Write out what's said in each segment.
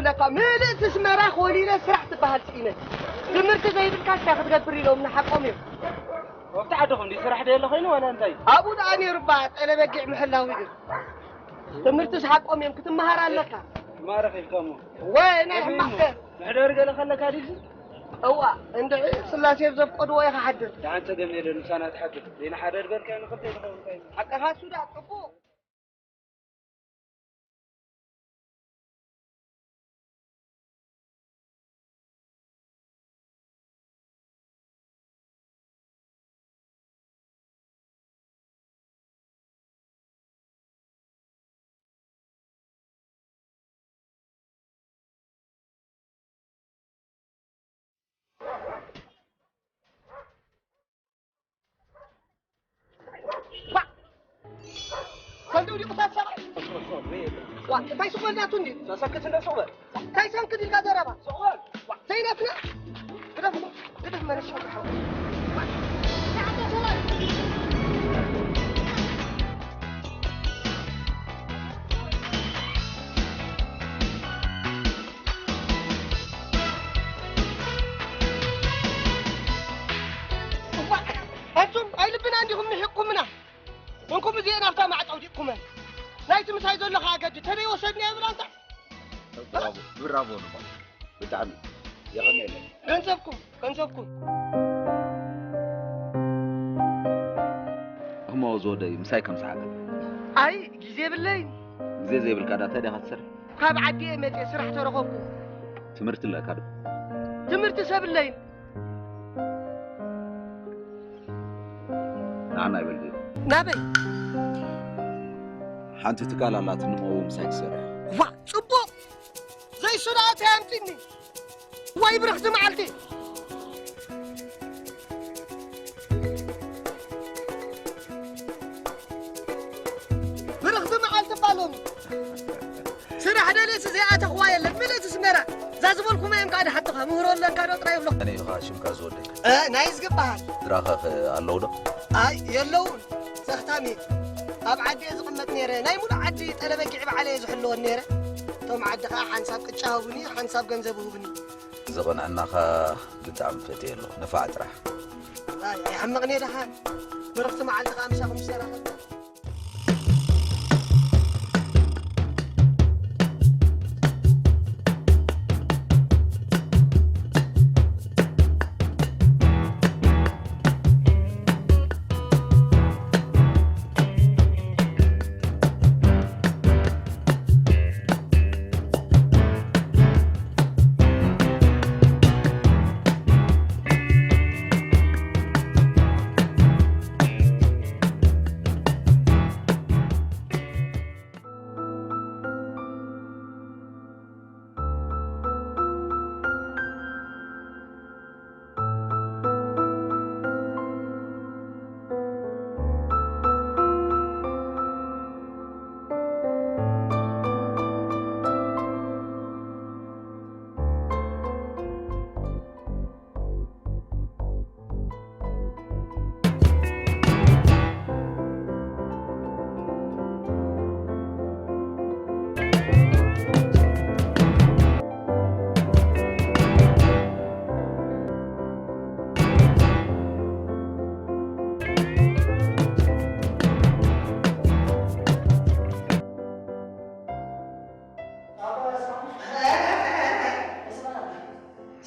ለካ ምልእቲ ኣስመራ ኮሊለ ስራሕ ትበሃል ስኢነ። ትምህርቲ ዘይብልካ እንታይ ክትገብር ኢሎም ንሓቆም እዮም። ኣብቲ ዓድኹም ድዩ ስራሕ ደየለ ኮይኑ ዋላ እንታይ? ኣብኡ ደኣ ነይሩ እባ ጠለበጊዕ ምሕላው እዩ። ትምህርትስ ሓቆም እዮም ክትመሃር ኣለካ። ማረኽ ኢልካሞ። ወይ ናይ ሕማቕ ከ? መሕደሪ ገለ ከለካ ድዩ? እዋ እንድዒ ስላሴ ኣብ ዘፍቀድዎ ኢኻ ሓድር። ደሓን ጸገም የለን ምሳና ትሓድር። ዘይንሓደር በልካዮ ንኽልተ ይኸውን እንታይ? ሓቅኻ እሱ ደኣ ጽቡቕ። ዋ! ሰንዲ ውዲቑ ሳት ሰብኣይ። ዋ፣ እንታይ ስቕ በል ናቱ እንዲ? ተሰክት እንደ ስቕ በል። እንታይ ሰንክት ኢልካ ዘረባ? ስቕ በል። ዋ፣ ዘይነፍና? ግደፍ፣ ግደፍ መለስ ሸው ሓው። ዋ፣ እንታይ ዓደ ሰብኣይ? እዋ፣ ኣንቱም ኣይልብና እንዲኹም ንሒቕኩምና። እንኩም እዚኤን ኣብታ ማዕጾ ኣውዲቕኩመን። ናይቲ ምሳይ ዘሎ ከኣ ገዲ ተደይ ወሰድኒ የብላ እንታ። ብራቮ፣ ብራቮ ንኹም። ብጣዕሚ የቐንየለይ። ገንዘብኩም፣ ገንዘብኩም። እሞ ዝወደይ ምሳይ ከም ሰሓቀ። ኣይ፣ ግዜ የብለይን። ግዜ ዘይብልካ ዳ እንታይ ዲኻ ትሰርሕ? ካብ ዓዲ እየ መፅየ ስራሕ ተረኸብኩ። ትምህርቲ ኣለካ ዶ? ትምህርቲ ሰብለይን። ንዓና ይበል ድዩ? ናበይ? ሓንቲ ትካል ኣላትኒ፣ እሞ ምሳይ ትሰርሕ። ዋ፣ ጽቡቕ! ዘይሱዳት ኣምጽኒ። ዋይ ብርኽቲ መዓልቲ! ብርኽቲ መዓልቲ እባ ሎሚ። ስራሕ ደልየስ ዘይኣተኽዋ የለን። ምልእቲ ኣስመራ። እዛ ዝበልኩማ እዮም ከኣ ድሓትኻ። ምህሮ ኣለካ ዶ ጥራይ ይብሎ። ኣነ ኢኻ ሽምካ ዝወደይ። እ፣ ናይ ዝግባሃል። ድራኸኸ ኣለዉ ዶ? ኣይ፣ የለውን። ዘኽታሚ። ኣብ ዓዲ እየ ዝቕመጥ ነይረ። ናይ ሙሉእ ዓዲ ጠለበጊዕ በዓል እየ ዝሕልወን ነይረ። እቶም ዓዲ ኸኣ ሓንሳብ ቅጫ ህቡኒ፣ ሓንሳብ ገንዘብ ህቡኒ። እዚ ቅንዕናኻ ብጣዕሚ ፈትየ ኣለኹ። ንፋዕ ጥራሕ። ኣይ፣ ኣይሕመቕን እየ ደሓን። ብርኽቲ መዓልቲ ኸኣ ምሳኹም ዝሰራኸብና።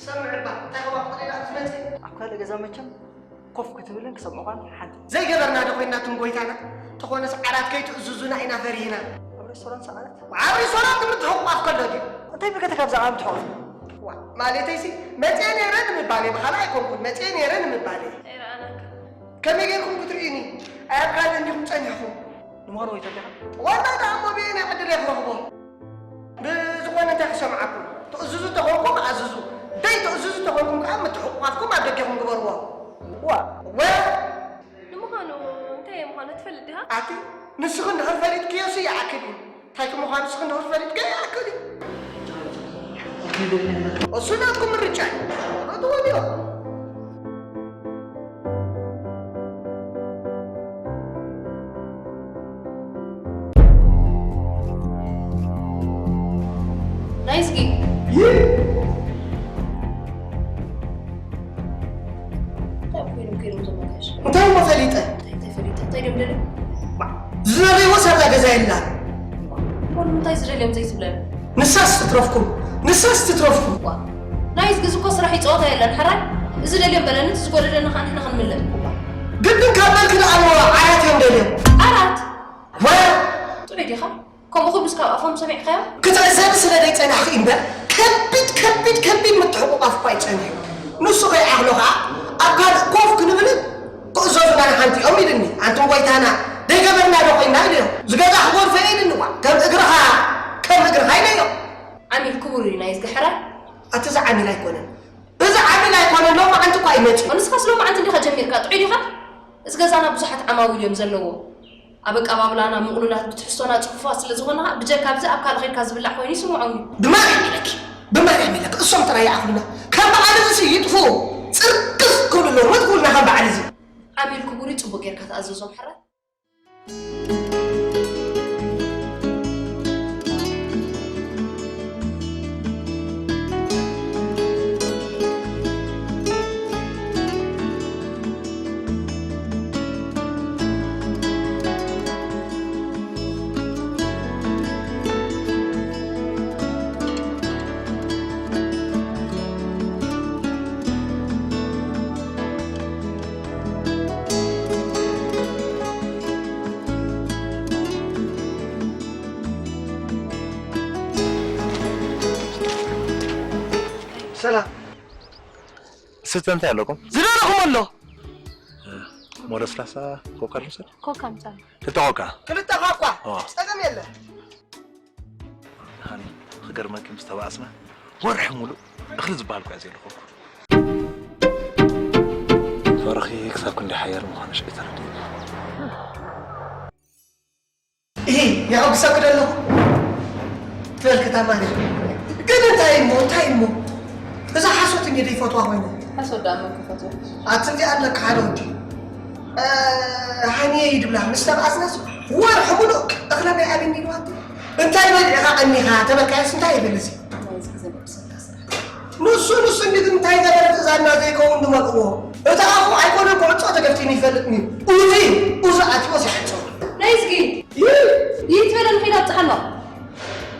ሰምዕ እባ፣ እንታይ ኸባ ፍቕሪ ኢላ ክትመጽእ? ኣብ ካልእ ገዛ መቸም ኮፍ ክትብልን ክሰምዑኻን ሓንቲ። ዘይገበርና ዶ ኮይንና ትም ጎይታና? ተኾነስ ዓራት ከይትእዝዙና ኢና ፈሪህና። ኣብ ሬስቶራንት ሰዓረት? ኣብ ሬስቶራንት ምትሕቑቋፍ ከሎ ድዩ? እንታይ ብከተ ካብዛ ዓለም ትሕቑፍ? ዋ፣ ማለተይሲ፣ መጽየ ነይረ ንምባለይ ብኻልእ ኣይኮንኩን፣ መጽየ ነይረ ንምባለይ። ኣይረኣናካ። ከመይ ጌርኩም ክትርእዩኒ? ኣይ ኣብ ካልእ እንዲኹም ጸኒሕኩም። ንምዃኑ ወይተር ዲኻ? ዋላ ደኣ እሞ ብየናይ ዕድል እየ ክረኽቦ? ብዝኾነ እንታይ ክሰምዓኩም? ትእዝዙ ተኾንኩም ኣዝዙ፣ ዘይትእዝዙ ተኾንኩም ከኣ ምትሕቑቋፍኩም ኣብ ደገኹም ግበርዎ። ዋ! ወ! ንምዃኑ እንታይ እየ ምዃኑ ትፈልጥ ዲኻ? ኣቲ ንስኺ እንድሕር ፈሊጥክዮሲ ይኣክል እዩ። እንታይ ከም ምዃኑ ንስኺ እንድሕር ፈሊጥክዮ ይኣክል እዩ። እሱ ናትኩም ምርጫ እዩ። ትወድዮ። ናይስጊ እንታይ እዮም ኮይኖም ከይዶም እዞም ኣጋይሽ? እንታይ እሞ ፈሊጠ? እንታይ እንታይ ፈሊጠ? እንታይ ድዮም ደልዮም? ዝደለይዎ ኣብዛ ገዛ የላን። እሞ ንምንታይ ዝደልዮም ዘይትብለኒ? ንሳስ ትትረፍኩም፣ ንሳስ ትትረፍኩም። ዋ፣ ናይ እዝጊ እኮ ስራሕ ይጸወታ የለን፣ ሕራይ? እዚ ደልዮም በለኒ፣ እቲ ዝጎደለኒ ኸኣ ንሕና ክንምልእ። ግድን ካብ በልኪ ደኣ ኣለዋ፣ ዓራት እዮም ደልዮም። ዓራት? ወ- ጥዑይ ዲኻ? ከምኡ ክብሉስ ካብ ኣፎም ሰሚዕካዮ? ክትዕዘቢ ስለ ዘይጸናሕኪ እምበር፣ ከቢድ፣ ከቢድ፣ ከቢድ ምትሕቑቋፍ እኳ እዩ ጸኒሑ። ንሱ ከይዓኽሎ ኸኣ፣ ኣብ ካልእ ኮፍ ክንብልን ክእዘዙና ንሓንቲ እዮም ኢሉኒ። ኣንቱም ጐይታና፣ ደይገበርና ዶ ኾይንና ኢለዮ። ዝገዛ ክጎርፈ እየ ኢሉኒ። ዋ፣ ከም እግርኻ፣ ከም እግርኻ ኢለዮ። ዓሚል ክቡር እዩ ናይ እዝጊ ሕራይ። ኣቲ እዚ ዓሚል ኣይኮነን። እዚ ዓሚል ኣይኮነን፣ ሎማዓንቲ እኳ እዩ መጺኡ። ንስኻስ ሎማዓንቲ እንዲኻ ጀሚርካ፣ ጥዑይ ዲኻ? እዚ ገዛና ብዙሓት ዓማዊል እዮም ዘለዎ። ኣብ ኣቀባብላና ምቕሉላት፣ ብትሕዝቶና ጽፉፋት ስለ ዝኾና፣ ብጀካ ኣብዚ ኣብ ካልእ ኸይድካ ዝብላዕ ኮይኑ ይስምዖም እዩ። ብማርያም ኢለኪ፣ ብማርያም ኢለኪ፣ እሶም ጥራይ ይኣኽሉና። ከም በዓል እዚ ሲ ይጥፍኡ፣ ጽርግፍ ክብሉ ኣለዎም፣ ወትኩልና ከም በዓል እዚ። ዓሚል ክቡር እዩ፣ ጽቡቕ ጌርካ ተኣዘዞም ሕራይ። ሰላም። ስተ እንታይ ኣለኩም? ዝደለኹም ኣሎ። እ፣ እሞ ለስላሳ ኮካ ልውሰድ? ኮካ ምጻእ። ክልተ ኮካ? ክልተ ኮካ? ኦ። ጸገም የለ። ሃኒ፣ ክገርመኪ ምስ ተባኣስና ወርሒ ሙሉእ እኽሊ ዝበሃል እኳ ዘይለኸፍኩ። ፍቕርኺ ክሳብ ክንደይ ሓያል ምዃኑ ሽዑ ተረዲእኒ። እሂ፣ የሐጉሰኪ ዶ ኣለኹ? ትበልኪ እታ ማርያም። ግን እንታይ እሞ፣ እንታይ እሞ? እዛ ሓሶት እንዲ ዘይፈትዋ ኮይነ። ሓሶት ደኣ መን ክፈትዎ? ኣቲ እንዲ ኣለካ ሓደ ወዲ። እ፣ ሃኒየ ይድብላ፣ ምስ ተባኣስናስ ወርሒ ሙሉእ እኽለ ናይ ኣቢኒ ኢልዋ። እንታይ በሊዕኻ ቀኒኻ ተበልካዮስ እንታይ ይብል እዚ? ናይ እዝጊ ዘበቅሰካ ስራሕ። ንሱ፣ ንሱ እንዲ እንታይ ገበረ ትእዛዝና ዘይከውን ንመልእዎ። እታ ኣፉ ኣይኮነ ክዕጾ ተገፍቲኒ ይፈልጥኒ። ኡዚ፣ ኡዚ ኣትዮ ሲሓጾ። ናይ እዝጊ። ይህ። ይህ ትበለ ንኸይድ ኣብጽሓ ኣሎ።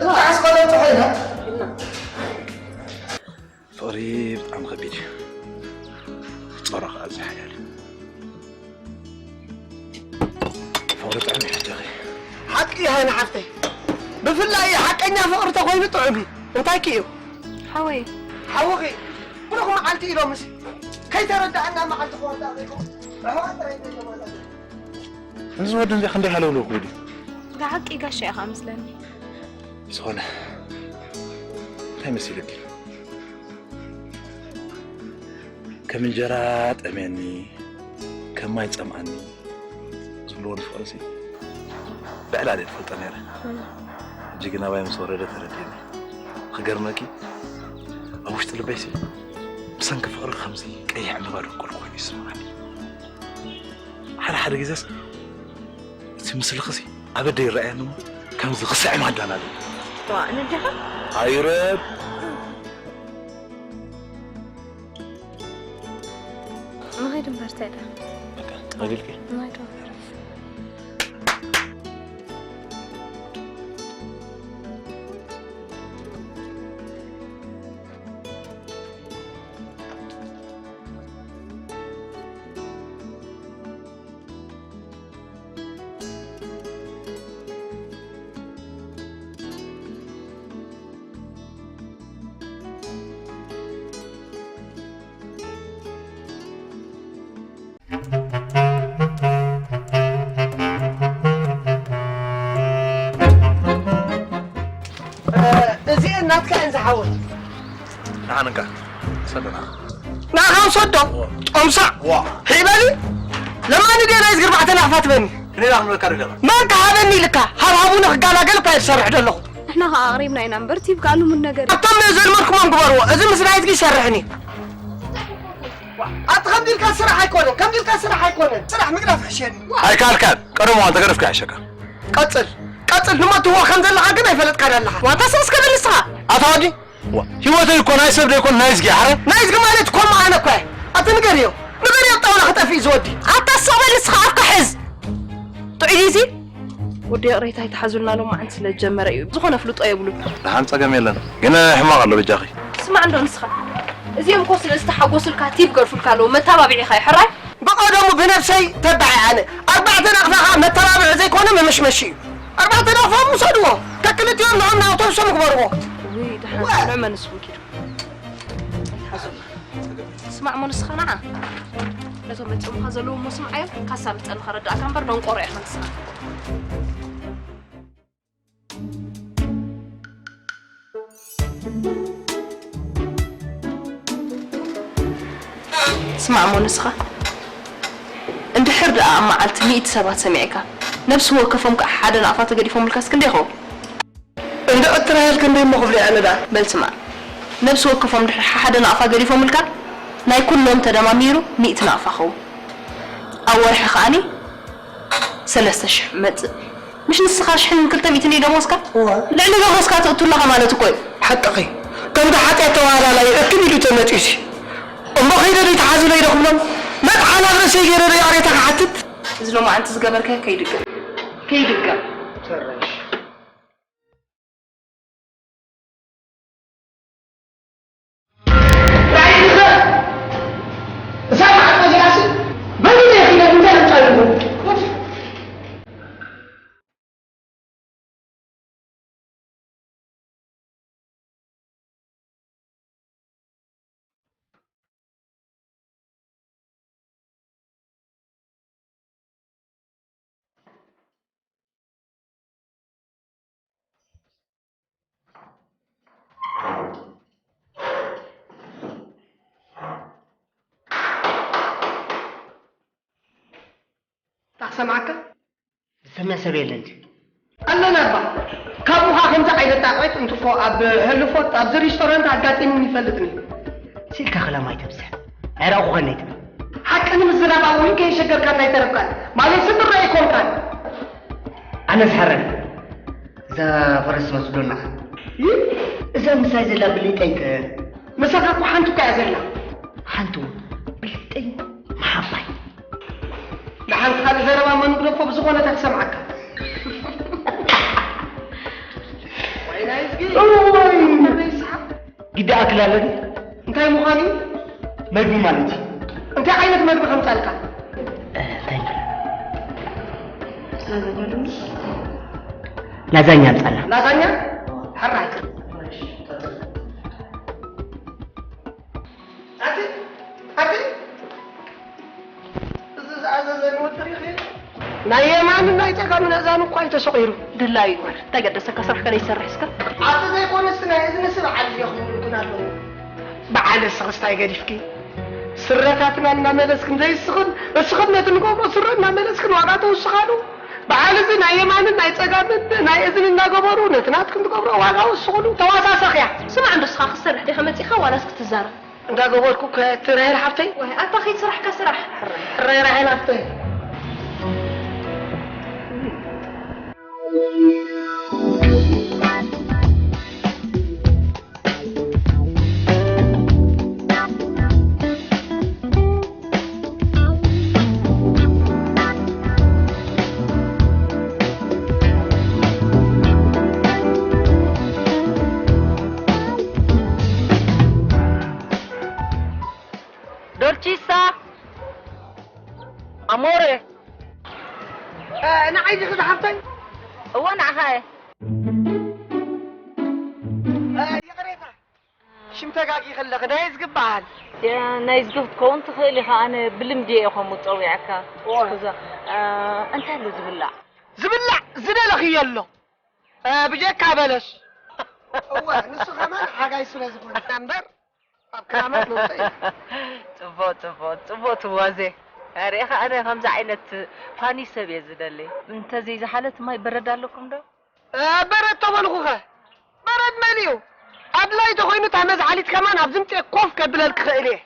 እታ ኣስኮለ ጽሖ ኢላ። ፍቕሪ ብጣዕሚ ከቢድ እዩ። ጾሮ ከኣ ኣዝዩ ሓያል እዩ። ፍቕሪ ጥዑም እዩ ሓጀኺ። ሓቂ እዩ ሃይነ ሓፍተይ። ብፍላይ ሓቀኛ ፍቕሪ ተኾይኑ ጥዑም እዩ። እንታይ ከ እዩ? ሓወይ። ሓውኺ ብሩኽ መዓልቲ ኢሎምሲ ከይተረዳእና መዓልቲ ክወርዳ ዘይኮ። ርሕዋ ጥራይ ዘይተመረጸ። እዚ ወዲ እዚ ክንደይ ሃለውለው ክብል እዩ? ብሓቂ ጋሻ ኢኻ መስለኒ። ዝኾነ እንታይ መሲሉኪ? ከም እንጀራ ጠምየኒ፣ ከም ማይ ጸምኣኒ ዝብልዎ ንፍቕሪ ሲ ብዕላል እየ ዝፈልጦ ነይረ። እም። ሕጂ ግን ኣባይ ምስ ወረደ ተረዲእኒ። ክገርመኪ፣ ኣብ ውሽጢ ልበይ ሲ ብሰንኪ ፍቕሪ ከምዚ ቀይሕ ዕምባባ ዝበቆልኩ ኮይኑ ይስምዓኒ። ሓደ ሓደ ግዜስ እቲ ምስልኺ ሲ ኣብ ኣደ ይረኣየኒ እሞ ከምዚ ክስዕም ኣዳላለ። ዋ፣ ንድኻ? ኣይረብ። ንኸይድ እምበር፣ እንታይ ደኣ? በቃ፣ መቢልኪ? ናይ ዶ? እዚኤን ናትካ እየን ዝሓወት። ንዓንካ ሰደና። ንዓኻ ውሰዶ። ዋ። ጦምሳዕ። ዋ። ሂበኒ። ለማኒ ድየ ናይ ዝግርባዕ ተናኽፋ ትበኒ። እኔ ላኽምለካ ደለኻ። መን ክሃበኒ ኢልካ? ሃብሃቡ ንኽጋላገል እኳ እየ ዝሰርሕ ዘለኹ። ንሕና ኸዓ ኣቕሪብና ኢና እምበር፣ ቲብ ከኣ ልሙድ ነገር እዩ። ኣቶም ዘልመድኩሞም ግበርዎ። እዚ ምስ ናይትኪ ይሰርሕን እዩ። ኣቲ ከምዚ ኢልካ ስራሕ ኣይኮነን፣ ከምዚ ኢልካ ስራሕ ኣይኮነን። ስራሕ ምግዳፍ ሕሸኒ። ኣይከኣልካን። ቀደም እዋን ተገደፍካ ይሕሸካ። ቀጽል፣ ቀጽል። ንመትዎ ከም ዘለኻ ግን ኣይፈለጥካን ኣለኻ። ዋንታ ስቕ እስከ በል ንስኻ። ኣታ ወዲ፣ ዋ፣ ህይወተይ እኮ ናይ ሰብ ደይኮን ናይ ዝጊ ኣሕረ። ናይ ዝጊ ማለት እኮ መዓነ እኮ እየ። ኣቲ ንገርዮ፣ ንገርዮ ጣውላ ክጠፍእ እዩ ዝወዲ። ኣታ ስቕ በል ንስኻ ኣፍካ ሕዝ። ጥዑይ ድዩ እዚ? ወዲ ይቕሬታ ይትሓዙልና ሎማዓንቲ ስለ ዝጀመረ እዩ። ዝኾነ ኣፍልጦ የብሉን። ደሓን ጸገም የለን። ግን ሕማቕ ኣሎ በጃኺ። ስማዕ እንዶ ንስኻ። እዚኦም እኮ ስለ ዝተሓጎሱልካ ቲፕ ገርፉልካ ኣለዉ። መተባብዒኻ እዩ ሕራይ። ብቐደሙ ብነብሰይ ተባዒ ኣነ። ኣርባዕተ ናቕፋኻ መተባብዒ ዘይኮነ መመሽመሺ እዩ። ኣርባዕተ ናቕፋ ውሰድዎ። ከክልቲኦም ንዖም ንኣውቶቡሶም ግበርዎ። ውይ፣ ደሓን፣ ወ- ንዕመ ንስኹም ኪዱ። ኣይትሓዙና። ስማዕ እሞ ንስኻ ንዓ። ነቶም መጺኦምኻ ዘለዉ እሞ ስምዓዮም። ካሳ ብልጸኒ ከረድኣካ እምበር ደንቆሮ ኢኻ ንስኻ። ስማዕ እሞ ንስኻ፣ እንድሕር ደኣ ኣብ መዓልቲ ሚእቲ ሰባት ሰሚዕካ፣ ነብሲ ወከፎም ከኣ ሓደ ናቕፋ ተገዲፎምልካስ ክንደይ ይኸውን? እንድዒ ትራየል ክንደይ እሞ ክፍሎ እየ ኣነ ደኣ? በል ስማዕ፣ ነብሲ ወከፎም እንድሕር ሓደ ናቕፋ ገዲፎምልካ፣ ናይ ኩሎም ተደማሚሩ ሚእቲ ናቕፋ ኸውን። ኣብ ወርሒ ከኣኒ ሰለስተ ሽሕ መጽእ። ምሽ ንስኻ ሽሕን ክልተ ሚእትን እዩ ደሞዝካ? እወ። ልዕሊ ደሞዝካ ተእቱ ኣለኻ ማለት እኮ እዩ። ሓቅኺ። ከምቲ ሓጢኣት ተዋህላላይ እክብ ኢሉ ተመጢሱ። እሞ ከይደ ዶ ይተሓዙለይ ዶ ክብሎም? መጥሓን ኣብ ርእሰይ ገይረ ዶ ይቕሬታ ክሓትት? እዚ ሎማዓንቲ ዝገበርካዮ ከይድገም። ከይድገም። ታኽሰማዕካ? ዝሰምዕ ሰብ የለን ድዩ? ኣለና እባ። ካብኡ ኸዓ ከምዚ ዓይነት ጣቕዒት እንትኮ ኣብ ህልፎት ኣብዚ ሪስቶራንት ኣጋጢሙኒ ይፈልጥን እዩ። ስኢልካ ክላም ኣይተብዝሕ። ኣይረኣኹኸን ኣይትበል። ሓቂ ንምዝራብ ኣብ እውን ከይሸገርካና ኣይተረፍካን። ማለት ስድራ ኣይኮንካን። ኣነስ ሓረን እዛ ፈረስ ትመስሎ ኣለኻ። ይህ እዛ ምሳይ ዘላ ብሊጠይ ከ? ምሳኻ እኮ ሓንቲ እኮ እያ ዘላ። ሓንቲ እውን ብሊጠይ መሓባይ። ደሓን ካልእ ዘረባ መን ግደፎ ብዝኾነ እታ ክሰምዓካ። ወይ ናይ እዝጊ። እዋይ። እንታይ ይስሓቅ? ግዲ ኣክል ኣለኒ። እንታይ ምዃኑ እዩ? መግቢ ማለት እዩ። እንታይ ዓይነት መግቢ ከምጻልካ? እ፣ እንታይ? ላዛኛ ድንሽ? ላዛኛ ኣምጻልና። ላዛኛ? ሕራይ። ኣቲ፣ ኣቲ፣ እዚ ዝኣዘዘኒ ወዲ ሪኺ? ናይ የማንን ናይ ጸጋምን ኣእዛኑ እኳ እዩ ተሰቒሩ። ድላዩ ይግበር። እንታይ ገደሰካ? ስራሕካ ዘይትሰርሕ እስከ? ኣቲ ዘይኮነስ ናይ እዝኒ ስብ ዓሊ እየ ክብሉ እንትን ኣለዉ። በዓል እስኽስ እንታይ ገዲፍኪ? ስረታትና እናመለስክን ዘይስኽን፣ እስኽን ነቲ ንገብሮ ስረ እናመለስክን ዋጋ ተውስኻሉ። በዓል እዚ ናይ የማንን ናይ ጸጋምን ናይ እዝኒ እናገበሩ ነቲ ናትክን ትገብሮ ዋጋ ወስኹሉ። ተዋሳሰኽያ። ስማዕ እንዶ እስኻ ክትሰርሕ ዲኻ መጺኻ ዋላስ ክትዛረብ? እንዳገበርኩ እኮ እያ እትራሄል ሓፍተይ። ዋይ፣ ኣታ ከይት ስራሕካ ስራሕ። ሕራይ ራሄል ሓፍተይ። ዶልቺሳ፣ ኣሞሬ። እ፣ ንዓይ ዲኺ ዝሓፍተይ? እወ፣ ንዓኻ እየ። እ፣ ይቕሬታ። ሽም ተጋጊኺ ኣለኺ። ናይ እዝጊ እበሃል። ያ፣ ናይ እዝጊ ክትከውን ትኽእል ኢኻ። ኣነ ብልምዲ እየ ከምኡ ጸዊዐካ። እወ። እስከዛ፣ እ፣ እንታይ ኣሎ ዝብላዕ? ዝብላዕ ዝደለኽዮ ኣሎ። እ፣ ብጀካ በለስ። እወ፣ ንሱ ከማን ሓጋይ ስለ ዝኾነ። እምበር ኣብ ክራማት መውፅኢ። ጽቡቕ፣ ጽቡቕ፣ ጽቡቕ ትዋዜ። ርኢኻ፣ ኣነ ከምዚ ዓይነት ፋኒ ሰብ እየ ዝደሊ። እንተዘይዝሓለት ማይ በረድ ኣለኩም ዶ? እ፣ በረድ ተበልኹኸ? በረድ መሊኡ። ኣድላይ ተኾይኑ እታ መዝሓሊት ከማን ኣብ ዝምፅኤ ኮፍ ከብለል ክኽእል እየ።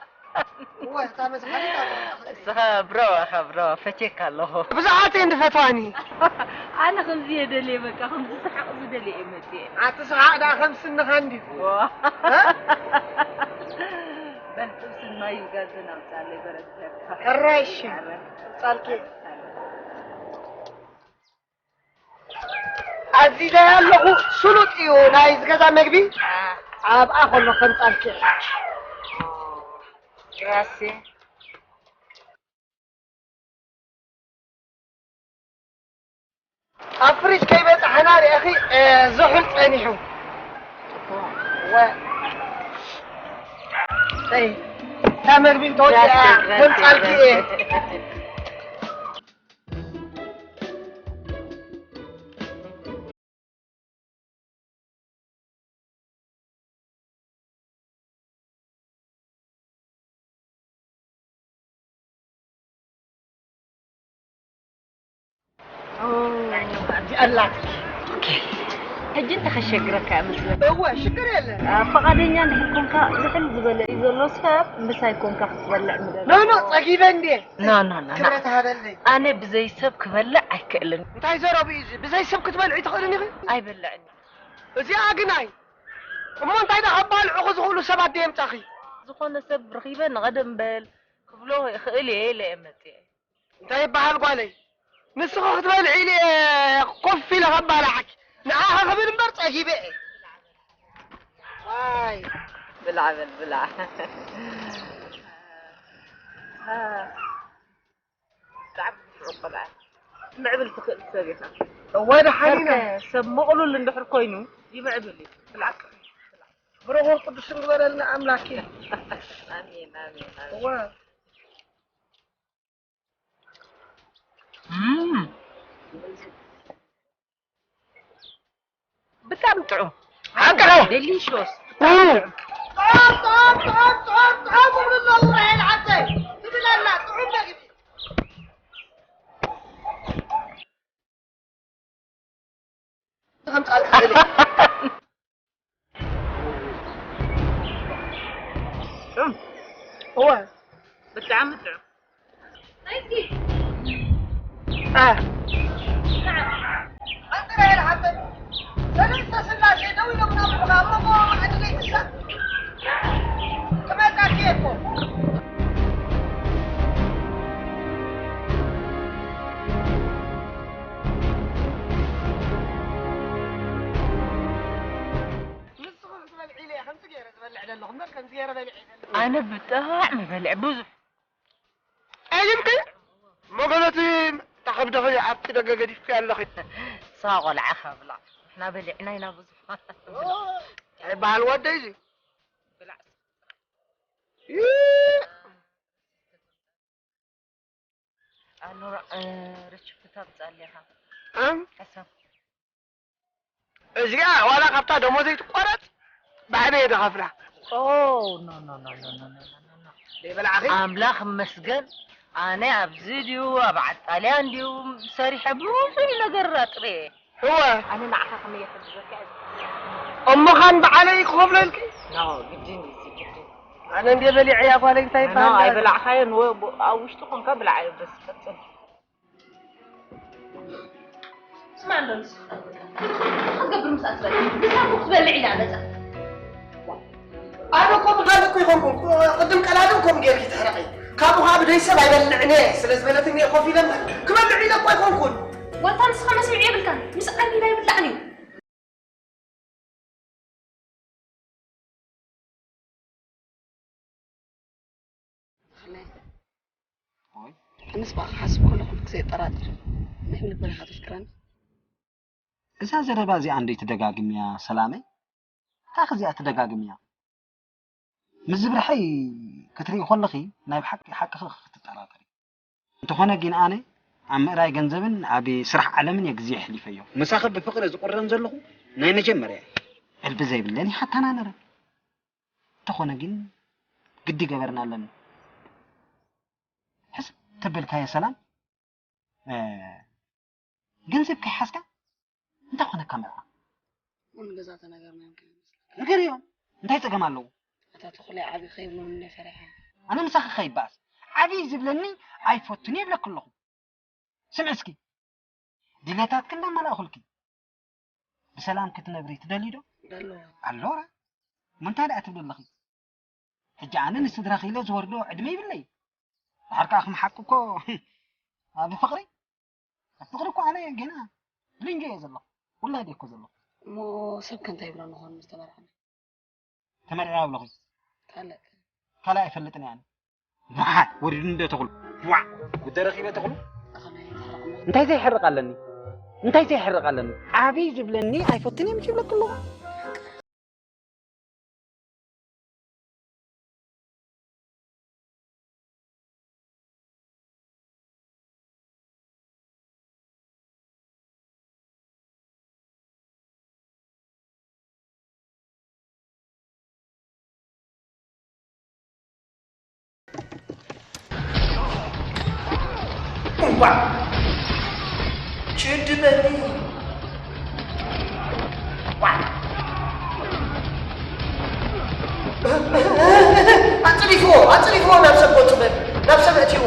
እወ፣ እታ መዝሓሊት ኣላ። እስኻ ብሮ ኢኻ፣ ብሮ፣ ፈትየካ ኣለኹ። ብዙሓት እየን ዝፈትዋኒ። ኣነ ከምዚ እየ ደልየ፣ በቃ፣ ከምዚ ሰሓቕ ዝደልየ እየ መፅየ። ኣቲ ሰሓቕ ደኣ ከም ስንኻ እንድዩ። ዋ። እ? በል ጥብስን ማይ ጋዝን ኣምፃለይ፣ በረድ ዘካ። ሕራይ እሺ። ሕራይ። ጻልኪ። ኣዚዘ ኣለኹ። ስሉጥ እዩ ናይ ዝገዛ መግቢ። ኣብኣ ከሎ ከም ጻልኪ። ራሴ። ኣብ ፍሪጅ ከይበጽሐና ርኢኺ፣ እ፣ ዝሑል ጸኒሑ። ወ-፣ እይ፣ እታ መግቢ እንተወዲኣ ራሴ፣ ራሴ፣ ከም ጻልኪ እየ። ራሴ። ኦ፣ ኣብዚ ኣላትኪ። ኦኬ። ሕጂ እንታይ ከሸግረካ እያ መስለካ? እወ፣ ሽግር የለን። አ፣ ፈቓደኛ እንድሕር ኮንካ፣ ዝሕል ዝበለ እዩ ዘሎ ሰብ ምሳይ ኮንካ ክትበልዕ ምደሊ። ኖ፣ ኖ፣ ጸጊበ እንድየ። ኖ፣ ኖ፣ ኖ፣ ኖ። ክብረት ሃበለይ። ኣነ ብዘይ ሰብ ክበልዕ ኣይክእልን። እንታይ ዘረቡ እዩ እዚ? ብዘይ ሰብ ክትበልዒ ትኽእልን ኢኺ? ኣይበልዕን። እዚኣ ግናይ። እሞ እንታይ ደኣ ከባልዑኺ ዝኽእሉ ሰባት ድየምጻኺ? ዝኾነ ሰብ ረኺበ ንቐደም በል ክብሎ ይኽእል እየ ኢለ እየ መጺኤ። እንታይ ይበሃል ጓለይ? ንስኺ ክትበልዒ ኢለ እየ ኮፍ ኢለ ከባልዓኪ። ንዓኺ ክብል እምበር ጸጊበ እየ። ዋይ። ብላዕ በል፣ ብላዕ። ብጣዕሚ ጽቡቕ ቆልዓ። ምዕብል ትኽእል ሰብ ኢኻ። እወ፣ ደሓን ኢና። በርከ ሰብ ምቕሉል እንድሕር ኮይኑ ይምዕብል እዩ። ብላዕ። ብሩኽን ቅዱስን ግበረልና ኣምላክ። ኣሜን፣ ኣሜን፣ ኣሜን። እወ። እም። ብጣዕሚ ጥዑም። ሓቅኻ። ዴሊሽስ። እም። ጥዑም፣ ጥዑም፣ ጥዑም፣ ጥዑም፣ ጥዑም ትብል ኣሎ፣ ራሄል ዓደይ። ትብል ኣላ፣ ጥዑም መግቢ። ከም ጻድቅ ትብል። እም። እወ። ብጣዕሚ ጥዑም። እ። ኣንተ ራሄል ሓፍተይ፣ ሰለስተ ስላሴ ደው ኢሎም ናብሩኻ፣ ኣብ መንጎ ማዕድነይ ትሳ-፣ ክመጻኪ እየ እኮ። ንስኺ ክትበልዒ ኢለ እየ ከምዚ ገይረ ዝበልዕ ዘለኹ እምበር፣ ከምዚ ገይረ በሊዐ ኣይፈልጥን። ኣነ ብጣዕሚ በሊዐ ብዙሕ። ጠጊብኪ? እሞ ገለ እቲ እታ ከብድኺ ኣብቲ ደገ ገዲፍኪ ኣለኺ። እሳ ቆልዓ ኢኻ ብላዕ። ንሕና በሊዕና ኢና ብዙሕ። እንታይ በሃል ወደይ እዚ? ብላዕ። ይእ! ኣሎ፣ እ፣ ርችፕታ ኣምጻለይ ኢኻ። እም? ሓሳብ። እዚኣ ዋላ ካብታ ደሞዘይ ትቆረጽ፣ ባዕለይ እየ ዝኸፍላ። ኦ፣ ኖ፣ ኖ፣ ኖ። ዘይበላዕኺ? ኣምላኽ ይመስገን፣ ኣነ ኣብዚ ድዩ፣ ኣብ ዓጣልያን ድዩ ሰሪሐ ብዙሕ ነገር ኣጥርየ። እወ። ኣነ ንዓኻ ከመይ የሕግዘካ እየ። እሞ ኻን ብዓለይ ክኸፍለልኪ? ኖ፣ ግድን እዩ፣ ግድን። ኣነ እንድየ በሊዐያ ጓለይ፣ እንታይ ኖ፣ ይበሃል? ኣይበላዕካዮን፣ ወ-፣ ብ-፣ ኣብ ውሽጢ ኾንካ ብላዓዮ፣ በስ ቀጽል። ስማዕ እንዶ ንስኻ። እንታይ ክትገብር ምስኣ ትበልዕ? ንሳ እኮ ክትበልዕ ኢላ መጻ። ኣነ እኮ ብኻልእ እኮ ይኾንኩን። ቅድም ቀዳድም ከምኡ ጌርኪ ትሕረቒ። ካብኡ ኸኣ ብደይ ሰብ ኣይበልዕን እየ ስለ ዝበለትኒ እየ ኮፍ ኢለ እምበር፣ ክበልዕ ኢለ እኮ ኣይኮንኩን። ዋልታ ንስኻ መስምዒ የብልካን። ምስ ዓቢና ይብላዕን እዩ። ተኽለ። ኦይ። ኣነስ ብኣኻ ክሓስብ ከለኹ ኩሉ ግዜ እጠራጠር። መን ልበኻ ተፍቅረኒ? እዛ ዘረባ እዚኣ እንዶ ትደጋግምያ ሰላመይ? እንታይ ከ እዚኣ ትደጋግምያ? ምስ ዝብርሐይ ክትርኢ ከለኺ ናይ ብሓቂ ሓቅኺ ክትጠራጠሪ። እንተኾነ ግን ኣነ ኣብ ምእራይ ገንዘብን ኣብ ስራሕ ዓለምን እየ ግዜ ኣሕሊፈዮ። ምሳኺ ብፍቕሪ ዝቑረን ዘለኹ ናይ መጀመርያ እየ። ዕልቢ ዘይብለን ይሓታና ነረን። እንተኾነ ግን ግዲ ገበርና ኣለና። ሕስብ ተበልካዮ ሰላም፣ እ፣ ገንዘብ ከይሓዝካ እንታይ ኮነካ መርዓ? እውን ገዛ ተነገርናዮም ከይመስለካ። ንገርዮም፣ እንታይ ጸገም ኣለዎ? ኣታ ተኹላይ ዓቢ ከይብሎም እንደ ፈሪሐ። ኣነ ምሳኺ ከይበኣስ። ዓብዪ ዝብለኒ ኣይፈቱን እየ ይብለኪ ኣለኹ። ስምዒ እስኪ፣ ድሌታትኪ እንዳመላእኹልኪ ብሰላም ክትነብሪ ትደልዩ ዶ? ደለዎ። ኣሎ ራ። እሞ እንታይ ደኣ ትብሊ ኣለኺ? ሕጂ ኣነ ንስድራኺ ኢለ ዝወርዶ ዕድመ ይብለይ። ድሓር ከኣ ከም ሓቂ እኮ ኣብ ፍቕሪ፣ ኣብ ፍቕሪ እኮ ኣነ ገና ብልንጆ እየ ዘለኹ። ውላድ እየ እኮ ዘለኹ። እሞ ሰብ ከ እንታይ ይብሎ ንኾን ምስ ተመርዓና? ተመርዒ ኣለኹ። ካልእ? ካልእ ኣይፈልጥን እየ ኣነ። ዋሓት ወሪዱ እንደ ተኽሉ። ዋዕ! ጉደ ረኺበ ተኽሉ። እንታይ ዘይሕርቕ ኣለኒ? እንታይ ዘይሕርቕ ኣለኒ? ዓብዪ ዝብለኒ ኣይፈትን እየ ምስ ይብለኪ ኣለኹ። እምቧ! ጭድ በሊ! ዋ! ኣጽሪፍዎ! ኣጽሪፍዎ! ናብ ሰብ ጎንጹ በል! ናብ ሰብ ኣእትይዎ!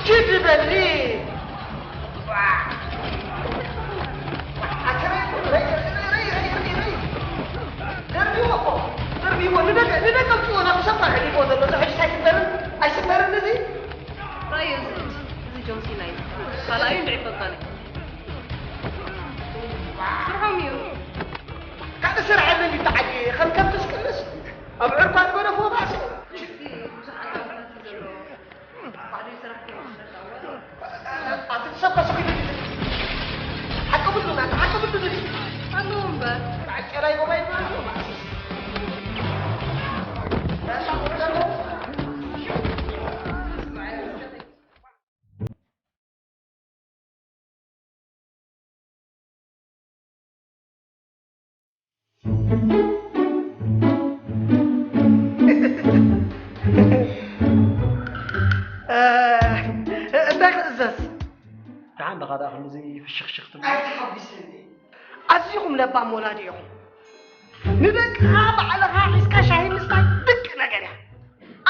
ችድ በሊ። ደርቢዎ እኮ፣ ደርቢዎ። ንደገ፣ ንደገ ኣውፅዎ፣ ናብ ሰብ ካልሕ ዲፎ ዘሎ። እዚ ሕጂ ኣይስበርን፣ ኣይስበርን እዚ። ራእዮ እዚ፣ እዚ ጆን ሲና እዩ። ካልኣዩ እንድዒ ፈታኒ። ስርሖም እዩ። ካልእ ስራሕ የለን ድዩ ተዓዲ? ከም ከብቲ ዝቅልስ? ኣብ ዕርኳን ገደፎ ባእሲ። እዚ ብዙሕ ኣጋጣሚታት እዩ ዘለዎ። ባዕሉ ይስራሕ ከይመስለካ እዋእ። ኣቲ ሰብ ከስኪ ሓቂ ብሉ ናት፣ ሓቂ ብሉ ድል። ኣለዎ እምበር። ጨላይ ጎባይ ባእሲ። እንታይ ክእዘዝ? ደሓን ዲኻ ደኣ ክንድዚ ፍሽኽሽኽ ትብል? ኣይተሓጒስኒ። ኣዚኹም ለባም ወላዲ ኢኹም። ንደቅኻ ባዕልኻ ሒዝካ ሻሂ ምስታይ ድቂ ነገር እያ።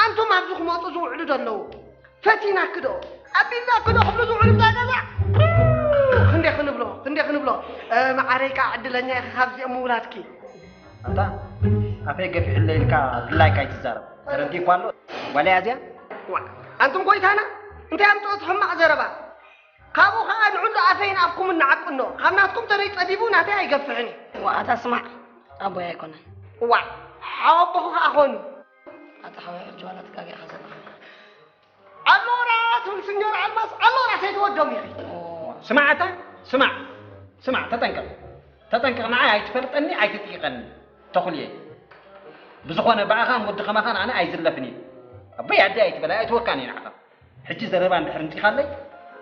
ኣንቱም ኣብዚ ክመጹ ዝውዕሉ ዘለዉ ፈቲናኪ ዶ ኣቢልናኪ ዶ ክብሉ ዝውዕሉ እዛ ገዛ? ክንደይ ክንብሎ፣ ክንደይ ክንብሎ። እ፣ መዓረይ ከኣ ዕድለኛ ኢኺ ካብዚኦም ምውላድኪ። ኣንታ ኣፈይ ገፊሕለይ ኢልካ ድላይካ ኣይትዛረብ። ተረዲእኳ ኣሎ ጓለይ ኣዝያ። ዋ፣ ኣንቱም ጎይታና እንታይ ኣምጽኦ እቲ ሕማቕ ዘረባ? ካብኡ ኸኣ ንዕሉ ኣፈይ ንኣፍኩም እናዓቅኖ፣ ካብ ናትኩም ተለይ ጸቢቡ ናተይ ኣይገፍሕን እዩ። ዋእ ኣታ ስማዕ፣ ኣቦይ ኣይኮነን። ዋእ፣ ሓወቦኹ ኸኣ ኾኑ። ኣታ ሓወይ ሕጂ ዋላ ትጋገ ኢኻ ዘለኻ። ኣሎራ ትብል ስኞር ኣልማዝ፣ ኣሎራ ሰይትወዶም ኢኺ። ኦ። ስማዕ ኣታ፣ ስማዕ፣ ስማዕ፣ ተጠንቀቕ፣ ተጠንቀቕ፣ ንዓይ ኣይትፈልጠኒ፣ ኣይትጥይቐኒ፣ ተኹልየ። ብዝኾነ ብኣኻን ወዲ ኸማኻን ኣነ ኣይዝለፍን እየ። ኣቦይ ኣደይ ኣይትበል፣ ኣይእትወካን እየ ንዓኻ። ሕጂ ዘረባ እንድሕር ኣምጺኻለይ፣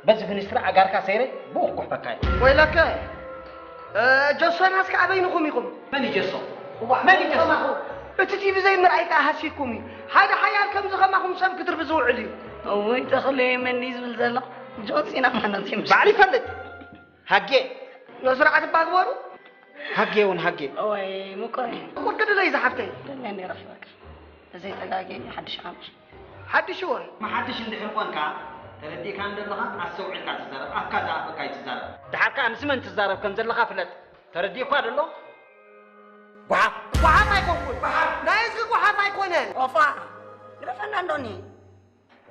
በዚ ፍኒስትራ ኣጋርካ ሰይረ ብኡ ክጉሕፈካ እየ። ወይለከ፣ እ፣ ጀሶ ናስካ ኣበይንኹም ኢኹም? መን እዩ ጀሶ? እዋ፣ መን እዩ ጀሶ? ከማኹ፣ እቲ ቲቪ ዘይምርኣይ ከኣ ሃሲኩም እዩ። ሓደ ሓያል ከምዚ ከማኹም ሰብ ክድርቢ ዝውዕል እዩ። እውይ፣ ተኽለ መን እዩ ዝብል ዘሎ? ጆን ሲና ማለት እዩ። ባዕሉ ይፈልጥ። ሃጌ። ስነ ስርዓት እባ ግበሩ። ሃጌ እውን ሃጌ። እወይ፣ ምቁር እዩ። ምቁር ግድለይ ዝሓፍተይ። ደለኒ ረኺበካ። ብዘይ ተጋግየ ሓድሽ ዓመት። ሓድሽ እወ። መሓድሽ እንድሕር ኮንካ፣ ተረዲእካ እንደለኻ ኣስተውዒልካ ትዛረብ። ኣፍካ ዝኣፈካ ኣይትዛረብ። ድሓር ከኣ ምስ መን ትዛረብ ከም ዘለኻ ፍለጥ። ተረዲእኳ ደሎ? ጓሓፍ። ጓሓፍ ኣይኮንኩን። ጓሓፍ። ናይ ህዝቢ ጓሓፍ ኣይኮነን። ኦፋ። ግደፈና እንዶኒ።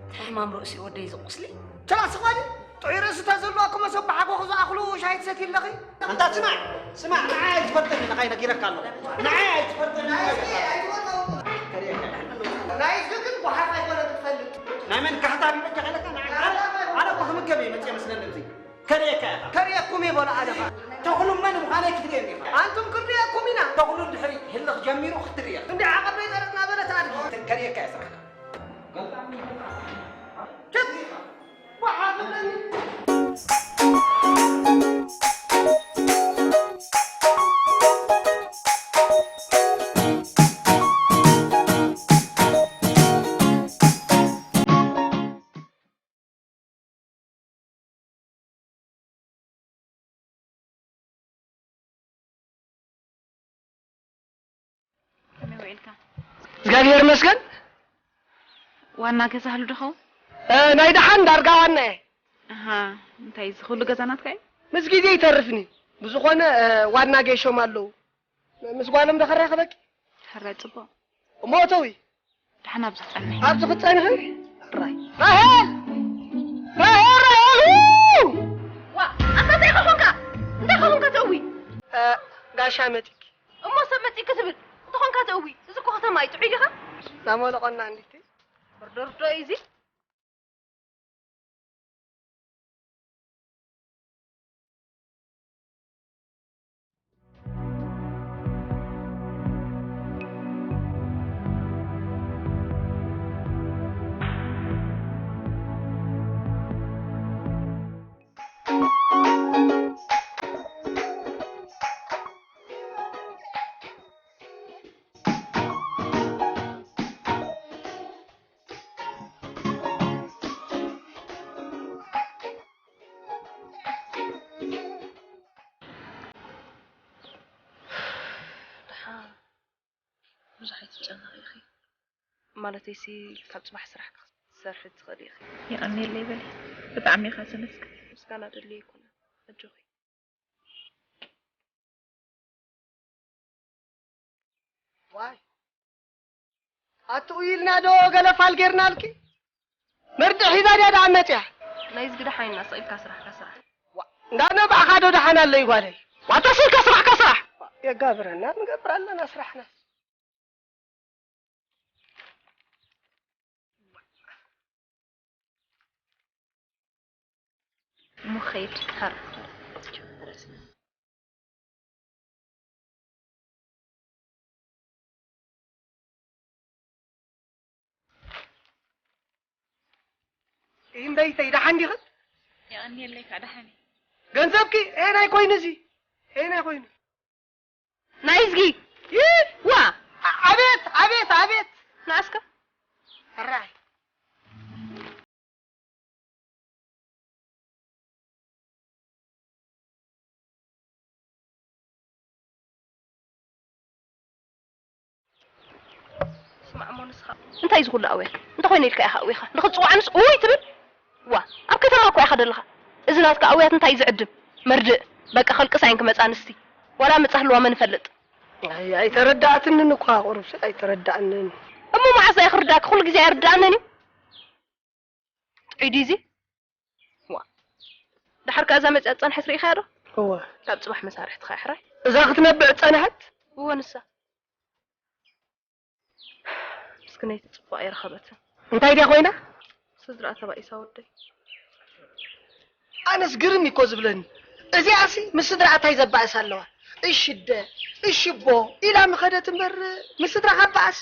እንታይ ሕማም ርእሲ ወደይ እዚ ቁስሊ? ትራስ ኾኒ ጥዑይ ርእሲ ተዘልዋ እኮ መሶብ ብሓጎኹ ዝኣኽሉ ሻሂ ትሰትዪ ኣለኺ? ኣንታ ስማዕ፣ ስማዕ፣ ንዓይ ኣይትፈልጠኒ፣ ንዓይ ነጊረካ ኣለኹ። ንዓይ ኣይትፈልጠኒ፣ ንዓይ ኣይትፈልጠኒ። ናይ ህዝቢ ግን ጓሓፍ ኣይኮነ ክትፈልጥ። ናይ መን ካሕታ ቢበጃ ከለካ ንዓይ? ኣነ፣ ኣነ እኮ ከም ከርእየኩም እየ በሎ ኣደኻ። ተኽሉ መን ምዃነይ ክትርእየኒ ኢኻ። ኣንቱም ክንርእየኩም ኢና። ተኽሉ ድሕሪ ህልኽ ጀሚሩ ክትርእየ። እንዲ ዓቐበይ ጠረጥና በለት ኣድጊ። ከርእየካ እየ ስራሕካ። ሸት! ወሓፍለኒ! ከመይ ውዒልካ? እግዚኣብሔር ይመስገን። ዋና ገዛ ህሉ ዶ ኸውን? እ፣ ናይ ደሓን ዳርጋ ዋና እየ። ኣሃ፣ እንታይ እዚ ኩሉ ገዛ ናትካ እዩ? ምስ ግዜ ይተርፍኒ። ብዝኾነ፣ እ፣ ዋና ጌሾም ኣለዉ። ምስ ጓሎም ዶ ከራኸበኪ? ሕራይ ጽቡቕ። እሞ እተዊ። ደሓን ኣብዚ ክጸንሕ። ኣብዚ ክትጸንሒ? ሕራይ። ራሄል! ራሄል! ራሄል! ዋ፣ ኣንታ እንታይ ከኾንካ? እንታይ ከኾንካ ተእዊ? እ፣ ጋሻ መጺኪ። እሞ ሰብ መጺኪ ትብል? እንተኾንካ ተእዊ። እዚ እኮ ከተማ እዩ፣ ጥዑይ ዲኻ? ናሞለቆና እንዲቲ። ርዶ ርዶ እዩ እዚ። ደሓን ብዙሕ ኣይትጨነቒ ኢኺ። ማለተይሲ ካብ ጽባሕ ስራሕ ክትሰርሒ ትኽእሊ ኢኺ። የቐንየለይ በሊ። ብጣዕሚ ኢኻ ዘመስግን። ምስጋና ኣድልዮ ኣይኮነን። ኣጆኺ። ዋይ፣ ኣትኡ ኢልና ዶ ገለ ፋል ጌርናልኪ? መርድእ ሒዛ ድያ ደኣ መጽያ? ናይ ዝግዳ ሓይና ስቕ ኢልካ ስራሕካ ስራሕ። ዋ፣ እንዳነባዕኻ ዶ ደሓን ኣለይ ጓለይ? ዋታ ስልካ ስራሕካ ስራሕ። የጋብረና ንገብር ኣለና ስራሕና። እሞ ኸይድ፣ ተራ፣ ተራ። ይህን በይተይ ደሓን ዲኽን? የቐንየለይ፣ ከዓ ደሓን እየ። ገንዘብኪ ኤናይ ኮይኑ፣ እዚ ኤናይ ኮይኑ። ናይዝጊ! ይህ! ዋ! ኣ-፣ ኣቤት፣ ኣቤት፣ ኣቤት! ንኣስከ? ሕራይ። ስማዕ እሞ ንስኻ እንታይ እዚ ኩሉ ኣውያት? እንተኾይነ ኢልካ ኢኻ ኣውይኻ? ንኽትጽውዓንስ ኡይ ትብል? ዋ፣ ኣብ ከተማ እኮ ኢኻ ዘለኻ። እዚ ናትካ ኣውያት እንታይ እዩ ዝዕድም? መርድእ። በቃ ከልቅሳ እየን ክመጻ ኣንስቲ። ዋላ ምጻ ህልዋ መን ይፈልጥ? ኣይ፣ ኣይተረዳእትንን እኳ ቁሩብሲ ኣይተረዳእንን። እሞ መዓስ እየ ክርዳእኪ? ኩሉ ግዜ ኣይርዳእንን እዩ። ጥዑይ ድዩ እዚ? ዋ። ደሓር ከኣ እዛ መጽያ ዝጸንሐት ርኢኻያ ዶ? እወ። ካብ ጽባሕ መሳርሕትኻ እያ ሕራይ። እዛ ክትነብዕ ዝጸንሐት? እወ፣ ንሳ። ምስክነይቲ ጽቡቕ ኣይረኸበትን። እንታይ ድያ ኮይና? ስድራ ተባኢሳ ወደይ። ኣነስ ግርም እኮ ዝብለኒ። እዚኣሲ ምስ ስድራ እንታይ ዘባእስ ኣለዋ? እሺ ኣደ፣ እሺ ኣቦ ኢላ ምኸደት እምበር ምስ ስድራ ካብ በኣስ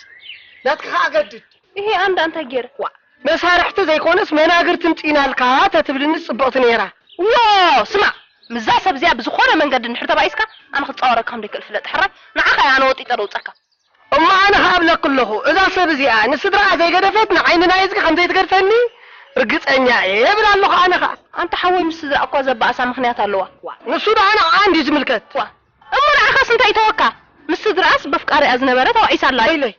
ናትካ ከኣ ገድድ። ይሄ ኣንዳ እንታይ ገይረ? ዋ፣ መሳርሕቲ ዘይኮነስ መናግርቲ ምጺናልካ ተትብልኒ ጽብቕቲ ነይራ። ዎ፣ ስማዕ፣ ምስዛ ሰብ እዚኣ ብዝኾነ መንገዲ እንድሕር ተባኢስካ ኣነ ክጻወረካ ከም ደይክእል ፍለጥ። ሕራይ፣ ንዓኻ እየ ኣነ ወጢጠ ደውጸካ። እሞ ኣነ ኸኣ እብለኪ ኣለኹ፣ እዛ ሰብ እዚኣ ንስድራኣ ዘይገደፈት ንዓይ ንናይዝጊ ከም ዘይትገድፈኒ ርግጸኛ እየ እብል ኣለኹ ኣነ ኸኣ። ኣንታ ሓወይ፣ ምስ ስድራ እኳ ዘባእሳ ምኽንያት ኣለዋ። ዋ፣ ንሱ ደኣ ንዓኣ እንድዩ ዝምልከት። ዋ፣ እሞ ንዓኻስ እንታይ ተወካ? ምስ ስድራኣስ በፍቃሪኣ ዝነበረ ተባኢሳ ኣላ። ወይለይ፣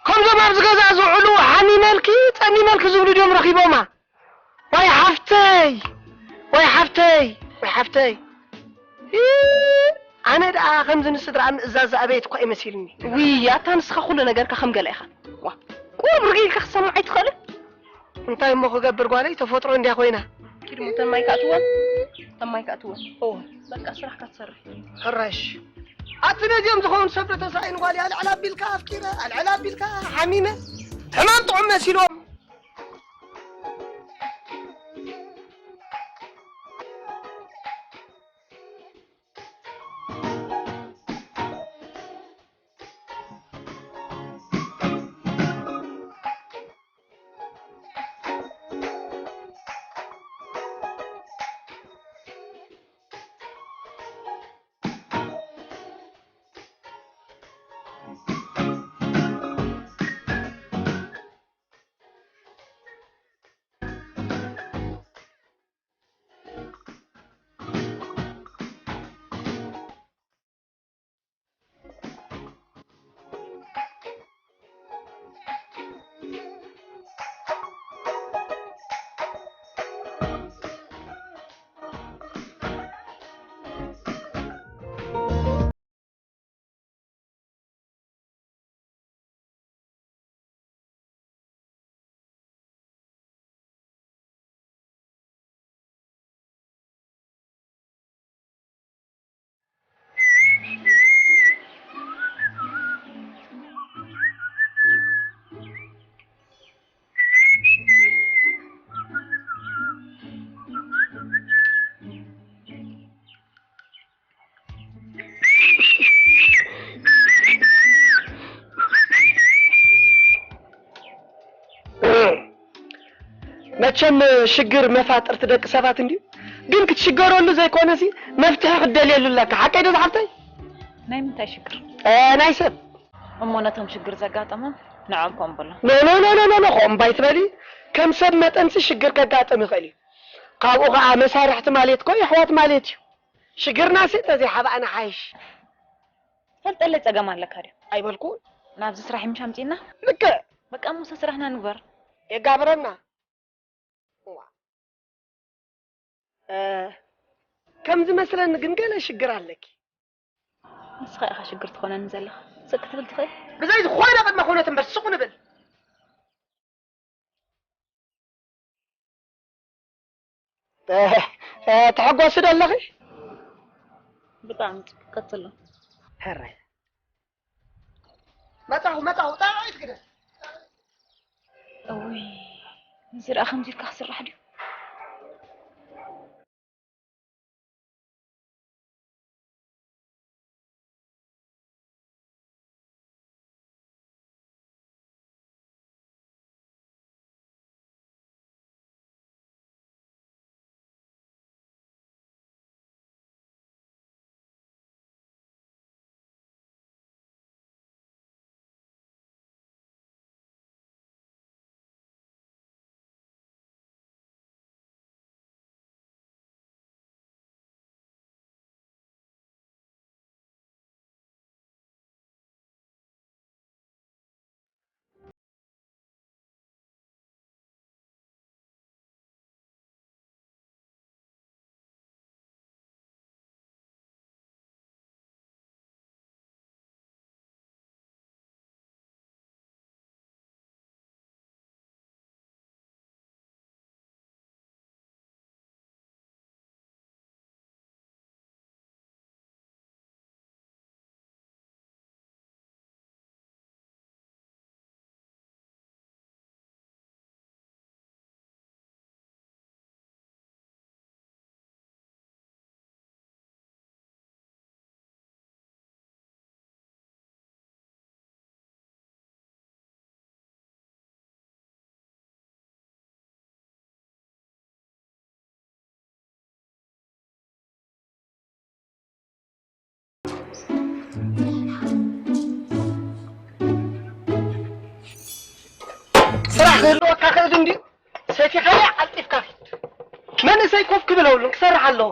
ከምዞም ኣብዚ ገዛ ዝውዕሉ ሓሚመልኪ ጸሚመልኪ ዝብሉ ድዮም ረኺቦማ? ዋይ ሓፍተይ፣ ዋይ ሓፍተይ፣ ዋይ ሓፍተይ። እ፣ ኣነ ደኣ ከምዚ ንስድራ ምእዛዝ ኣበየት እኳ እዩ መሲልኒ። ውይ፣ ኣታ ንስኻ ኩሉ ነገርካ ከም ገለ ኢኻ። ዋ፣ ቁሩብ ርግእ ኢልካ ክትሰምዖ ኣይትኽእልን? እንታይ እሞ ክገብር ጓለይ፣ ተፈጥሮ እንድያ ኮይና። ኪድ እሞ ተን ማይ ከኣትወን፣ ተን ማይ ከኣትወን። እወ። በቃ ስራሕካ ትሰርሕ። ሕራሽ። ኣቲ ነዚኦም ዝኸውን ሰብ ዶ ተሳኢኑ ጓል እያ? ኣልዕል ኣቢልካ ኣፍቂረ፣ ኣልዕል ኣቢልካ ሓሚመ። ሕማም ጥዑም መሲሎም። መቸም ሽግር መፋጥርቲ ደቂ ሰባት እንድዩ። ግን ክትሽገረሉ ዘይኮነሲ መፍትሒ ክትደልየሉ ኣለካ። ሓቀይ ዶ ዝሓፍተይ? ናይ ምንታይ ሽግር? እ፣ ናይ ሰብ። እሞ ነቶም ሽግር ዘጋጠሞም ንዕኦም ኮምብሎ። ኖ፣ ኖ፣ ኖ፣ ኖ፣ ኖ፣ ኖ፣ ከምባይ ትበሊ? ከም ሰብ መጠንሲ ሽግር ከጋጥም ይኽእል እዩ። ካብኡ ኸዓ መሳርሕቲ ማለት እኮ የሕዋት ማለት እዩ። ሽግርናሲ ተዘይሓባእና ሓይሽ። ፈልጠለይ ጸገም ኣለካ ድዩ? ኣይበልኩን። ናብዚ ስራሕ ምሽ ኣምጺእና? ልክዕ። በቃ እሞ ስራሕና ንግበር። የጋብረና። እዋ። እ፣ ከም ዝመስለኒ ግን ገለ ሽግር ኣለኪ። ንስኻ ኢኻ ሽግር ትኾነኒ ዘለኻ። ስቅ ክትብል ትኽእል? ብዘይ ዝኾነ ቅድመ ኩነት እምበር ስቕ ንብል። እ፣ እ፣ ትሕጎሲ ዶ ኣለኺ? ብጣዕሚ ጽቡቅ፣ ቀጽሎ። ሕራይ። መጻኹ፣ መጻኹ፣ ጣዕዒት ግደ። እውይ፣ እዚ ደኣ ከምዚ ኢልካ ክስራሕ ድዩ? ስራሕ ክህልወካ ክእል እንድዩ። ሰቲኻያ ቀልጢፍካ ኪድ። መንእሰይ ኮፍ ክብል የብሉን፣ ክሰርሕ ኣለዎ።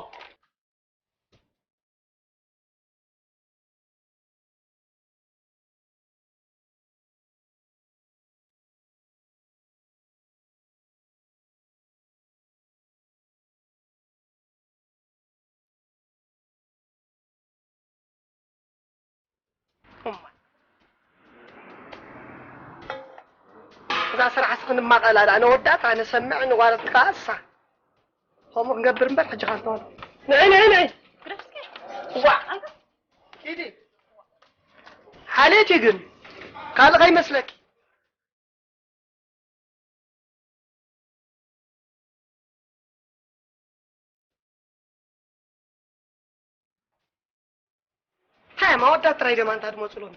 እዛ ስራሕ እስኺ ንማቐላ ደኣ፣ ነወዳት ኣነ ሰምዕ፣ ንጓለት ከዓ እሳ። ከምኡ ክንገብር እምበር ሕጂ ካልተወል። ንዒ፣ ንዒ፣ ንዒ። ግደፍ እስኪ። ዋ። ኪዲ። ሓልየት እዩ ግን። ካልእ ከይመስለኪ። እንታይ እዮም ኣወዳት ጥራይ ድዮም ኣንታ ዝመፁ ሎሚ?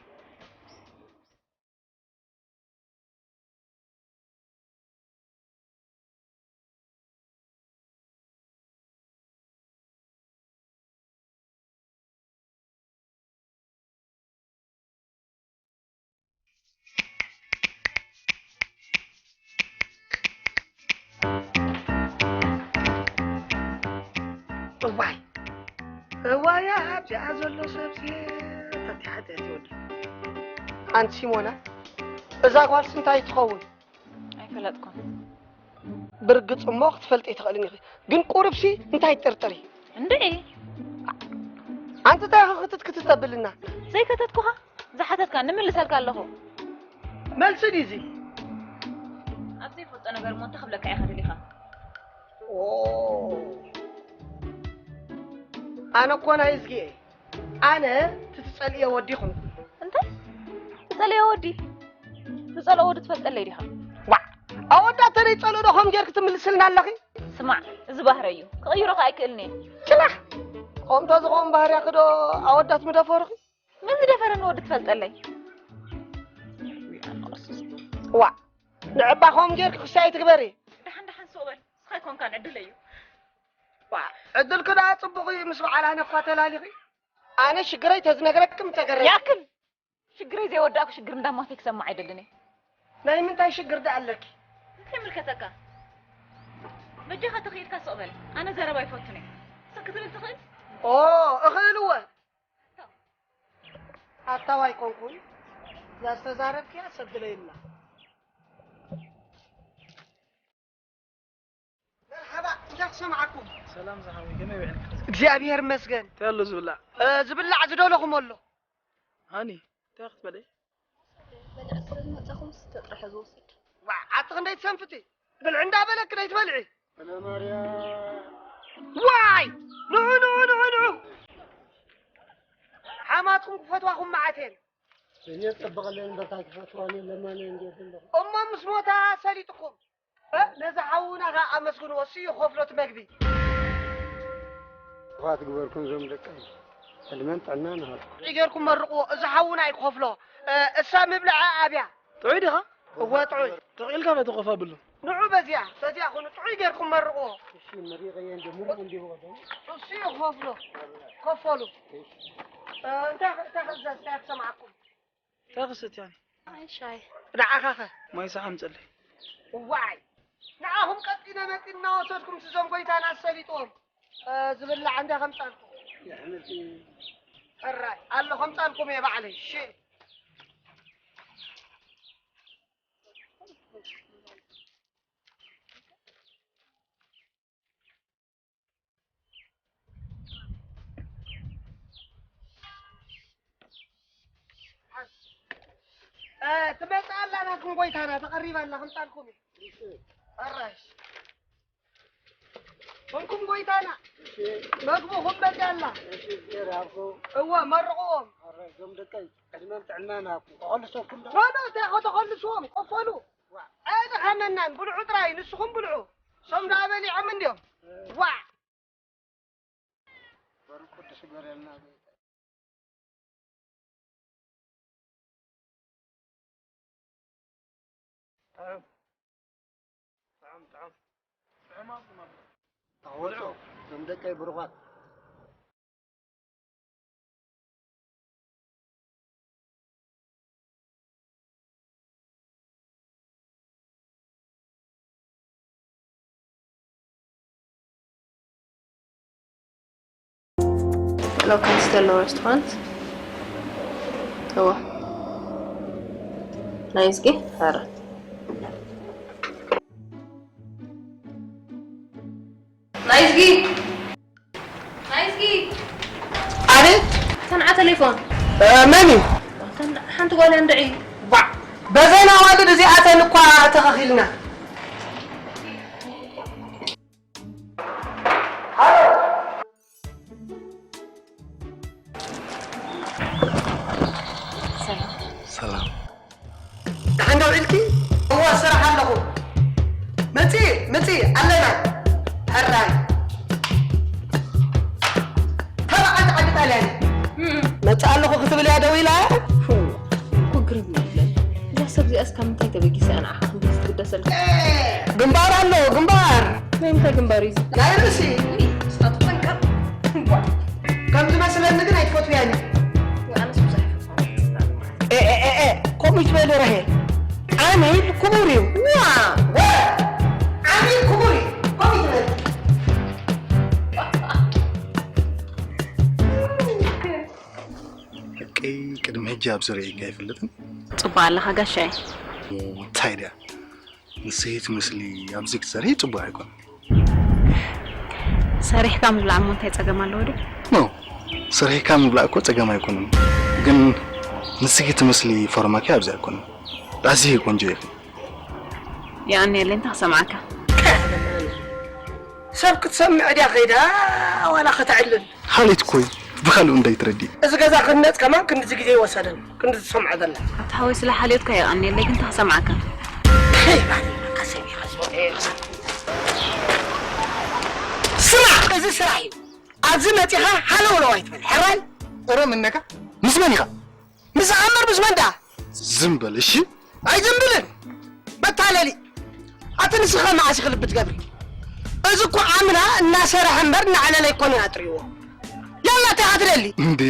እዋይ፣ እዋይ፣ ኣብዚኣ ዘሎ ሰብሲ ተቲሓ ተትወዲ። ኣንቲ ሲሞና፣ እዛ ጓልሲ እንታይ ትኸውን? ኣይፈለጥኩን። ብርግጽ እሞ ክትፈልጢ ኣይትኽእልን ኢኺ። ግን ቁሩብሲ እንታይ ትጥርጥሪ? እንድዒ። ኣንቲ እንታይ ኢኺ ክትት ክትት ተብልና? ዘይከተትኩኻ? ዝሓተትካ ንምልሰልካ ኣለኹ። መልሲ ድዩ እዚ? ኣብ ዘይፈልጦ ነገር እሞ እንታይ ክብለካ ኢኻ ደሊኻ? ኦ። ኣነ እኮ ናይ እዝጊ እየ። ኣነ እቲ ትጸልእዮ ወዲ ይኹን። እንታይ? ትጸልእዮ ወዲ? ዝጸልኦ ወዲ ትፈልጠለይ ዲኻ? ዋዕ! ኣወዳት ተደይ ጸልኦ ዶ ከም ጌርክ ትምልስልና ኣለኺ? ስማዕ፣ እዚ ባህረ እዩ። ክቕይሮ ከኣ ኣይክእልን እየ። ችላኽ! ከምቶ ዝኸውን ባህርያኺ ዶ ኣወዳት ምደፈሩኺ? መን ዝደፈረኒ ወዲ ትፈልጠለይ? ዋዕ! ንዕባ ከም ጌርክ ክሳይ ትግበሪ። ደሓን ደሓን ስቕ ኮንካን ዕድለይ እዩ። ዋ፣ ዕድልኪ ደኣ ጽቡቕ እዩ፣ ምስ በዓል ኣነ እኳ ተላሊኺ። ኣነ ሽግረይ ተዝነግረክም ተገረምኪ። ያክል ሽግረይ ዘይወዳእኩ ሽግር እንዳማተ ክሰምዕ ኣይደልን እየ። ናይ ምንታይ ሽግር ደኣ ኣለኪ? እንታይ ይምልከተካ? በጃኻ ተኽኢልካ ስቕ በል። ኣነ ዘረባ ኣይፈቱን እየ። ስቕ ክትብል ትኽእል? ኦ፣ እኽእል እወ። ኣታው ኣይኮንኩን። እዛ ዝተዛረብክያ ሰብ ድለይልና። መርሓባ፣ እንታይ ክሰምዓኩም? ሰላም ዝሓወይ፣ ከመይ ውዒልካ? እግዚኣብሔር ይመስገን። እንታይ ኣሎ ዝብላዕ? እ፣ ዝብላዕ ዝደለኹም ኣሎ። ሃኒ፣ እንታይ ክትበልዒ? በልዕ ስለ ዝመጻኹም ስተ ጥራሕ ዝወስድ። ዋዕ፣ ኣቲ ክንደይ ትሰንፍቲ? ብልዒ እንዳበለክ ደይ ትበልዒ? እነ ማርያም። ዋይ! ንዑ፣ ንዑ፣ ንዑ፣ ንዑ! ሓማትኩም ክፈትዋኹም መዓት እየን። እየ ጸበቐለን በታ ክፈትዋኒ ለማነ እንዴት ኣለኹ? እሞ ምስ ሞታ ሰሊጥኩም። እ፣ ነዚ ሓውና ኸኣ ኣመስግንዎ፣ እሱ እዩ ክኸፍሎ እቲ መግቢ። ጥፋት ግበርኩም ዞም ደቀይ። ዕድመን ጥዕናን ይሃብኩም። ጥዑይ ጌርኩም መርቕዎ፣ እዚ ሓውና እዩ ክኸፍሎ። እ፣ እሳ ምብልዐ ኣብያ። ጥዑይ ዲኻ? እወ፣ ጥዑይ። ተኽኢልካ በቲ ኮፍ ኣብሉ። ንዑ በዚያ፣ በዚያ ኩኑ፣ ጥዑይ ጌርኩም መርቕዎ። እሺ፣ መሪቐየ እንደ ምሩቕ እንዲሁ ወደም። እሱ እዩ ክኸፍሎ። ከፈሉ። እሺ። እ፣ እንታይ፣ እንታይ ክእዘዝ፣ እንታይ ክሰምዓኩም? እንታይ ክሰትያኒ? ኣይ፣ ሻሂ። ንዓኻኸ? ማይ ሰሓ ኣምፀለይ። እዋይ! ንዓኹም ቀጢነ መፂ እናወሰድኩም ስዞም ጎይታና ሰሊጥዎም። እ፣ ዝብላዕ እንዳ ከምፃልኩም። ሕራይ፣ ኣሎ ከምፃልኩም እየ ባዕለይ። እሺ። እ፣ ትመጽእ ኣላ ናትኩም ጎይታና፣ ተቐሪባ ኣላ፣ ክምጻልኩም እዩ። ኣራሽ። እንኩም ጎይታና፣ መግብኹም መጽእ ኣላ። እሺ፣ እግዚኣብሔር ይሃብኩም። እወ፣ መርቕዎም። ኣራሽ፣ ዞም ደቀይ፣ ዕድመን ጥዕናን ይሃብኩም። ክኸልሰኩም ዶ? ኖ፣ ኖ፣ እንታይ ከተኸልስዎም? ቆፈሉ። ዋ። ኣይተሓመናን፣ ብልዑ ጥራይ፣ ንስኹም ብልዑ። ሶም ደኣ በሊዖም እንድዮም። እ። ዋ። በሩ ቅዱስ ይግበረልና ጌታ። ጥዑም፣ ጥዑም፣ ጥዑም። ጥዑም ኣቁም ኣሎ። ተወልዑ፣ እዞም ደቀይ ብሩኻት። Hello, can you tell the restaurant? እዋ። ናይዝጊ? ኣራት። ናይዝጊ! ናይዝጊ! ኣቤት! ተንዓ ቴሌፎን። እ፣ መን እዩ? ተን-፣ ሓንቲ ጓል እያ እንድዒ። ባዕ! በዘን ኣዋልድ እዚኣተን እኳ ተኸኺልና። ሰላም። ደሓን ዶ ውዒልኪ? እወ፣ ስራሕ ኣለኹ። መጺ፣ መጺ፣ ኣለና። ሕራይ። ተባዓት ዓዲ ጣልያን። እም። መጺ ኣለኹ ክትብል እያ ደው ኢላ? እኮ ግርም ይብለኒ። እዛ ሰብ እዚኣስ ካብ ምንታይ ተበጊሳ እያ ንዓኻ ክንድዚ ትግደሰልካ? ግንባር ኣሎ፣ ግንባር። ናይ ምንታይ ግንባር እዩ እዚ? ናይ ርእሲ። ውይ፣ ንስኻ ትጠንቀቕ። እምቧ። ከም ዝመስለኒ ግን ኣይትፈትውያን። ወይ ኣነስ ብዙሕ ኣይፈትዋን። ኤ፣ ኤ፣ ኤ፣ ኤ፣ ከምኡ ይትበሊ ራሄል። ዓሚል ክቡር እዩ። ዋ! ወ! ዓሚል ክቡር እዩ። ከምኡ ይትበሊ። ደቀይ ቅድሚ ሕጂ ኣብዚ ርእየካ ኣይፈልጥን። ጽቡቕ ኣለኻ ጋሻይ። እንታይ ድያ ንስኺ ትመስሊ ኣብዚ ክትሰርሒ ጽቡቕ ኣይኮነን። ሰሪሕካ ምብላዕ እሞ እንታይ ጸገም ኣለዎ ድዩ? ኖ፣ ሰሪሕካ ምብላዕ እኮ ጸገም ኣይኮነን። ግን ንስኺ ትመስሊ ፎርማኪ ኣብዚ ኣይኮነን። ኣዝዪ ቆንጆ ኢኺ። የቐንየለይ፣ እንታይ ክሰምዓካ? ሰብ ክትሰምዕ ድያ ከይዳ ዋላ ከተዕልል? ሓሊት እኮ እዩ፣ ብኻልኡ እንዳይትረድእ። እዚ ገዛ ክህነጽ ከማን ክንድዚ ግዜ ይወሰደን፣ ክንድዚ ትሰምዖ ዘላ። ኣታ ሓወይ፣ ስለ ሓልዮትካ የቐንየለይ፣ ግን እንታይ ክሰምዓካ? ስማዕ፣ እዚ ስራሕ እዩ። ኣብዚ መጺኻ ሃለውለው ኣይትበል። ሕራይ? እረ ምነካ? ምስ መን ኢኻ? ምስ ኣመር ምስ መን ደኣ? ዝም በል እሺ። ኣይዝም ብልን። በታለሊ። ኣቲ ንስኻ መዓስ ኢኺ ልቢ ትገብሪ? እዚ እኮ ኣምና እናሰረሐ እምበር እናዕለለ ኣይኮነን ኣጥርይዎ። ያላ እንታይ ኢኻ ትደሊ? እንዴ፣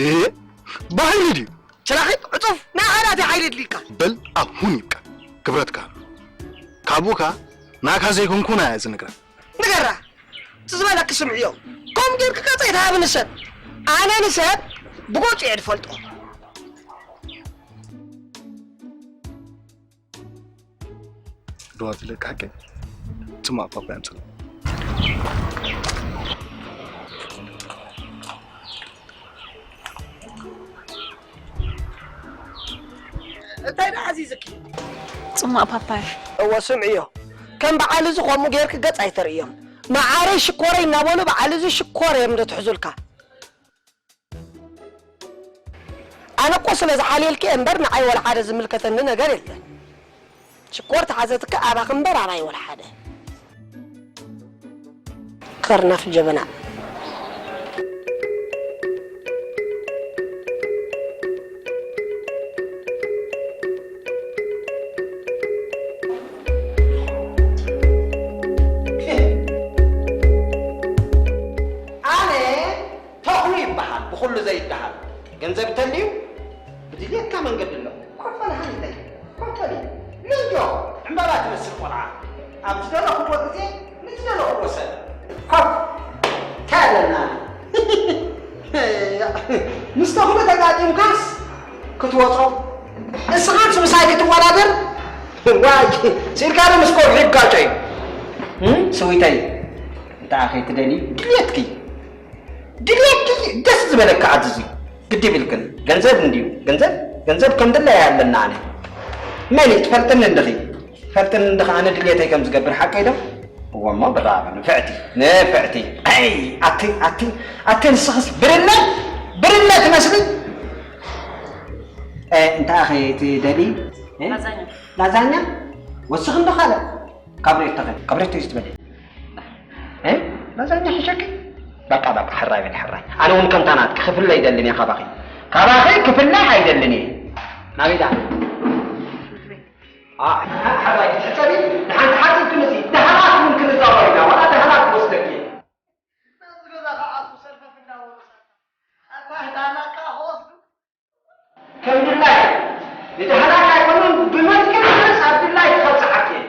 ብሓይሊ ድዩ? ችላኺት ዕጹፍ ናይ ሓላፊ ሓይሊ ድሊካ። በል ኣሁን ይብቃ። ክብረትካ ካብኡካ ናካ ዘይኮንኩና እያ ዝነግራ። ንገራ። እቲ ዝበለኪ ስምዕዮ። ከም ጌርኪ ገጸይ ትሃቢ ንሰብ። ኣነ ንሰብ ብገጹ እየ ዝፈልጦ። ዶ ትለቃቂ? ጽማእ ፓፓ ያምጽእ። እንታይ ደኣ ኣዚዝኪ? ጽማእ ፓፓያ። እወ፣ ስምዕዮ። ከም በዓል እዚ ከምኡ ጌርኪ ገጽ ኣይተርእዮም። መዓረይ ሽኮረይ እናበሉ በዓል እዚ ሽኮር እዮም ዶ ትሕዙልካ? ኣነ እኮ ስለ ዝሓልየልኪ እምበር ንዓይ ወላ ሓደ ዝምልከተኒ ነገር የለን። ሽኮር ተሓዘትኪ ኣባኺ እምበር ኣባይ ወላ ሓደ። ከርናፍ ጀበና። ኣነ ተኽሉ ይበሃል፣ ብኹሉ ዘይደሃል። ገንዘብ እንተልዩ ብድልየትካ መንገዲ ኣሎ። ኮፈል ሃኒተይ፣ ኮፈል እዩ። ልንጆ፣ ዕምባባ ትመስል ቆልዓ። ኣብ ዝደለኹዎ ግዜ፣ ንዝደለኹዎ ሰብ። ኮፍ፣ እንታይ ኣለና? ምስ ተኽሉ ተጋጢምካስ ክትወጾ፣ እስኻስ ምሳይ ክትወዳደር? ዋይ፣ ስኢልካ ዶ ምስ ከውሒ ይጋጮ እዩ? እም፣ ስዊተይ፣ እንተ ኣኸይ ትደሊ፣ ድልየትኪ። ድልየትኪ ደስ ዝበለካ ኣዝዚ ግዲ ይብልክን። ገንዘብ እንድዩ፣ ገንዘብ፣ ገንዘብ ከም ድለያ ኣለና ኣነ። መን እዩ ትፈልጥኒ እንድኺ? ትፈልጥኒ እንድኺ ኣነ ድልየተይ ከም ዝገብር ሓቀይ ዶ? እወ እሞ ብራኸ ንፍዕቲ፣ ንፍዕቲ። ኣይ፣ ኣቲ፣ ኣቲ፣ ኣቲ ንስኽስ ብርለ፣ ብርለ ትመስሊ። እ፣ እንታይ ኣኸ ትደሊ? እ? ላዛኛ። ላዛኛ? ወስኽ እንዶ ካልእ። ካብሬቶ ኸ? ካብሬቶ እዩ ዝበለ። እ? ላዛኛ ሒሸኪ? በቃ፣ በቃ፣ ሕራይ በል፣ ሕራይ። ኣነ እውን ከምታ ናትኪ ክፍለ ኣይደልን እየ ካባኺ። ካባኺ ክፍለ ኣይደልን እየ። ናበይ ደኣ? ኣ፣ ሕራይ ክትሕጸቢ፣ ንሓንቲ ሓጺር ትምጺ። ደሃላት እውን ክንዛወር ኢና። ዋላ ደሃላት ክወስደኪ እየ። ናብዚ ገዛ ክኣቱ ሰልፈፍ እንዳበሉ ሳታ። ኣታ ህዳና ከኣ ክወስዱ። ከም ድላይ ንደሃላት ኣይኮኑን፣ ብመልክዕ ድረስ ኣብ ድላይ ክኸብጽሓኪ እየ።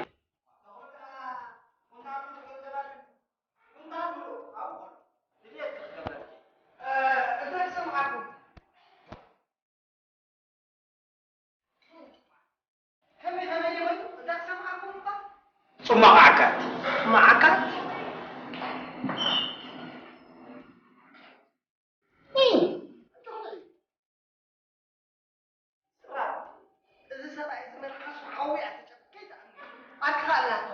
ጽማቕ ዓካት። ጽማቕ ዓካት? እም። እዚ ሰብኣይ እዚ መልሓሱ ሓዊ እያ ትጨብ-፣ ከይትኣምኒ። ኣትኽኣላቶ።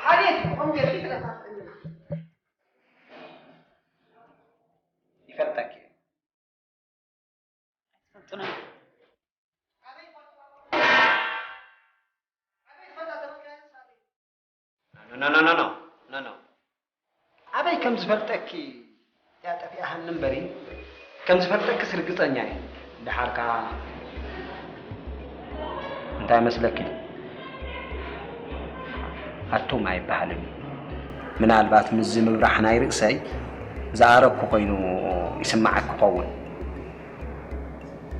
ሓደ ይኹን ጌርኪ ትለፋፍእና። ይፈልጠኪ። ኣይትፈልጡን። ኖ፣ ኖ፣ ኖ፣ ኖ፣ ኖ፣ ኖ። ኣበይ ከም ዝፈልጠኪ እያ ጠፊኣሃኒ እምበሪ፣ ከም ዝፈልጠክስ ርግጸኛ እየ። ደሓር ከኣ እንታይ መስለኪ? ኣቱም ኣይበሃልን እዩ። ምናልባት ምስዚ ምብራሕ ናይ ርእሰይ ዝኣረግኩ ኮይኑ ይስምዓኪ ክኸውን።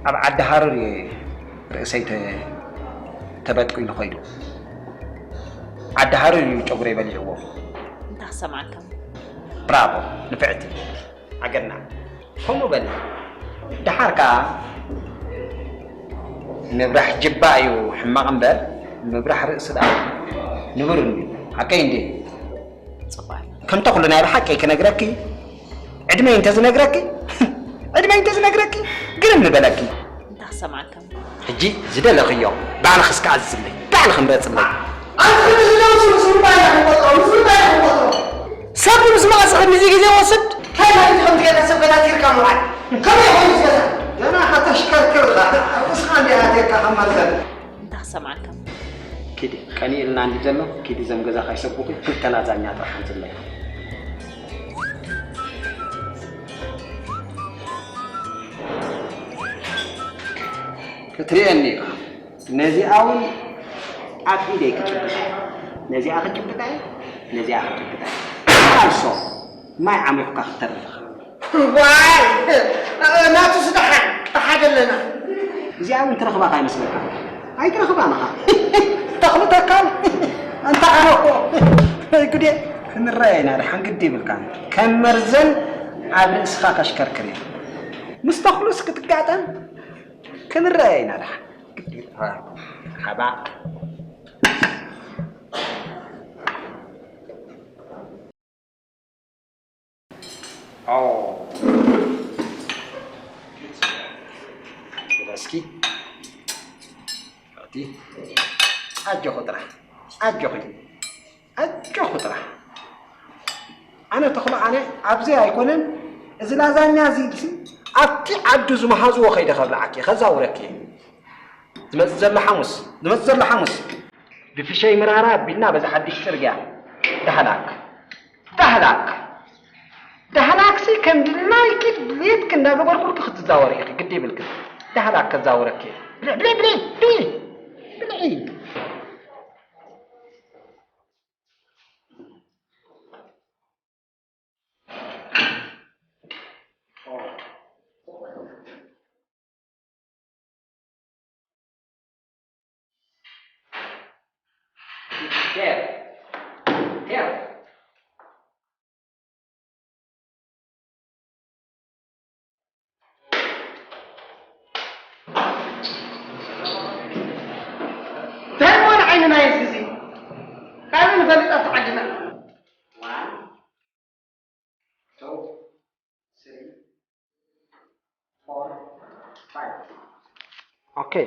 ኣብ ዓዲ ሃረር እየ ርእሰይ ተ-፣ ተበጥቂሉ ከይዱ። ዓዲ ሃረር እዩ ጨጉረይ በሊዕዎ። እንታይ ክሰምዓካ? ብራቮ ንፍዕቲ። ኣገና። ከምኡ በሊ። ደሓር ከኣ ምብራሕ ጅባ እዩ ሕማቕ እምበር፣ ምብራሕ ርእሲ ደኣ ንቡር እዩ። ሓቀይ እንዴ? ጽቡቕ። ከምቲ ኩሉ ናይ ብሓቂ ክነግረኪ፣ ዕድመይ እንተዝነግረኪ፣ ዕድመይ እንተዝነግረኪ፣ ግርም ምበለኪ። እንታይ ክሰምዓካ? ሕጂ ዝደለኽዮ ባዕልኺ እስከ ኣዝዝለይ፣ ባዕልኺ ምረጽለይ። ኣንተ ዝደውስ ምስሉ ባይና ክንቆጥሮ፣ ምስሉ ባይና ክንቆጥሮ። ሰብ ምስ መቐጽ ክንድዚ ግዜ ወስድ? እንታይ ማለት እዩ ከምዚ ገይርካ ሰብ ገዛ ቲርካ ምውዓል? ከመይ ይኾን እዚ ገዛ? ገና ከተሽከርክር ኢኻ፣ ርእስኻ እንዲኻ ኣቲርካ ከም መርዘን። እንታይ ክሰምዓካ? ኪዲ፣ ቀኒእልና እንዲ ዘሎ፣ ኪዲ ዘም ገዛ ካይሰብኩኺ፣ ክልተ ላዛኛ ጥራሕ ኣምፅለይ። ክትርእየኒ ኢኻ። ነዚኣ እውን ኣብ ኢደይ ክጭብጣ እየ። ነዚኣ ክጭብጣ እየ፣ ነዚኣ ክጭብጣ እየ። ካልሶ ማይ ዓሚኹካ ክትተርፍ ኢኻ። ዋይ! ናቱስ ደሓን፣ ደሓን ኣለና። እዚኣ እውን ትረኽባ ከይመስለካ። ኣይትረኽባን ኢኻ። ተኽሉ ተካል፣ ኣንታ ኣነ እኮ። ወይ ጉዴ! ክንረኣይ ኢና ደሓን ግዲ ይብልካን። ከም መርዘን ኣብ ርእስኻ ከሽከርክር እየ። ምስ ተኽሉስ ክትጋጠም? ክንረኣይ ኢና ደሓን። ግዲ ይብልካ። ሓባእ። ኦ። እስኪ። ኣቲ። ኣጆኹ ጥራሕ። ኣጆኺ። ኣጆኹ ጥራሕ። ኣነ ተኽሉ ኣነ ኣብዚ ኣይኮነን። እዚ ላዛኛ እዚ ድሲ ኣብቲ ዓዱ ዝመሃዝዎ ከይደ ከብልዓኪ፣ ከዛውረኪ። ዝመጽእ ዘሎ ሓሙስ፣ ዝመጽእ ዘሎ ሓሙስ። ብፍሸይ ምራራ ኣቢልና በዛ ሓድሽ ጽርግያ። ዳህላክ። ዳህላክ። ዳህላክሲ ከም ድላይኪ ድሌትኪ እንዳገበርኩልኪ ክትዛወሪ ኢኺ፣ ግዲ ይብልኪ። ዳህላክ ከዛውረኪ። ብልዒ፣ ብልዒ፣ ብልዒ፣ ብልዒ። ብልዒ። እንታይ እሞ ንዓይኒ ናይ እዚ ካልእ ንፈልጥ ኣብቲ ዓድና። One, two, three, four, five. Okay.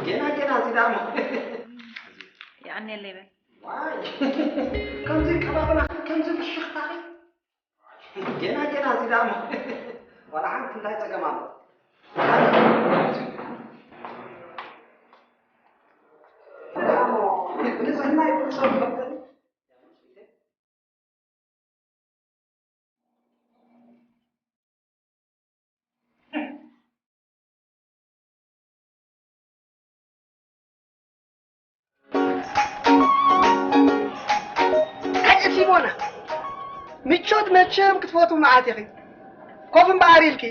ገና ገና እዚህ ዳሞ የቀኔለይ በል። ዋይ፣ ከምዚ ቀባብላ፣ ከምዚ ፍሽኽታኺ። ገና ገና እዚህ ዳሞ ዋላ ሓንቲ እንታይ ጸገም ኣሎ? ንጽህና ይቁጸር። ኣየ ሲሞና፣ ምቾት መቸም ክትፈትው መዓት ኢኺ። ኮፍ እምበኣር ኢልኪ።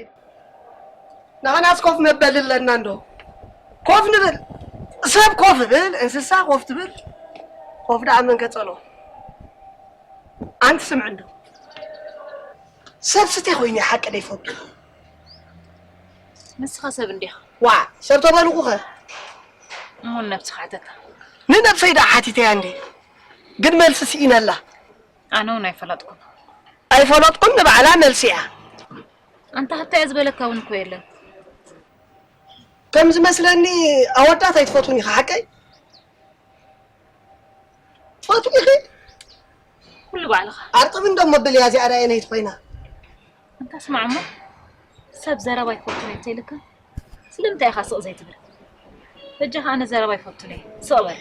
ንሕናስ ኮፍ መበሊ ኣለና እንዶ። ኮፍ ንብል። ሰብ ኮፍ ይብል፣ እንስሳ ኮፍ ትብል። ኮፍ ደኣ መን ከጸሎ? ኣንቲ ስምዒ እንዶ። ሰብ ስቴ ኮይኑ ሓቂ ደይፈቱ። ንስኻ ሰብ እንዲኻ። ዋ፣ ሰብ ተበልኩኸ? እሞ ንነብስኻ ሓተታ። ንነብሰይ ደኣ ሓቲተያ እንዴ? ግን መልሲ ስኢነላ። ኣነ እውን ኣይፈለጥኩን። ኣይፈለጥኩን ንባዕላ መልሲ እያ። ኣንታ ሃብታየ ዝበለካ እውን እኮ የለን። ከም ዝመስለኒ ኣወዳት ኣይትፈትዉን ኢኻ፣ ሓቀይ? ትፈትዉ ኢኺ? ኩሉ ባዕልኻ። ኣርጥብ እንዶ መብል እያ እዚኣ፣ ዳኣ ነይቲ ኮይና። ኣንታ ስማዕ እሞ፣ ሰብ ዘረባ ይፈቱን እየ እንተኢልካ፣ ስለምንታይ ኢኻ ስቕ ዘይትብል? በጃኻ ኣነ ዘረባ ይፈቱን እየ፣ ስቕ በል።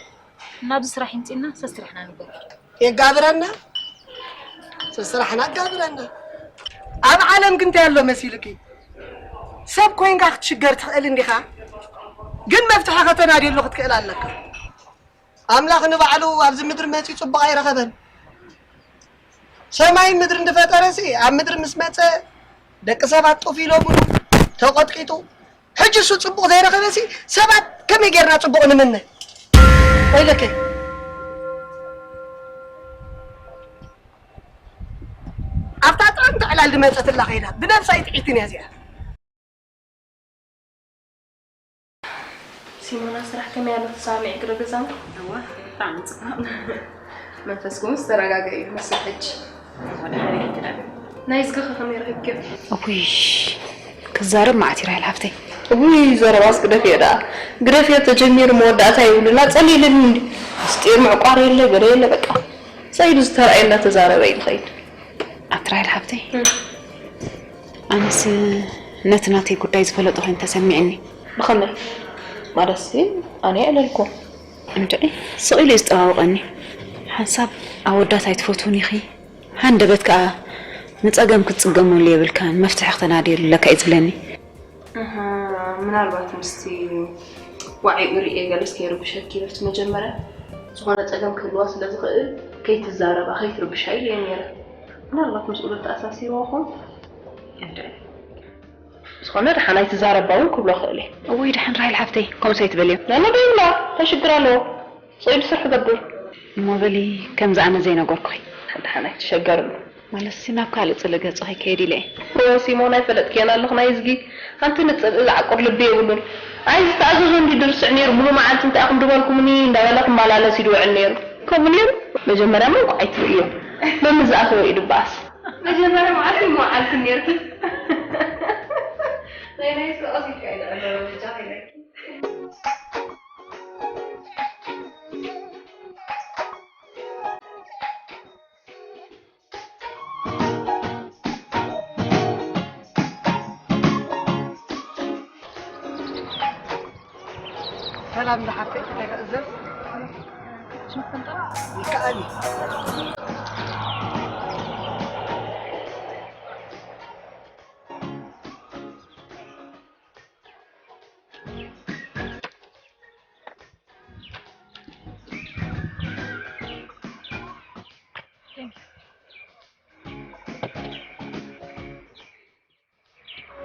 ናብዚ ስራሕ ይምጺእና፣ ሰስራሕና ንገብር። የጋብረና፣ ሰስራሕና ኣጋብረና። ኣብ ዓለም ግን እንታይ ኣሎ መሲልኪ? ሰብ ኮይንካ ክትሽገር ትኽእል እንዲኻ፣ ግን መፍትሒ ከተናድየሉ ክትክእል ኣለካ። ኣምላኽ ንባዕሉ ኣብዚ ምድሪ መጺኡ ጽቡቕ ኣይረኸበን። ሰማይን ምድርን ዝፈጠረሲ ኣብ ምድሪ ምስ መጸ ደቂ ሰባት ጡፍ ኢሎምሉ፣ ተቐጥቂጡ። ሕጂ እሱ ጽቡቕ ዘይረኸበሲ ሰባት ከመይ ጌርና ጽቡቕ ንምነ? ወይለከ። ኣብታ ጥዕምቲ ዕላል ዝመጸትላ ከይዳ ብነብሳ ኣይጥዒትን እያ እዚኣ። ሲሞና፣ ስራሕ ከመይ ኣሎ? ተሰማሚዕኪ ዶ ገዛና? እወ፣ ብጣዕሚ ጽቡቕ። መንፈስኩም ዝተረጋገ እዩ ዝመስል ሕጂ። ወደ ሓሪፍ ትዳር። ናይ ዝገኸ ከመይ ረኺብክዮ? እውይ፣ ክዛረብ መዓት እዩ ራሄል ሓፍተይ። እውይ፣ ዘረባስ ግደፍዮ ደኣ። ግደፍዮ፣ ተጀሚሩ መወዳእታ የብሉን። ኣጸሊልኒ እንዲ። ምስጢር ምዕቋር የለ፣ ገለ የለ፣ በቃ። ሰኢዱ ዝተራእየ እናተዛረበ እዩ ዝኸይድ። ኣቲ ራሄል ሓፍተይ፣ እም። ኣነስ ነቲ ናተይ ጉዳይ ዝፈለጦ ኮይኑ ተሰሚዕኒ። ብኸመይ? ማለትሲ ኣነ የዕለልኩ። እንድዒ ስቕ ኢሉ እዩ ዝጠባብቐኒ። ሓንሳብ ኣወዳት ኣይትፈትዉን ኢኺ፣ ሃንደበት ከኣ ንጸገም ክትጽገመሉ የብልካን፣ መፍትሒ ክተናድየሉ ኣለካ እዩ ዝብለኒ። ኣሃ፣ ምናልባት ምስቲ ዋዒኡ ርእየ ገለስ ከይርብሸኪ በቲ መጀመርያ ዝኾነ ጸገም ክህልዋ ስለ ዝኽእል ከይትዛረባ፣ ከይትርብሻ ኢለ እየ ነይረ። ምናልባት ምስኡ ዶ ተኣሳሲርዎ ኾን? እንድዒ። ዝኾነ ደሓን ኣይትዛረባ እውን ክብሎ ክእል እየ። እውይ፣ ደሓን ራሄል ሓፍተይ፣ ከምኡስ ኣይትበልዮ። ናኖ ዶ ይብላ? እንታይ ሽግር ኣለዎ? ስቕ ኢሉ ስርሑ ገብር። እሞ በሊ፣ ከምዚ ኣነ ዘይነገርኩኺ። ደሓን ኣይትሸገርሉ። ማለትሲ ናብ ካልእ ጽልኢ ገጽ ከይከይድ ኢለ እየ። ኦ፣ ሲሞን ኣይፈለጥክዮን ኣለኹ ናይ እዝጊ። ኣንቲ ንጽልኢ ዝዓቁር ልቢ የብሉን። ኣይ፣ ዝተኣዘዞ እንዲ ድርስዕ ነይሩ። ሙሉ መዓልቲ እንታይ ኢኹም ድበልኩምኒ እንዳበለ ክመላለስ እዩ ድውዕል ነይሩ። ከምኡ ነይሩ? መጀመርያ እሞ እንኳዕ ኣይትርእዮ። መምዝኣተወ እዩ ድበኣስ። መጀመርያ መዓልቲ እሞ መዓልቲ ነይርኪ። ናይ ናይ ስቕ ኢልካ እዩ ዝዕበረ ብቻ ከይለኪ። ሰላም ዝሓፍተይ፣ እንታይ ክእዘዝ? ይከኣል እዩ።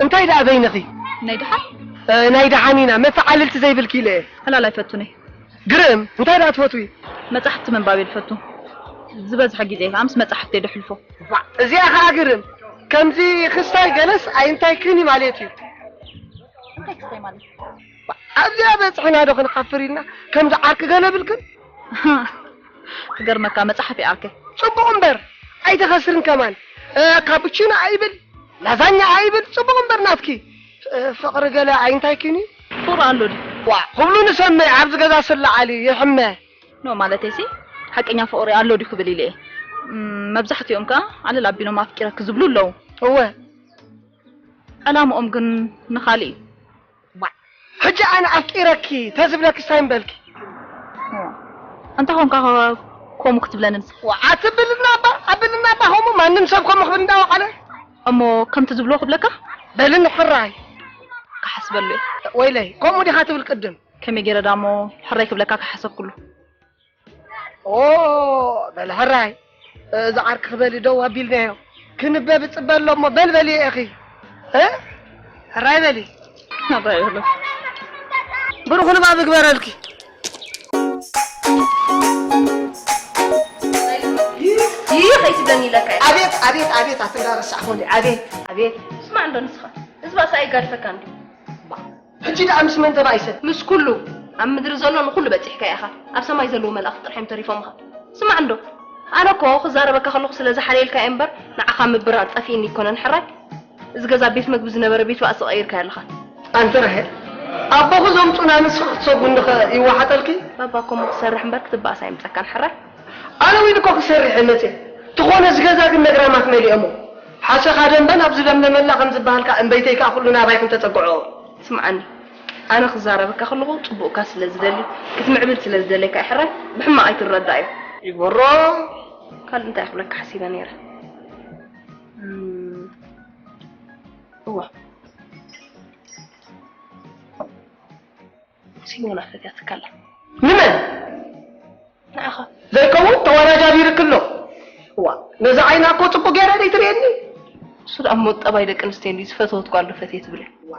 እንታይ ደኣ በይንኺ? ናይ ደሓን? እ፣ ናይ ደሓን ኢና፣ መተዓልልቲ ዘይብልኪ ኢለ እየ። ዕላል ኣይፈቱን እየ። ግርም፣ እንታይ ደኣ ትፈትዊ? መጻሕፍቲ ምንባብ እየ ዝፈቱ። ዝበዝሐ ግዜ ከኣ ምስ መጻሕፍቲ እየ ደሕልፎ። ዋዕ፣ እዚኣ ከኣ ግርም። ከምዚ ክስታይ ገለስ ኣይ እንታይ ክኒ ማለት እዩ? እንታይ ክስታይ ማለት? ዋዕ፣ ኣብዚኣ በጽሕና ዶ ክንሓፍር ኢልና? ከምዚ ዓርኪ ገለ ብልክን? ክገርመካ፣ መጽሓፍ ይኣርኬ። ጽቡቕ እምበር፣ ኣይትኸስርን ከማን። እ፣ ካፑቺኖ ኣይብል፣ ላዛኛ ኣይብል፣ ጽቡቕ እምበር ናትኪ። እ፣ ፍቕሪ ገለ ኣይ እንታይ ኪኒ? ፍቕሪ ኣሎ ድዩ? ዋዕ፣ ክብሉ ንሰምዕ፣ ኣብዚ ገዛ ስለ ዓሊ ይሕመ። ኖ፣ ማለተይሲ፣ ሓቀኛ ፍቕሪ ኣሎ ድዩ ክብል ኢለ እየ። እም፣ መብዛሕትኦም ከኣ ዓለል ኣቢሎም ኣፍቂረኪ ዝብሉ ኣለዉ። እወ። ዕላምኦም ግን ንኻልእ እዩ። ዋዕ፣ ሕጂ ኣነ ኣፍቂረኪ ተዝብለኪ እንታይ ምበልኪ? ዋ፣ እንተ ኾንካ ከምኡ ክትብለኒ ንስ-? ዋዕ፣ ኣትብልና እባ፣ ኣብልና እባ ከምኡ ማንም ሰብ ከምኡ ክብል እንዳወዓለ። እሞ ከምቲ ዝብሎ ክብለካ? በልኒ ሕራይ። ክሓስበሉ እየ። ወይለይ፣ ከምኡ ዲኻ ትብል ቅድም? ከመይ ገይረ ዳሞ ሕራይ ክብለካ ክሓሰብኩሉ? ኦ፣ በል ሕራይ፣ እዚ ዓርኪ ክበሊ ደው ኣቢልናዮ። ክንበብ እጽበ ኣሎ እሞ በል በሊ ኢኺ። እ? ሕራይ በሊ። ሕራይ በሎ። ብሩኽ ንባብ እግበረልኪ። ይህ ከይትብለኒ ኢለካ እየ። ኣቤት፣ ኣቤት፣ ኣቤት፣ ኣትንዳ ረሳዕኹኒ። ኣቤት፣ ኣቤት። ስማዕ እንዶ ንስኻ፣ ህዝባ ሰኣይ ጋድፈካ እንዲ። ሕጂ ደኣ ምስ መን ተባኢሰ? ምስ ኩሉ። ኣብ ምድሪ ዘሎ ንኹሉ በጺሕካ ኢኻ። ኣብ ሰማይ ዘለዉ መላእኽቲ ጥራሕ እዮም ተሪፎምኻ። ስማዕ እንዶ፣ ኣነ እኮ ክዛረበካ ከለኹ ስለ ዝሓለየልካ እየ እምበር፣ ንዓኻ ምብራር ጠፊእኒ ኣይኮነን ሕራይ። እዚ ገዛ ቤት መግቢ ዝነበረ ቤት ባእሲ ቀይርካዮ ኣለኻ። ኣንቲ ራሄል፣ ኣቦኺ ዘምጹና ንስኺ ክትሰጉ እንድኸ ይወሓጠልኪ? ባባ እኮ እሞ ክሰርሕ እምበር ክትበኣስ ኣይምጸካን ሕራይ። ኣነ እውን እኮ ክሰርሕ እየ መጽየ። ትኾነ እዚ ገዛ ግን ነግራማት መሊኦሞ። ሓሰኻ ደንበን ኣብ ዝለምለመላ ከም ዝበሃል ከኣ እምበይተይ ከኣ ኩሉ ናባይ ክንተጸግዖ። ስምዓኒ፣ ኣነ ክዛረበካ ከለኹ ጽቡቕካ ስለ ዝደሊ፣ ክትምዕብል ስለ ዝደለካ እየ ሕራይ፣ ብሕማቕ ኣይትረዳእዮ። ይበሮ። ካልእ እንታይ ክብለካ ሓሲበ ነይረ? እም፣ እዋ። ሲሞና ፈትያትካ ኣላ። ንመን? ንዓኻ። ዘይከውን ተወራጃቢርክ ኣሎ። እዋ፣ ነዛ ዓይና እኮ ጽቡቕ ገይረ ደይ ትርእየኒ? እሱ ደኣ እሞ ጠባይ ደቂ ኣንስትዮ እንድዩ፣ ዝፈተወት ጓል ዶ ፈትየ ትብለ? እዋ፣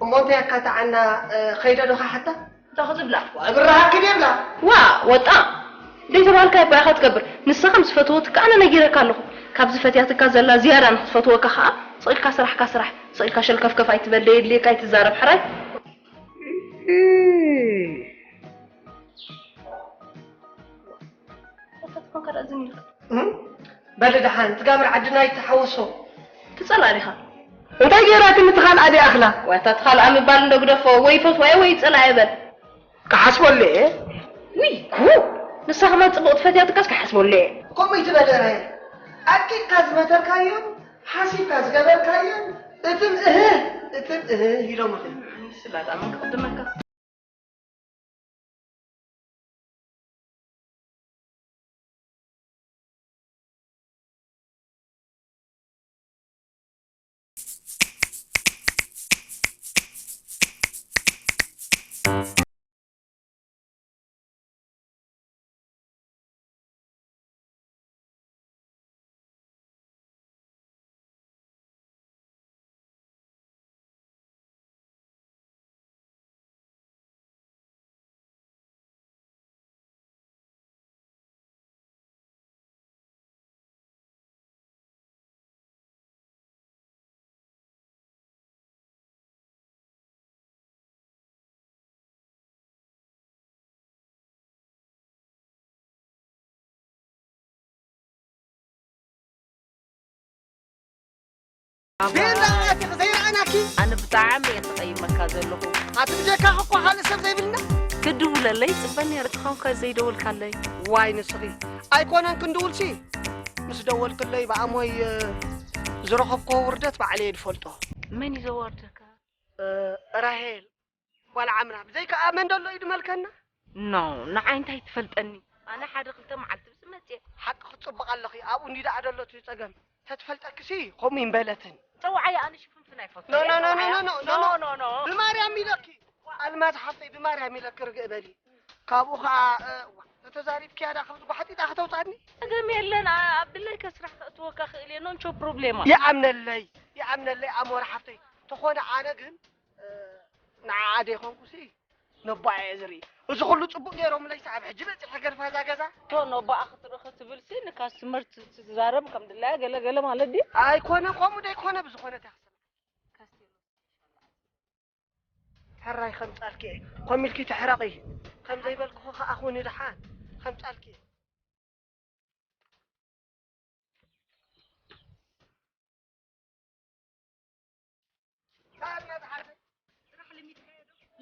እሞ እንታይ ኣካትዓና፣ እ፣ ኸይደ ዶ ክሓታ? እንታይ ክትብላ? ዋ፣ ብራሃ ክድ የብላ። ዋ፣ ወጣ። ደይ ተባልካ እባ ኢኻ ትገብር። ንሳ ከም ዝፈተወትካ ኣነ ነጊረካ ኣለኹ። ካብ ዝፈትያትካ ዘላ ዝያዳ ንክትፈትወካ ኸኣ፣ ስቕ ኢልካ ስራሕካ ስራሕ። ስቕ ኢልካ ሸልከፍከፍ ኣይትበል፣ ደየድልየካ ኣይትዛረብ፣ ሕራይ? እም። በሊ ደሓን፣ ትጋብር ዓድና ይተሓወሶ። ትጸልኣ ዲኻ? እንታይ ገይራትኒ ትኻልኣ ዲኣ ኣኽላ? ዋታ ትኻልኣ ምባል እንዶ ግደፎ፣ ወይ ይፈትዋ እየ ወይ ይጸልኣ እየ በል። ክሓስበሉ እየ። ውይ፣ ኩ! ንሳ ከማን ጽቡቕ ትፈትያ ትካስ ክሓስበሉ እየ። ከምኡ ይትበደረ። ኣቂጥካ ዝመተርካዮን ሓሲብካ ዝገበርካዮን እትም እህ፣ እትም እህ ኢሎምኺ። ስላጣ መን ክቕድመካ? ቤላ ኣቲኺ ዘይረኣናኪ? ኣነ ብጣዕሚ እየ ተቐይመካ ዘለኹ። ኣቲ ብጀካኺ እኮ ካልእ ሰብ ዘይብልና። ክድውለለይ ይጽበ ነይረ፣ እስኻ እኳ ዘይደወልካለይ። ዋይ ንስኺ ኣይኮነን ክንድውልሲ፣ ምስ ደወልክለይ ብኣሞይ ዝረኸብክዎ ውርደት ባዕለይ እየ ዝፈልጦ። መን እዩ ዘዋርደካ? ራሄል ጓል ዓምና ብዘይከኣ መን ደሎ እዩ ድመልከና? ኖ፣ ንዓይ እንታይ ትፈልጠኒ? ኣነ ሓደ ክልተ መዓልቲ ምስ መጽየ። ሓቂ ክትጽብቕ ኣለኺ፣ ኣብኡ እንዲ ደኣ ደሎ እቲ ጸገም። ተትፈልጠክሲ ከምኡ ይምበለትን። ጸዋዓይ ኣነ ሽፍንፍን ኣይፈቱ። ኖ፣ ኖ፣ ኖ፣ ኖ፣ ኖ፣ ኖ፣ ኖ፣ ኖ፣ ኖ። ብማርያም ኢለኪ። ኣልማዝ ሓፍተይ ብማርያም ኢለኪ ርግእ በሊ። ካብኡ ኸኣ፣ እ፣ ዋ፣ ተተዛሪብኪያ ዳ ከምዚ ጓሕጢጣ ከተውጻኒ? ጸገም የለን፣ ኣ-፣ ኣብ ድለይከ ስራሕ ከእትወካ ክእል እየ፣ ኖንቾ ፕሮብሌማ። ይኣምነለይ፣ ይኣምነለይ ኣሞራ ሓፍተይ። ተኾነ ኣነ ግን፣ እ፣ ንዓኣ ደይኮንኩሲ ነቦኣ እየ ዝርኢ። እዚ ኩሉ ጽቡቕ ገይሮምለይሲ ኣብ ሕጂ በጺሐ ገርፋ እዛ ገዛ። ቶ ነቦኣ ክትርኢ ክትብልሲ ንካስተመር ት-፣ ትዛረብ ከም ድላያ ገለ ገለ ማለት ድዩ? ኣይኮነ፣ ከምኡ ደይኮነ ብዝኾነ እንታይ ክሰምዕ? ሕራይ ከምጻልኪ እየ። ኮም ኢልኪ ትሕረቒ። ከም ዘይበልኩኺ ከኣ ኩኒ ደሓን። ከምጻልኪ እየ።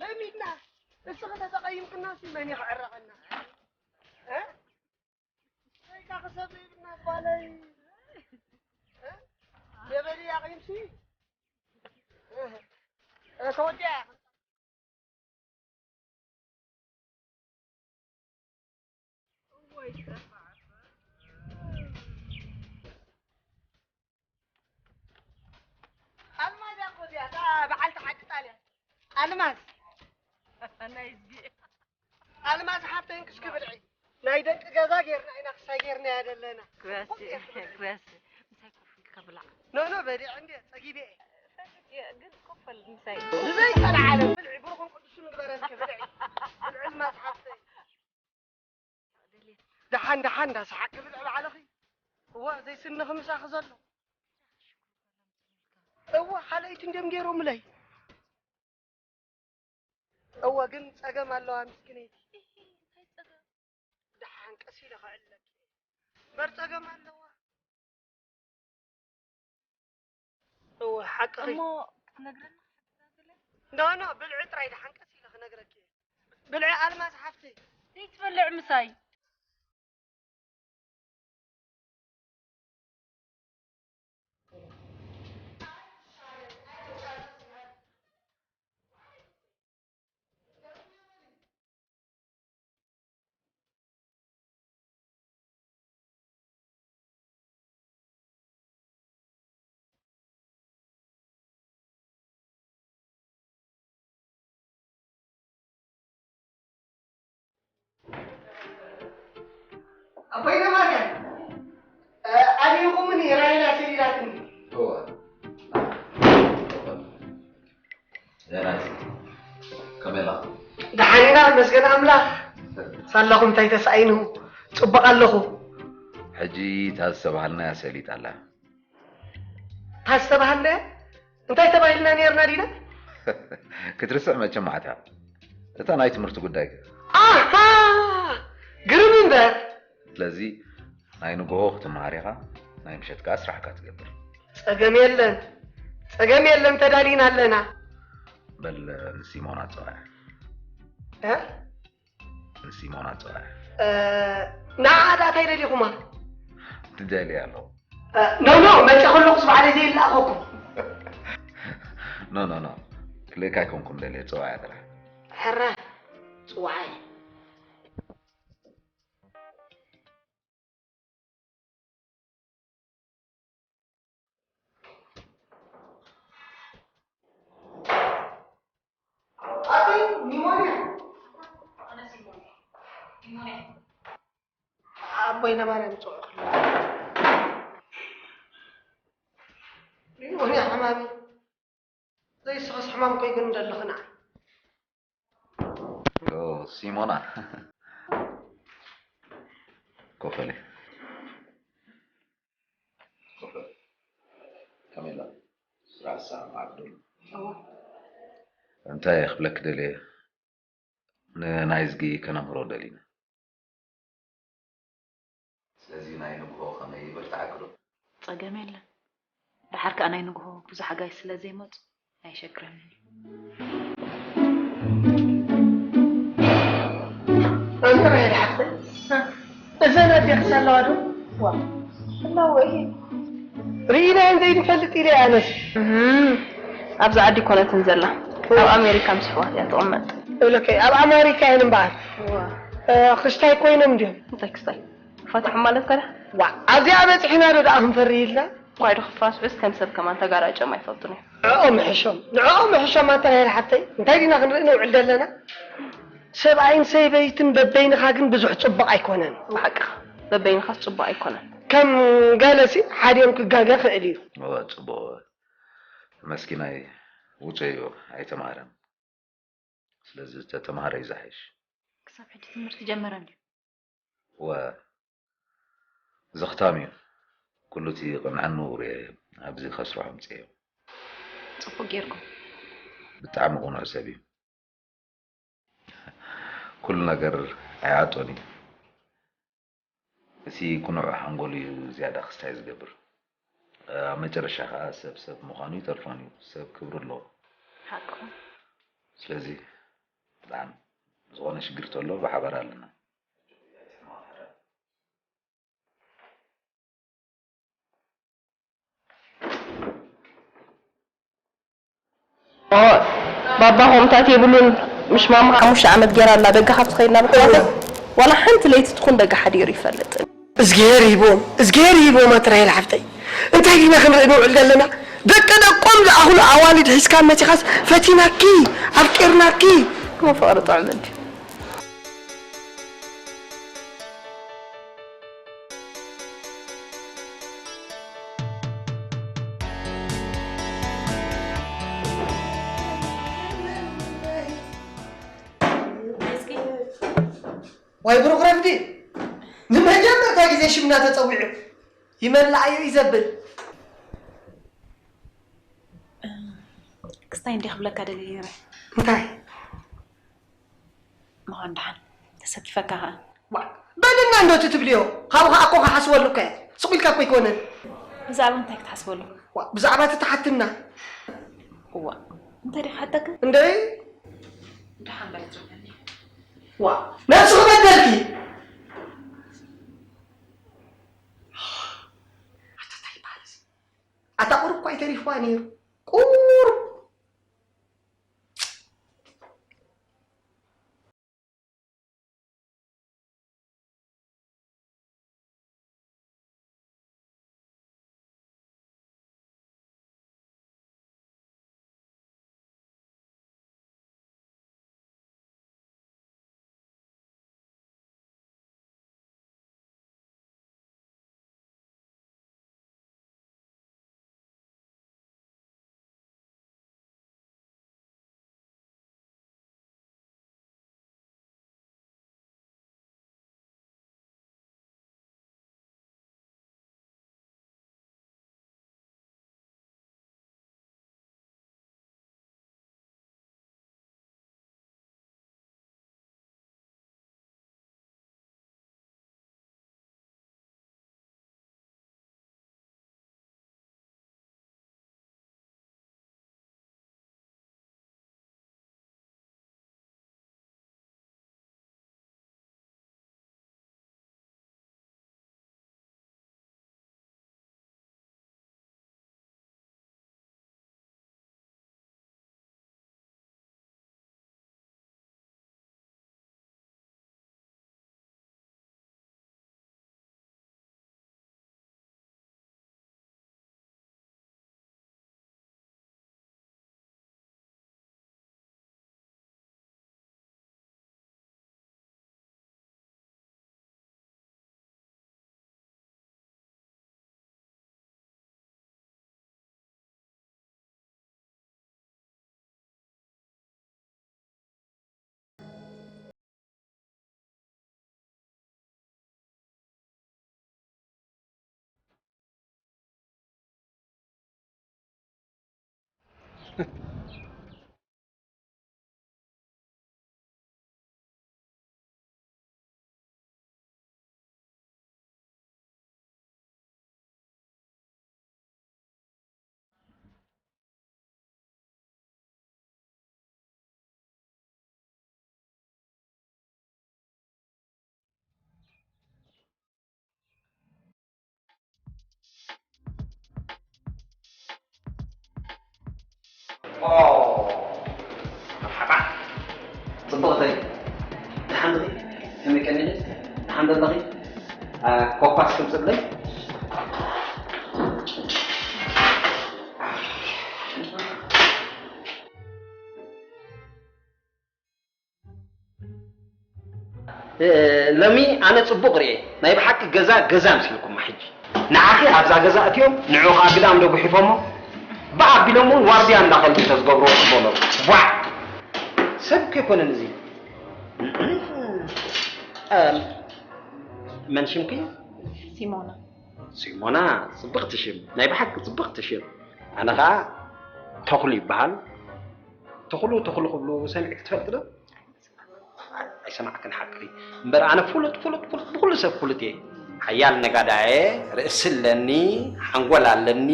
ለሚድና። እስኺ ተተቐይምክናሲ መን እዩ ክዕረቐና? እ? ደቂኻ ክሰብ ዘይብልና ጓለይ። እ? የበሊ ኣቕይምሲ። እ፣ ተወዲኣ። ኣልማዝ እያ እኮ እዚኣ፣ እታ በዓልቲ ዓዲ ጣልያን። ኣልማዝ። ናይ እዝጊ። ኣልማዝ ሓፍተይ፣ እንክስኪ ብልዒ። ናይ ደቂ ገዛ ጌርና ኢና፣ ክሳይ ጌርናያ ዘለና። ክበሲ፣ ክበሲ። ምሳይ ኮፍ ኢልካ ብላዕ። ኖ፣ ኖ፣ በሊዐ እንድየ፣ ጸጊበ እየ። ፈልጥ እየ፣ ግን ኮፍ በል ምሳይ። ብዘይ ቀልዓለም ብልዒ፣ ብሩኽን ቅዱስን ግበረልኪ ብልዒ። ብልዒ ኣልማዝ ሓፍተይ። ደሓን፣ ደሓን፣ እንዳ ሰሓቅኪ ብልዒ ባዕልኺ። እዋ፣ ዘይስንኺ ምሳኺ ዘሎ። እዋ፣ ካልኣይቲ እንድዮም ገይሮምለይ። እወ፣ ግን ጸገም ኣለዋ ምስኪነይቲ። እሂ፣ እንታይ ጸገም? ደሓን ቀስ ኢለ ከዕልለኪ። እምበር ጸገም ኣለዋ። እወ፣ ሓቅኺ። እሞ ክትነግረና ክትዛተለ? ኖ፣ ኖ፣ ብልዒ ጥራይ ደሓን ቀስ ኢለ ክነግረኪ እየ። ብልዒ ኣልማዝ ሓፍተይ። ዘይትበልዕ ምሳይ። ኣቦይነ ማርያም፣ እ፣ ኣልይኹምኒ፣ ራሄል ኣሰዲዳትኒ። እወ። ዜናይ፣ ከመይ ኣለኻ? ደሓን ኢና፣ መስገን ኣምላኽ። ሳላኹም እንታይ ተሳኢኑ? ጽቡቕ ኣለኹ። ሕጂ እታ ዝተባህልናያ ሰሊጥ ኣላ። እታ ዝተባህልናያ? እንታይ ተባሂልና ነይርና ዲና? ክትርስዕ መቸም ማዕታ። እታ ናይ ትምህርቲ ጉዳይ። ኣሃ! ግርም እምበር። ስለዚ ናይ ንግሆ ክትመሃር ኢኻ፣ ናይ ምሸት ከኣ ስራሕካ ትገብር። ጸገም የለን። ጸገም የለን፣ ተዳሊና ኣለና። በል ንሲሞና ጸውዐ። እ? ንሲሞና ጸውዐ። እ፣ ንዓኣ ደኣ እንታይ ደሊኹማ? ትደልያ ኣለኹ። እ፣ ኖ፣ ኖ፣ መጸ ከለኹስ ባዕለይ ዘይለኣኸኩም። ኖ፣ ኖ፣ ኖ። ክልእካ ኣይኮንኩን ደልየ፣ ጸውዐያ ጥራሕ። ሕራይ፣ ጽውዓያ። ኣቲ ኒሞንያ። ኣነ ሲሞንያ። ኒሞንያ። ኣቦይ ነማርያም ይጽውዑ። ኒሞንያ ሕማሚ። ዘይስኽስ ሕማም ኮይጉን ዘለኽና። ኦ፣ ሲሞና። ኮፈሌ። ኮፈሌ። ከመይ ኣላ? ስራሕ ሰላም ዓዱ። እዋ። እንታይ ክብለክ ደልየ? ንናይዝጊ ከነምህሮ ደሊና። ስለዚ ናይ ንግሆ ከመይ ይብርትዓኪ ዶ? ጸገም የለን። ደሓር ከኣ ናይ ንግሆ ብዙሕ ኣጋይሽ ስለ ዘይመጹ ኣይሸግረንን እዩ። ኣንተ ራሄል ሓፍተይ፣ እዘን ኣዴኽስ ኣለዋ ዶ? ዋ፣ ኣለዋ እየ። ርኢናየን ዘይንፈልጥ ኢለ እየ ኣነስ። እህም፣ ኣብዚ ዓዲ ኣይኮነትን ዘላ፣ ኣብ ኣሜሪካ ምስ ኣሕዋት እያ ትቕመጥ። እብለከይ፣ ኣብ ኣማሪካ እየን እምበኣር። እ፣ ክስታይ ኮይኖም ድዮም? እንታይ ክስታይ? ተፋቲሖም ማለት ከ? ዋ፣ ኣብዚኣ በጺሕና ዶ ደኣ ክንፈሪ ኢልና? እኳ ኢሉ ክፋስሑስ ከም ሰብ ከማን ተጋራጭዮም ኣይፈልጡን እዮም። ንዕኦም ሕሾም፣ ንዕኦም ሕሾም ኣንታ ራሄል ሓፍተይ፣ እንታይ ዲና ክንርኢ ንውዕል ዘለና? ሰብኣይን ሰበይትን በበይንኻ ግን ብዙሕ ጽቡቕ ኣይኮነን። ብሓቅኻ በበይንኻስ ጽቡቕ ኣይኮነን። ከም ገለሲ ሓዲኦም ክጋገ ክእል እዩ። እወ ጽቡቕ ተመስጊናይ ውጹይ እዩ ኣይተማህረን። ስለዚ ዝተተማህረ እዩ ዝሓይሽ። ክሳብ ሕጂ ትምህርቲ ጀመረ እንድዩ። እወ ዘኽታም እዩ። ኩሉ እቲ ቅንዕንኡ ርእየ ኣብዚ ከስርሖ ኣምፅኤዮ። ፅቡቅ ጌርኩም። ብጣዕሚ ቅኑዕ ሰብ እዩ። ኩሉ ነገር ኣይዓጦን እዩ። እቲ ቅኑዕ ሓንጎል እዩ ዝያዳ ክስታይ ዝገብር። ኣብ መጨረሻ ከዓ ሰብ ሰብ ምዃኑ ይተርፎን እዩ። ሰብ ክብሪ ኣለዎ። ሓቅኹም። ስለዚ ብጣዕሚ ዝኾነ ሽግር ተሎ ብሓባር ኣለና። ባባ ከምታት የብሉን። ምሽ ማማ ሓሙሽተ ዓመት ጌራ ኣላ ደገ ካብ ትኸይድ ናብ ኣሕዋተይ ዋላ ሓንቲ ለይቲ ትኹን ደገ ሓዲሩ ይፈልጥን። እዝግሄር ይህብዎም እዝግሄር ይህብዎም ኣትራሄል ሓፍተይ እንታይ ዲና ክንርኢ ንውዕል ዘለና ደቂ ደቆም ዝኣኽሉ ኣዋልድ ሒዝካ መፂኻስ ፈቲናኪ ኣፍቂርናኪ እሞ ፍቕሪ ጥዑም እንድዩ። ዋይ ብሩክ ረፍዲ ንመጀመርታ ግዜ ሽምና ተፀዊዑ ይመላኣዮ እዩ ዘብል ክስታይ እንዲ ክብለካ ደልየ ነይረ እንታይ ምዃን ደሓን ተሰኪፈካ ኸዓ ዋእ በልና እንዶ እቲ ትብልዮ ካብኡ ኸዓ እኮ ክሓስበሉ እኮ እየ ስቕ ኢልካ እኮ ኣይኮነን ብዛዕባ እንታይ ክትሓስበሉ ዋእ ብዛዕባ እቲ ተሓትና እዋእ እንታይ ዲኻ ሓተካ እንደይ ደሓን በል ትረፈኒ ዋእ ነብስኺ በደልኪ ኣታ እንታይ ይበሃል እዚ ኣታ ቁሩብ እኳ ኣይተሪፍዋ ነይሩ ቁሩብ ኦ፣ መርሓባ። ጽብቕተይ። ደሓን ዲኺ? ከመይ ቀኒኺ? ደሓን ዶ ኣለኺ? አ፣ ኮኳስ ክምጽለይ? እ፣ ሎሚ ኣነ ጽቡቕ ርእየ። ናይ ብሓቂ ገዛ ገዛ መሲልኩማ ሕጂ። ንዓኺ ኣብዛ ገዛ ኣትዮም፣ ንዕኡ ኸኣ ግዳም ዶ ጉሒፎሞ? ብኣ ኣቢሎም እውን ዋርድያ እንዳኸልዱ ተዝገብርዎ ጽቡቕ ነሩ። ቧዕ! ሰብ እኮ ኣይኮነን እዚ። እም፣ መን ሽምኪ? ሲሞና። ሲሞና፣ ጽብቕቲ ሽም። ናይ ብሓቂ ጽብቕቲ ሽም። ኣነ ኸኣ ተኽሉ ይበሃል። ተኽሉ፣ ተኽሉ ክብሉ ሰሚዕኪ ትፈልጢ ዶ? ኣይሰማዕክን ሓቅኺ። እምበር ኣነ ፍሉጥ፣ ፍሉጥ፣ ፍሉጥ፣ ብኹሉ ሰብ ፍሉጥ እየ። ሓያል ነጋዳየ፣ ርእሲ ኣለኒ፣ ሓንጎል ኣለኒ፣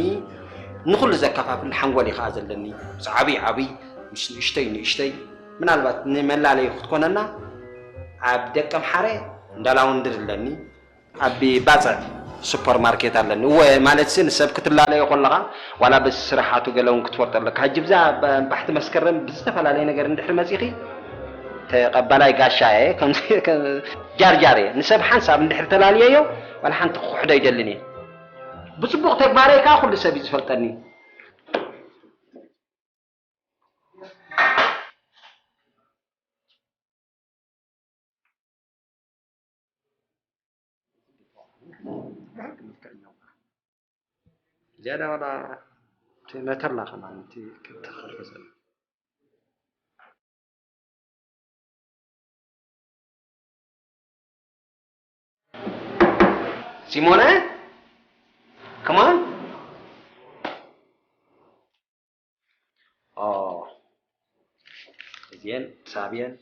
ንኹሉ ዘከፋፍል ሓንጎል እዩ ኸዓ ዘለኒ። ምስ ዓብይ ዓብይ፣ ምስ ንእሽተይ ንእሽተይ፣ ምናልባት ንመላለዪ ክትኮነና፣ ኣብ ደቀምሓረ እንዳ ላውንድሪ ኣለኒ። ኣብ ባጽዕ ሱፐር ማርኬት ኣለኒ። እወ፣ ማለትሲ ንሰብ ክትላለዮ ከለኻ፣ ዋላ በዚ ስራሓቱ ገለ እውን ክትፈልጦ ኣለካ። ሕጂ ብዛ ብ-፣ ባሕቲ መስከረም ብዝተፈላለየ ነገር እንድሕር መጺኺ፣ ተቐባላይ ጋሻ እየ፣ ከምዚ፣ ከም ጃርጃር እየ። ንሰብ ሓንሳብ እንድሕር ተላልየዮ፣ ዋላ ሓንቲ ክኹሕዶ ኣይደልን እየ። ብጽቡቕ ተግባረይ ከኣ ኩሉ ሰብ እዩ ዝፈልጠኒ። ዝያዳ ዋላ እቲ መተላ ከማን እቲ ክተኸርፈ ዘሎ። ሲሞነ፣ come on። ኦ፣ እዚኤን ሳብየን፣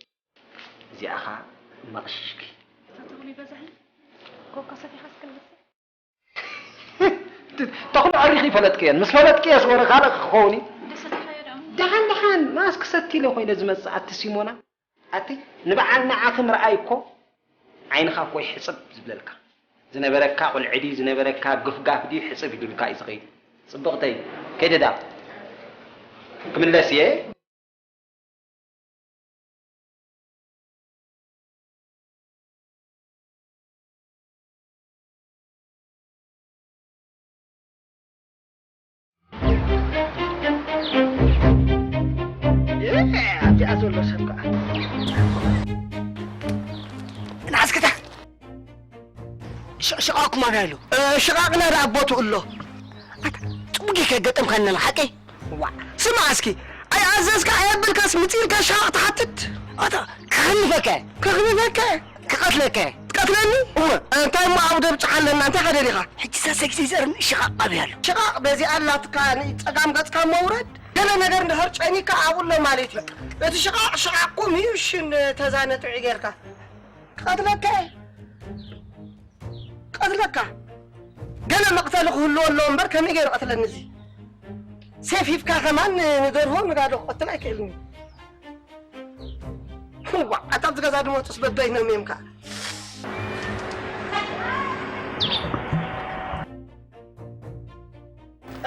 እዚኣ ኸኣ መቕሽሽኪ። ተኽሉ ይበዛሕን ኮካ ሰቲኻ እስክንመስል። ተኽሉ ኣሪኺ ይፈለጥክየን። ምስ ፈለጥክየስ ወረ ካልእ ክኸውን እዩ። ደሰቲኻዮ ደኣ። ደሓን ደሓን፣ ማስ ክሰቲ ኢለ ኮይነ ዝመጽእ ኣቲ ሲሞና። ኣቲ ንበዓል ንዓኺ ምርኣይ እኮ ዓይንኻ እኮ እዩ ሕጽብ ዝብለልካ። ዝነበረካ ቁልዒ ድዩ ዝነበረካ ግፍጋፍ ድዩ ሕጽብ ኢሉልካ እዩ ዝኸይድ። ጽብቕተይ፣ ከይደ ድኣ ክምለስ እየ። ኣብዚኣ ዘሎ ሰብ ከኣ ንዓስክታ ሽ-፣ ሽቓቕኩም ኣበይ ኣሎ? እ፣ ሽቓቕና ደኣ ኣብ ቦትኡ ኣሎ። ኣታ፣ ጽቡቕ ጌርካ ገጠምካና፣ ሓቀይ? ዋዕ፣ ስማዕ እስኪ፣ ኣይኣዘዝካ ኣየብልካስ ምጺእልካ ሽቓቕ ትሓትት? ኣታ፣ ከኽንፈካ፣ ከኽንፈካ፣ ክቐትለካ። ትቀትለኒ? እወ። እንታይ እሞ ኣብ ደብጭ ኣለና፣ እንታይ ሓደሊኻ? ሕጂ እዛ ሰግሲ ዘርም ሽቓቕ ኣበይ ኣሎ? ሽቓቕ በዚኣ ኣላትካ፣ ንጸጋም ገጽካ መውረድ። ገለ ነገር እንድሕር ጨኒካ ኣብኡ ኣሎ ማለት እዩ። እቲ ሽቓቕ ሽቓቕኩም እዩ፣ እሺ፣ ተዛነጥዒ ጌርካ። ክቐትለካ እየ። ክቐትለካ። ገለ መቕተሊ ክህልዎ ኣለዎ እምበር ከመይ ገይሩ ይቐትለኒ እዚ? ሴፍ ሂብካ ከማን ን-፣ ንደርሆ ንጋዶ ክቐትል ኣይክእልን እዩ። ዋዕ፣ ኣታ ኣብዚ ገዛ ድመጹስ በበይኖም እዮም ከኣ።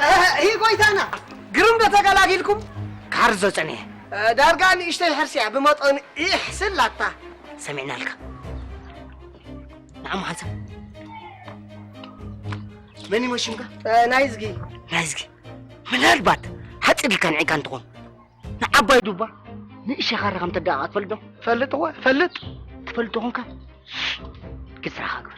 እህ፣ ሂ ጎይታና፣ ግርም ዶ ተገላጊልኩም? ክሓርዞ ጸኒሐ። እ፣ ዳርጋ ንእሽተይ ሕርሲ እያ፣ ብመጠኑ ኢሕ ስላታ። ሰሚዕናልካ። ንዓሞ ሓንሳብ። መን ይሞ ሽምካ? እ፣ ናይዝጊ። ናይዝጊ። ምናልባት ሓጺር ኢልካ ንዒካ እንትኾን። ንዓባይ ዱባ ንእሽተይ ካራ ከም ተደቃቓ ትፈልጥ ዶ? ፈልጥ እወ፣ ፈልጥ። ትፈልጥ ዶ ኾንካ? ግዝራኻ ግበር።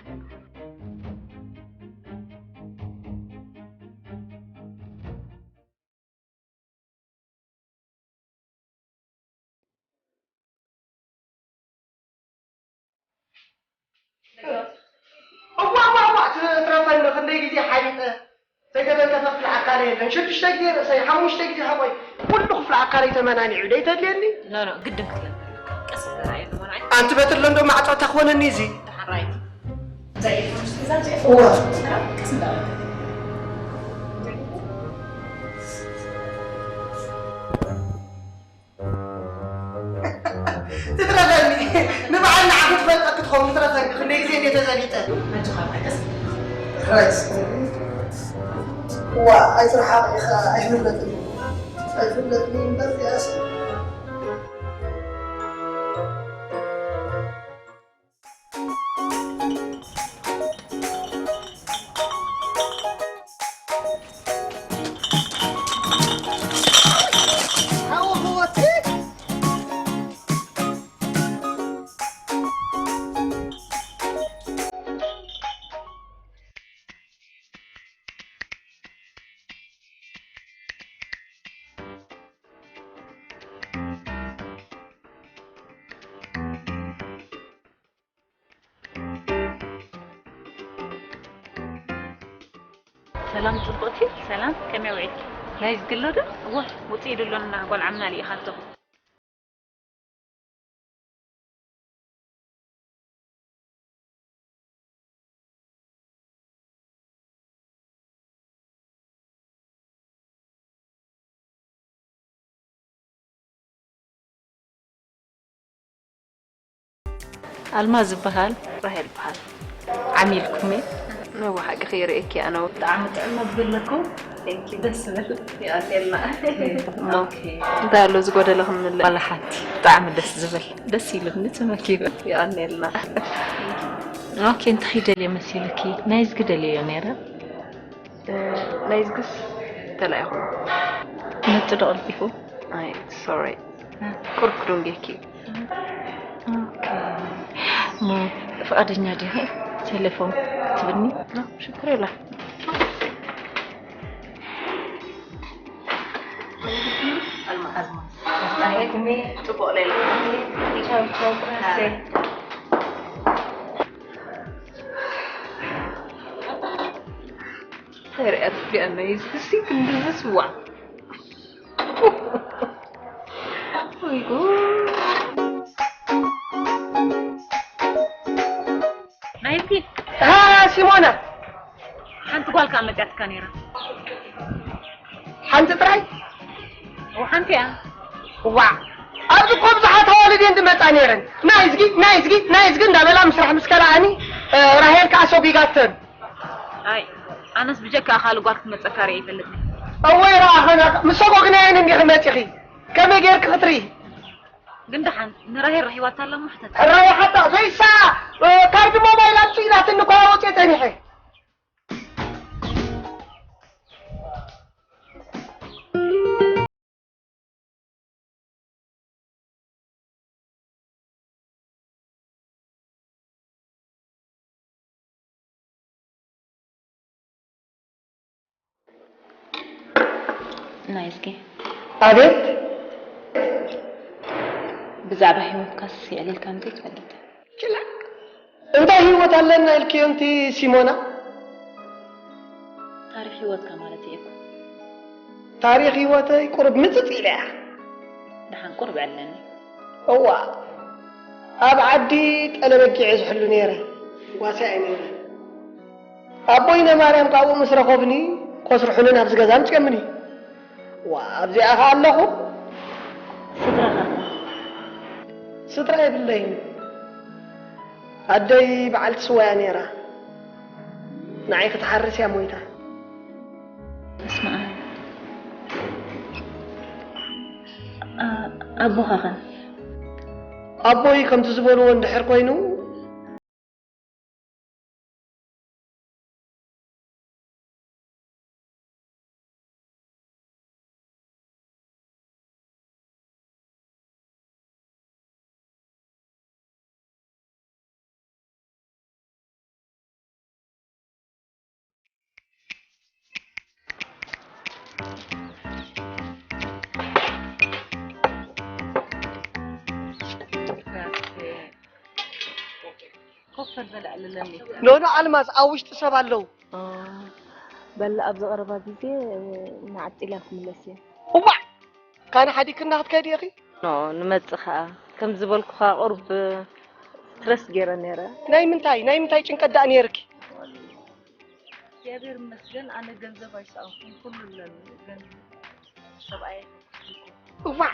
እዋ፣ እዋ፣ እዋ፣ ትረፈኒ፣ ክንደይ ግዜ ሓሊጠ። ዘይተተንከፈ ክፍሊ ኣካለ የለን። ሽዱሽተ ግዜ ርእሰይ፣ ሓሙሽተ ግዜ ሕቖይ፣ ኩሉ ክፍሊ ኣካለይ ተመናኒዑ። ደይተድልየኒ? ኖ፣ ኖ፣ ግድን ክትለምድ ኣለካ። ቀስ ኢልካ ርኣየኒ፣ መርዓይ። ኣንቲ በትሪ ለምዶ ማዕጾ ተኾነኒ እዚ። ደሓን ርኣየኒ። እዋ። ቀስ እንዳበልካ። ትትረፈኒ፣ ንበዓል ንዓኺ ትፈልጠኪ ትኸውን፣ ትረፈኒ፣ ክንደይ ግዜ እንዴ ተዘቢጠ። ኣጆኻ፣ ቀስ። ሕረስ። ዋ፣ ኣይትርሓቕ ኢኻ፣ ኣይፍለጥን። ኣይፍለጥን እዩ እምበር እዚኣስ። ሰላም ጽቡቕቲ፣ ሰላም፣ ከመይ ውዒልኪ? ናይ ዝግሎ ዶ? እወ፣ ውጽእ ኢሉ ኣሎ፣ እና ጓል ዓምና ልኢኻቶ። ኣልማዝ ዝበሃል። ራሄል በሃል። ዓሚልኩም እየ። ነዋ ሓቂ ከይርእየኪ ኣነ እውን። ብጣዕሚ ጥዕም መግቢ ኣለኩም። Thank you፣ ደስ ዝብል። ይቐንየልና። ኦኬ። እንታይ ኣሎ ዝጎደለ ክምልእ? ዋላ ሓንቲ። ብጣዕሚ ደስ ዝብል። ደስ ኢሉኒ፣ ተመጊበ። ይቐንየልና። ኦኬ፣ እንታይ ደልየ መሲልኪ? ናይዝጊ ደልየዮ ነይረ። እ፣ ናይዝጊስ ተላኢኹ። መጽ ዶ ቀልጢፉ? ኣይ፣ ሶሪ። እ። ቁሩብ ክድንጉየኪ። ኦኬ። እሞ ፍቓደኛ ዲኺ ቴሌፎን ክትብኒ? ኖ፣ ሽግር የለን። ኣልማዝ። ኣልማዝ። ጽቡቕ ሌላ። ቻው፣ ቻው፣ ቻው። ሪኣ ትፍሊኣና እዩ። እስኪ ክንድዚ ስዋዕ። ወይ ጉድ። ናይኪ። ሃ፣ ሲሞና። ሓንቲ ጓል ከኣ መጺኣትካ ነይራ። ሓንቲ ጥራይ? እወ፣ ሓንቲ እያ። ዋዕ። ኣብዚ እኮ ብዙሓት ኣዋልድ እየን ዝመጻ ነይረን። ናይዝጊ፣ ናይዝጊ፣ ናይዝጊ እንዳበላ ምስራሕ ምስ ከልኣኒ፣ እ፣ ራሄል ከኣ ሰጒጋተን። ኣይ፣ ኣነስ ብጀካ ካልእ ጓል ክትመጸካ ርእየ ኣይፈልጥን። እወ፣ ይረኣኸና። ምስ ሰጎግናየን እንዲኺ መጺኺ። ከመይ ጌርኪ ክትርኢ? ግን ደሓን ንራሄል ረኺባታ ኣላ እሞ ሕተታ። ሕራይ ሓታ ዘይሳ፣ እ፣ ካርድ ሞባይል ኣምጽእ ኢላትኒ እኮ ኣውጽኤ ጸኒሐ። ናይዝጊ። ኣቤት። ብዛዕባ ህይወትካስ የዕሊልካ እንተ ትፈልጥ? ጭላ። እንታይ ህይወት ኣለና ኢልክዮ እንቲ ሲሞና? ታሪኽ ህይወትካ ማለት እየ እኮ። ታሪኽ ህይወተይ ቁሩብ ምጽጽ ኢለያ። ደሓን ቁሩብ ዕለኒ። እዋ፣ ኣብ ዓዲ ጠለ በጊዐ ዝሕሉ ነይረ። ጓሳ እየ ነይረ። ኣቦይነ ማርያም ካብኡ ምስ ረኸቡኒ፣ ኮስርሑኒ ናብዚ ገዛ ኣምጺኦምኒ። ዋ፣ ኣብዚኣ ኸኣ ኣለኹ። ስድራኻ? ስድራ የብለይን። ኣደይ በዓልቲ ስዋ እያ ነይራ። ንዓይ ክትሓርስ እያ ሞይታ። በስመ ኣብ። ኣ-፣ ኣቦኻ ኸ? ኣቦይ ከምቲ ዝበልዎ እንድሕር ኮይኑ፣ ኮፈል በል ኣዕልለኒ። ኖኖ ኣልማዝ፣ ኣብ ውሽጢ ሰብ ኣለዉ። ኦ፣ በል ኣብዚ ቀረባ ግዜ ንዓዲ ኢለ ክምለስ እየ። እዋዕ! ካነ ሓዲግክና ክትከዲ ኢኺ? ኖ፣ ንመጽእ ኸኣ። ከም ዝበልኩኻ ቁሩብ ስትረስ ገይረ ነይረ። ናይ ምንታይ፣ ናይ ምንታይ ጭንቀት ደኣ ነይርኪ? እግዚኣብሔር ይመስገን፣ ኣነ ገንዘብ ኣይሰኣንኩን፣ ኩሉ ኣለኒ። ግን ሰብኣይ እዋዕ!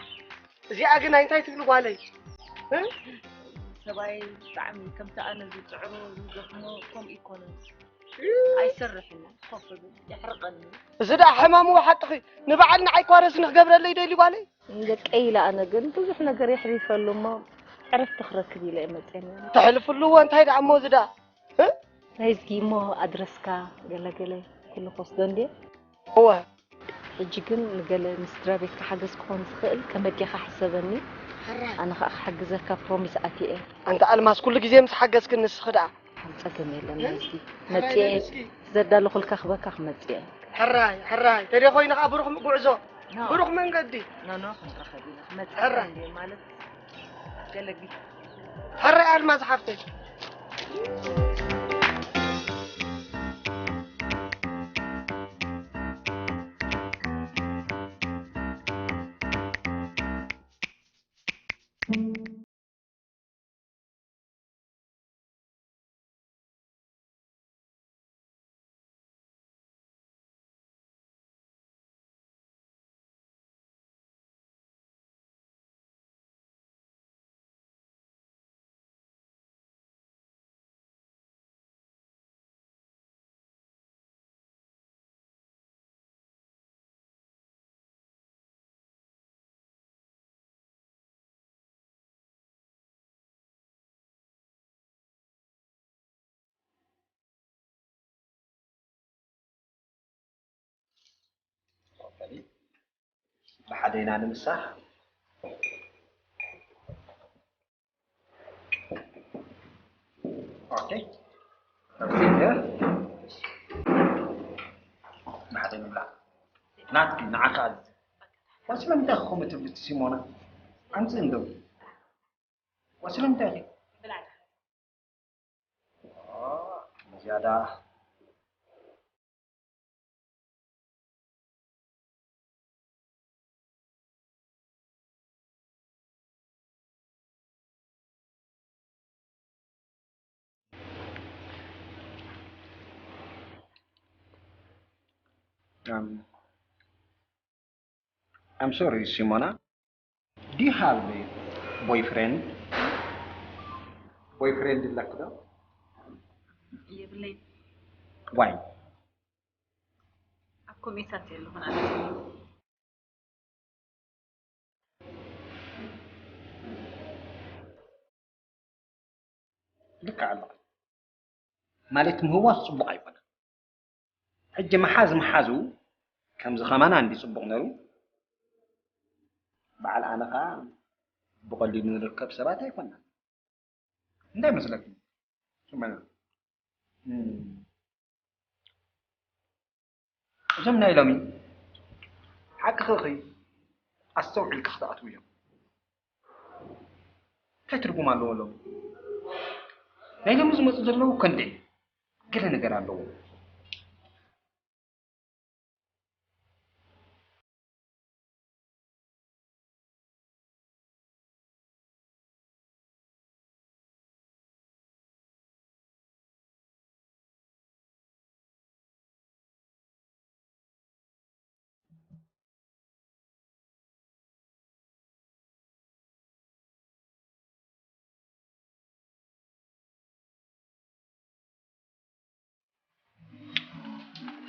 እዚኣ ግን እንታይ ትብሊ ጓለይ? እ? ሰብኣይ ብጣዕሚ ከምቲ ኣነ ዝጽዕሮ ዝደኽሞ ከምኡ ኣይኮነን። ኣይሰርሕን እየ። ኮፍ ብል፣ የሕርቐኒ። እዚ ደኣ ሕማሙ ሓቅኺ። ንበዓል ንዓይ ኳረስ ንኽገብረለይ ደልዩ ጓለይ። ደቀይ ኢለ ኣነ ግን ብዙሕ ነገር የሕሊፈሉ እሞ ዕረፍቲ ክረክብ ኢለ እየ መፅኤ ነይረ። ተሕልፍሉ እዎ እንታይ ደኣ እሞ እዚ ደኣ? እ? ናይ እዝጊ እሞ ኣድረስካ ገለገለ ኩሉ ክወስዶ እንድየ። እወ። ሕጂ ግን ንገለ ንስድራ ቤትካ ሓገዝ ክኾን ዝኽእል ከመጌኻ ሕሰበኒ። ሕራይ። ኣነ ኸኣ ክሓግዘካ ፕሮሚስ ኣትየ እየ። ኣንታ ኣልማዝ ኩሉ ግዜ ምስ ሓገዝክኒ ንስኺ ደኣ። ሓንቲ ጸገም የለን ናይዝጊ። መጽየ ዘዳለኹልካ ክበካ ክመጽየ። ሕራይ ሕራይ ተደ ኮይንኻ ብሩኽ ጉዕዞ። ብሩኽ መንገዲ። ኖ ኖ ክንራኸብ ኢና። ክመጽእ ሕራይ። እንድየ ማለት ገለጊ። ሕራይ ኣልማዝ ሓፍተይ። ብሓደ ኢና ንምሳሕ። ኦኬ። ብሓደ ንብላ። ናትኪ ንዓኻ ኣዝዘ። ስለምንታይ ከምኡ ትብሊ ሲሞና? ኣምጽእ እንዶ። ስለምንታይ ኢኺ? ብላዕ። ዝያዳ Um, I'm sorry, Simona. Do you have a boyfriend? Boyfriend ኣለኪ ዶ? የብለይን። Why? ኣብ ኮሜሳት የለኹን ኣነ። ልክዕ ኣለኻ። ማለት ምህዋስ ጽቡቕ ኣይኮነን። ሕጂ ምሓዝ ምሓዙ ከምዚ ከማና እንዲ ጽቡቕ ነሩ። በዓል ኣነ ኸኣ ብቐሊሉ ንርከብ ሰባት ኣይኮናን። እንታይ መስለኩም? ሽመና። እም። እዞም ናይ ሎሚ ሓቅኺ ኢኺ ኣስተውዒልካ ክትኣትዉ እዮም። እንታይ ትርጉም ኣለዎ ሎሚ? ናይ ሎሚ ዝመፁ ዘለዉ ከንደይ ገለ ነገር ኣለዎ።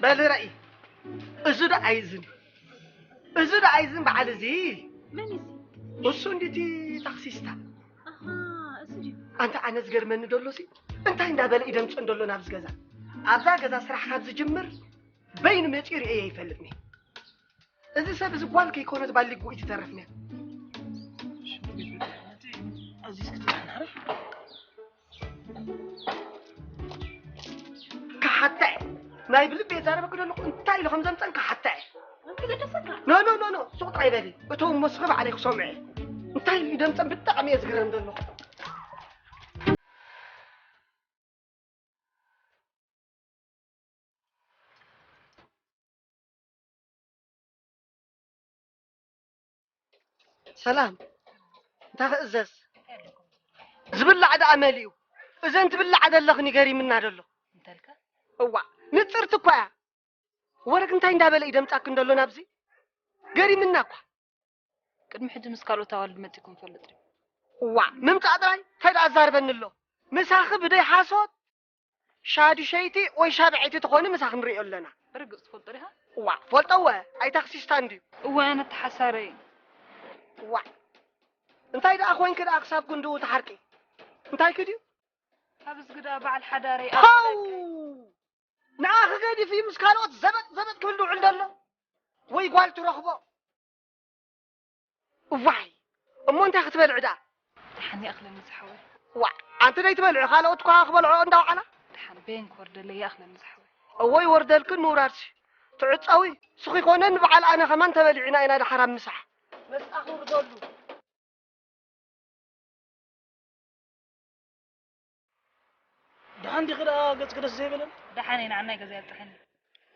በል ራኢ፣ እዚ ዶ ኣይእዝን፣ እዚ ዶ ኣይእዝን በዓል እዚ። መን እዚ? እሱ እንዲቲ ታክሲስታ። ኣሃ፣ እሱ ድዩ? ኣንታ ኣነ ዝገርመኒ ደሎ ሲ እንታይ እንዳበለ ይደምፀን ደሎ ናብዚ ገዛ። ኣብዛ ገዛ ስራሕ ካብ ዝጅምር በይኑ መፂኡ ርእየ ይፈልጥኒ። እዚ ሰብ እዚ ጓል ከይኮነት ባሊጉ ይትተርፍኒ። ኣዚዝ ክትዛረብ ከሓታ እየ። ናይ ብልቢ የዛረበኪ ዘለኹ እንታይ ኢሉ ከም ዘምፀን ከሓታ እየ። ኖ ኖ ኖ ኖ ሱቕ ጥራይ በሊ። እቶም መስኺ ባዕለይ ክሰምዑ እየ። እንታይ ኢሉ ደምፀን ብጣዕሚ እየ ዝግረም ዘለኹ። ሰላም፣ እንታይ ክእዘዝ? ዝብላዕ ደኣ መሊኡ። እዘን ትብላዓ ዘለኽን ገሪምና ደሎ። እንተልካ? እዋ፣ ንጽርቲ እኳ እያ። ወረግ እንታይ እንዳበለ እዩ ደምጻክን ደሎ ናብዚ? ገሪምና እኳ። ቅድሚ ሕጂ ምስ ካልኦት ኣዋልድ መጺእኩም ትፈልጥ ድዩ? እዋ፣ ምምጻእ ጥራይ እንታይ ደኣ ኣዛርበኒ ኣሎ? ምሳኺ ብደይ ሓሶት ሻዱሸይቲ ወይ ሻብዐይቲ ትኾኒ ምሳ ክንሪኦ ኣለና። ብርግጽ ትፈልጦ ዲኻ? እዋ፣ ፈልጦ እወ፣ ኣይታክሲስታ እንድዩ። እወ፣ ኣነ ተሓሳረይ። እዋ፣ እንታይ ደኣ ኮይንኪ ደኣ ክሳብ ክንድኡ ትሓርቂ? እንታይ ክድዩ? ካብ ዝግዳ በዓል ሓዳረይ ሃው! ንዓኺ ገዲፉ ምስ ካልኦት ዘበጥ ዘበጥ ክብል ዝውዕል ዘሎ? ወይ ጓል ትረኽቦ? እዋይ! እሞ እንታይ ክትበልዒ ደኣ? ደሓን ይኣኽለኒ ዝሓወይ። ዋዕ! ኣንቲ ደይትበልዒ ካልኦት እኳ ክበልዖ እንዳውዓላ? ደሓን በየን ክወርደለይ ይኣኽለኒ ዝሓወይ። እወ ይወርደልክን ምውራድሲ። ትዕጸዊ፣ ስኺ ኮነ ንበዓል ኣነ ከማን ተበሊዕና ኢና ደሓር ኣብ ምሳሕ። መስጣ ክውርደሉ። ደሓን ዲኺ ደኣ ገጽኪ ደስ ዘይበለን? ደሓን እየ፣ ንዓናይ ገዛ የብጽሐኒ።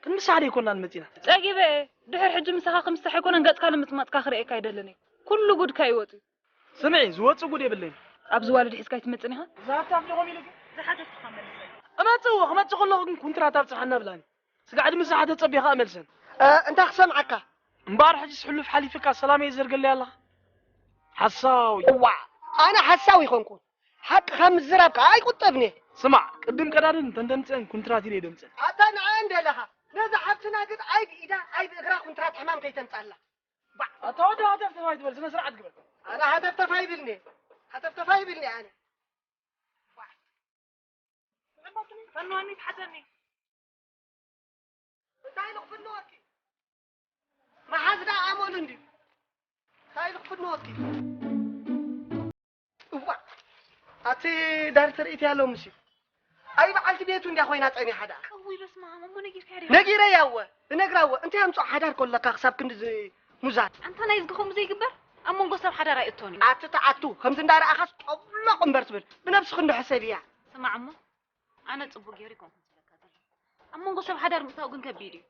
ክንምሳሕ ደይኮናን መጺና? ጸጊበ እየ። ድሕሪ ሕጂ ምሳኻ ክምሳሕ ኣይኮነን፣ ገጽካ ንምጽማጽካ ክርእየካ ኣይደልን እየ። ኩሉ ጉድካ እዩ ወጺኡ። ስምዒ፣ ዝወጽእ ጉድ የብለይን። ኣብዚ ዋልድ ሒዝካ ኣይትመጽን ኢኻ? እዛ ሃብታም ዶ ኮም ኢልኪ? ዝሓተትኩኻ መልሰ። እመጽእ እወ፣ ክመጽእ ከለኹ ግን ኩንትራት ኣብጽሓና ብላኒ። ስጋዕ ድምሳሕ ተጸቢኻ እመልሰን። እ፣ እንታይ ክሰምዓካ? እምበኣር ሕጂስ ሕሉፍ ሓሊፍካ ሰላመይ ዘርገለይ ኣለኻ? ሓሳዊ። እዋ፣ ኣነ ሓሳዊ ይኾንኩ። ሓቂ ካብ ምዝራብ ከኣ ኣይቁጠብን እየ። ስማዕ፣ ቅድም ቀዳድም እንተን ደምጽአን ኩንትራት ኢለ ደምጽአን። ኣታ ንዐ እንደ ኣለኻ፣ ነዛ ሓብትና ግን ኣይ ብኢዳ ኣይ ብእግራ ኩንትራት ሕማም ከይተምጻላ። ባዕ። ኣታ ወዲ ሃተፍተፍ ኣይትበል፣ ስነ ስርዓት ግበር። ኣነ ሃተፍተፍ ኣይብልኒ። ሃተፍተፍ ኣይብልኒ ኣነ። ባዕ። ፈንወኒ፣ ትሓተኒ። እንታይ ኢሉ ክፍንወኪ? መሓዝ ደኣ ኣመሉ እንድዩ። እንታይ ኢሉ ክፍንወኪ? እዋ፣ ኣቲ ዳር ትርኢት ያለው ምሽ። ኣይ በዓልቲ ቤቱ እንድያ ኮይና ጸኒሓ ደኣ። እውይ በስመ ኣብ፣ እሞ ነጊርካያ ዲኻ? ነጊረያ እወ፣ እነግራ እወ። እንታይ ኣምጽኦ ሓዳር ከለካ ክሳብ ክንዲ ዝ-፣ ሙዛት። ኣንታ ናይ ዝግኸሙ ዘይግበር ኣብ መንጎ ሰብ ሓዳር ኣይእቶን እዩ። ኣቲ ተኣቱ፣ ከምዚ እንዳረኣኻስ ጠብሎቕ እምበር ትብል። ብነብስኺ እንዶ ሕሰብያ። ስማዕ እሞ፣ ኣነ ጽቡቕ ገይሩ ኣይኮንኩን ዝብለካ ዘለኹ። ኣብ መንጎ ሰብ ሓዳር ምእታው ግን ከቢድ እዩ።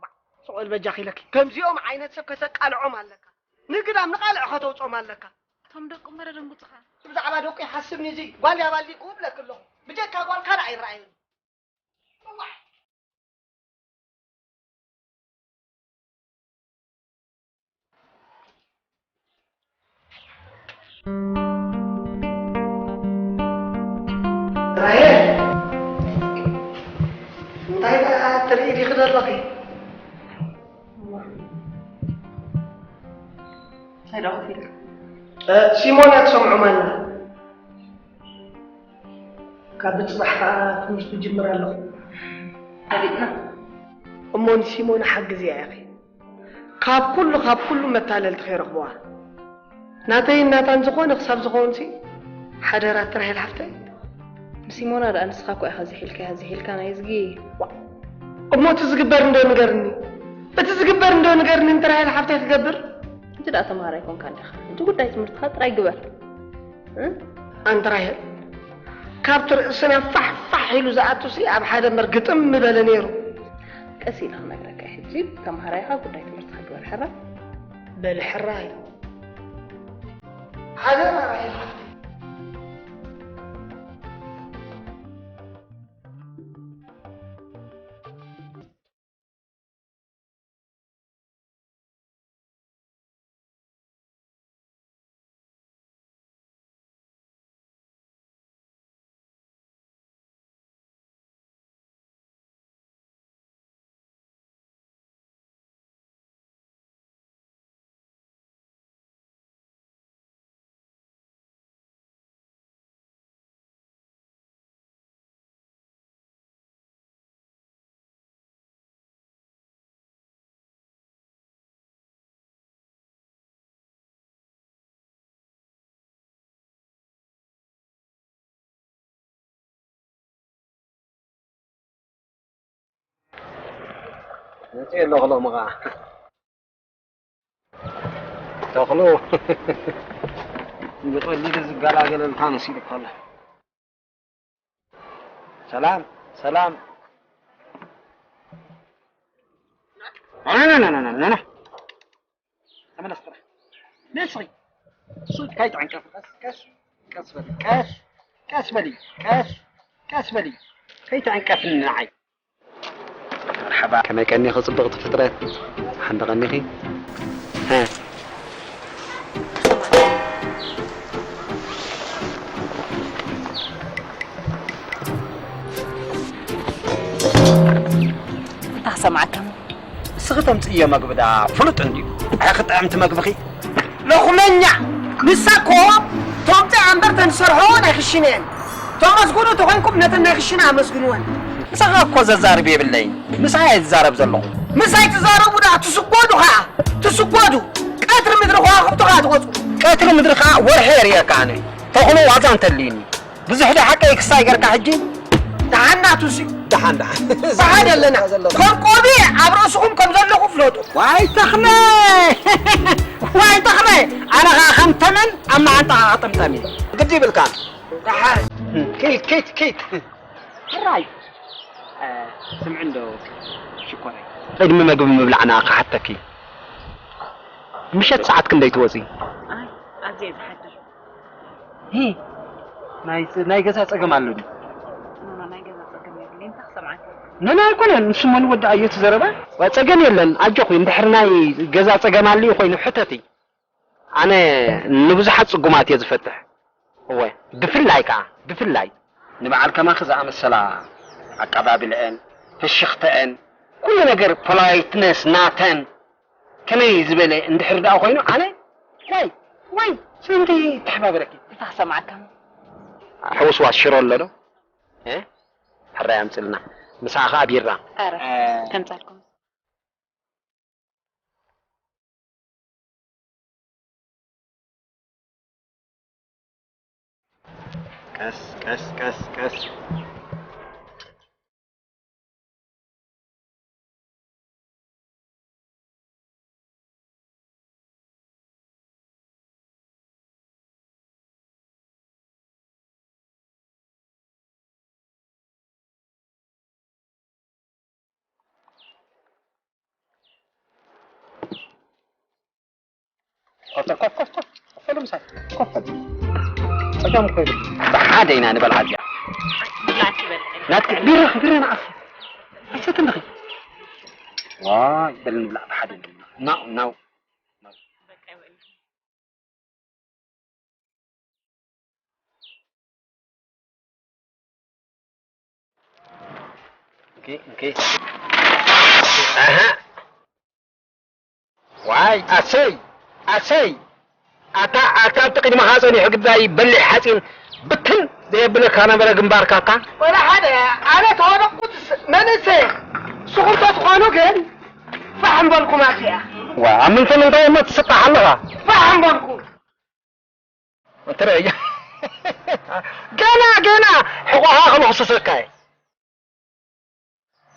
ባዕ፣ ስቕ በል በጃኺ ኢለኪ። ከምዚኦም ዓይነት ሰብ ከተቃልዖም ኣለካ። ንግዳም ንቓልዕ ከተውጾም ኣለካ። እቶም ደቁ እምበር ደንጉጽኻ። ብዛዕባ ደቁ ይሓስብኒ እዚ ጓል ያባሊ ክብለኪ ኣለኹ። ብጀካ ጓል ካልእ ኣይረኣየን። እዋይ። ራሄል፣ እንታይ ደኣ ትርኢ ዲኺ ዘለኺ? እንታይ ደኣ ኮፍ ኢልካ? እ፣ ሲሞና ትሰምዖም ኣላ። ካብ ብጽባሕ ከኣ ትምህርቲ ይጅምር ኣለኹ። ፈሊጥና። እሞ ንሲሞና ሓግዝያ ኢኺ። ካብ ኩሉ፣ ካብ ኩሉ መታለልቲ ከይረኽብዋ። ናተይን ናታን ዝኾነ ክሳብ ዝኾንሲ ሓደራ ትራሄል ሓፍተይ። ንሲሞና ደኣ ንስኻ እኮ ኢኻ ዝሒልካያ፣ ዝሒልካ ናይ ዝጊ። ዋ፣ እሞ እቲ ዝግበር እንዶ ንገርኒ። እቲ ዝግበር እንዶ ንገርኒ፣ ንትራሄል ሓፍተይ ክገብር። ሕጂ ደኣ ተምሃራይ ኮንካ እንዲኻ። ሕጂ ጉዳይ ትምህርትኻ ጥራይ ግበር። እ? ኣንቲ ራሄል፣ ካብቲ ርእስና ፋሕ ፋሕ ኢሉ ዝኣቱሲ ኣብ ሓደ መርግጥም ምበለ ነይሩ። ቀስ ኢለ ክነግረካ እየ። ሕጂ ተምሃራይኻ ጉዳይ ትምህርትኻ ግበር ሕራይ። በሊ ሕራይ። ሓደራ ራሄል ሓፍተይ። መፅእ ኣለኹ ሎሚ ኸዓ። ተኽሉ፣ ብቐሊሉ ዝገላገለልካ መሲሉካ ኣሎ። ሰላም፣ ሰላም። ና፣ ና፣ ና። ተመለስ ጥራሕ። ነስኺ። እሱ ከይትዕንቀፍ። ቀስ፣ ቀስ፣ ቀስ በሊ። ቀስ፣ ቀስ በሊ። ቀስ፣ ቀስ በሊ። ከይትዕንቀፍኒ ንዓይ። መርሓባ። ከመይ ቀኒኺ ጽብቕቲ ፍጥረት? ሓንደ ቀኒኺ? ሃ። ተምፅእዮ መግቢ ዳ ፍሉጥ እንድዩ። ኣይ ክጥዕምቲ መግብኺ። ሎኽመኛ! ንሳ እኮ ተምፅእ እምበር ተንሰርሖ ናይ ክሽነ እየን። ተመስግኑ ተኾይንኩም ነተን ናይ ክሽነ ኣመስግንወን። ምሳኻ እኮ ዘዛርብ የብለይን። ምሳይ እየ ዝዛረብ ዘለኹ። ምሳይ ትዛረቡ ዳ ትስጎዱ ኸዓ። ትስጎዱ። ቀትሪ ምድሪ ከዋኽብቲ ኸዓ ትወፁ። ቀትሪ ምድሪ ኸዓ ወርሒ የርእየካ ኣነ። ተኽሎ ዋዛ እንተልዩኒ። ብዙሕ ዶ ሓቀይ ክሳይ ገርካ ሕጂ? ደሓን ናቱሲ። ደሓን፣ ደሓን። ብሓደ ኣለና። ከም ቆቢዕ ኣብ ርእስኹም ከም ዘለኹ ፍለጡ። ዋይ ተኽለ! ዋይ ተኽለ! ኣነ ኸዓ ከም ተመን ኣብ መዓንጣኻ ክጥምጠም እየ። ግዲ ይብልካ። ደሓን። ኪድ፣ ኪድ፣ ኪድ። ሕራይ። እ፣ ስምዒ እንዶ ሽኮረይ። ቅድሚ መግቢ ምብላዕና ክሓተኪ። ምሸት ሰዓት ክንደይ ትወፂ? ኣይ፣ ኣዝየ ዝሓድር። ሂ፣ ናይ፣ ናይ ገዛ ጸገም ኣሎ ድዩ? ኖ፣ ኖ፣ ናይ ገዛ ጸገም የብለይን። እንታይ ክሰምዓካ? ኖ፣ ኖ፣ ኣይኮነን። ንሱ እሞ ንወድኣ እዮ እቲ ዘረባ። ዋ፣ ጸገም የለን። ኣጆኺ፣ እንድሕር ናይ ገዛ ጸገም ኣልዩ ኮይኑ ሕተቲ። ኣነ ንብዙሓት ጽጉማት እየ ዝፈትሕ። እወ፣ ብፍላይ ከኣ፣ ብፍላይ ንበዓል ከማኺ ዝኣመሰላ ኣቀባብልአን፣ ፍሽኽተአን፣ ኩሉ ነገር ፖላይትነስ ናተን ከመይ ዝበለ እንድሕር ደኣ ኮይኑ፣ ኣነ ዋይ፣ ዋይ፣ ስለምንታይ ይተሓባበረኪ? እንታይ ክሰምዓካ? ሕውስዋስ ሽሮ ኣሎ ዶ? እ? ሕራይ ኣምጽልና። ምሳኻ ቢራ። ኣረ፣ እ። ከምጻልኩም። ቀስ፣ ቀስ፣ ቀስ፣ ቀስ። ኮፍ በል፣ ኮፍ፣ ኮፍ፣ ኮፍ፣ ኮፍ በሉ ምሳይ፣ ኮፍ በሉ። ጸገም እኮ የብሉን። ብሓደ ኢና ንበልዓ እዚኣ። ብላዕ ትበል። ናትኪ ቢራ፣ ቢራ ንዓኺ። ኣይሰትን ዲኺ? ዋይ፣ በል ንብላዕ ብሓደ ንብላዕ። ናው፣ ናው። እንኪ፣ እንኪ። ኣሃ። ዋይ፣ ኣሰይ፣ ኣሰይ። ኣታ፣ ኣታ ኣብቲ ቅድመኻ ጸኒሑ ግዳይ በሊሕ ሓጺን ብትን ዘየብለካ ነበረ ግንባርካ ኣታ። ወላ ሓደ፣ ኣነ ተወደቕኩትስ መንእሰይ፣ ስኹም ተትኾኑ ግን ፋሕ ምበልኩም ኣዚኣ። ዋ፣ ኣብ ምንታይ ምንታይ እሞ ትስጣሕ ኣለኻ? ፋሕ ምበልኩም። ትረአ። ገና፣ ገና ሕቖኻ ክልኽስሰካ እየ።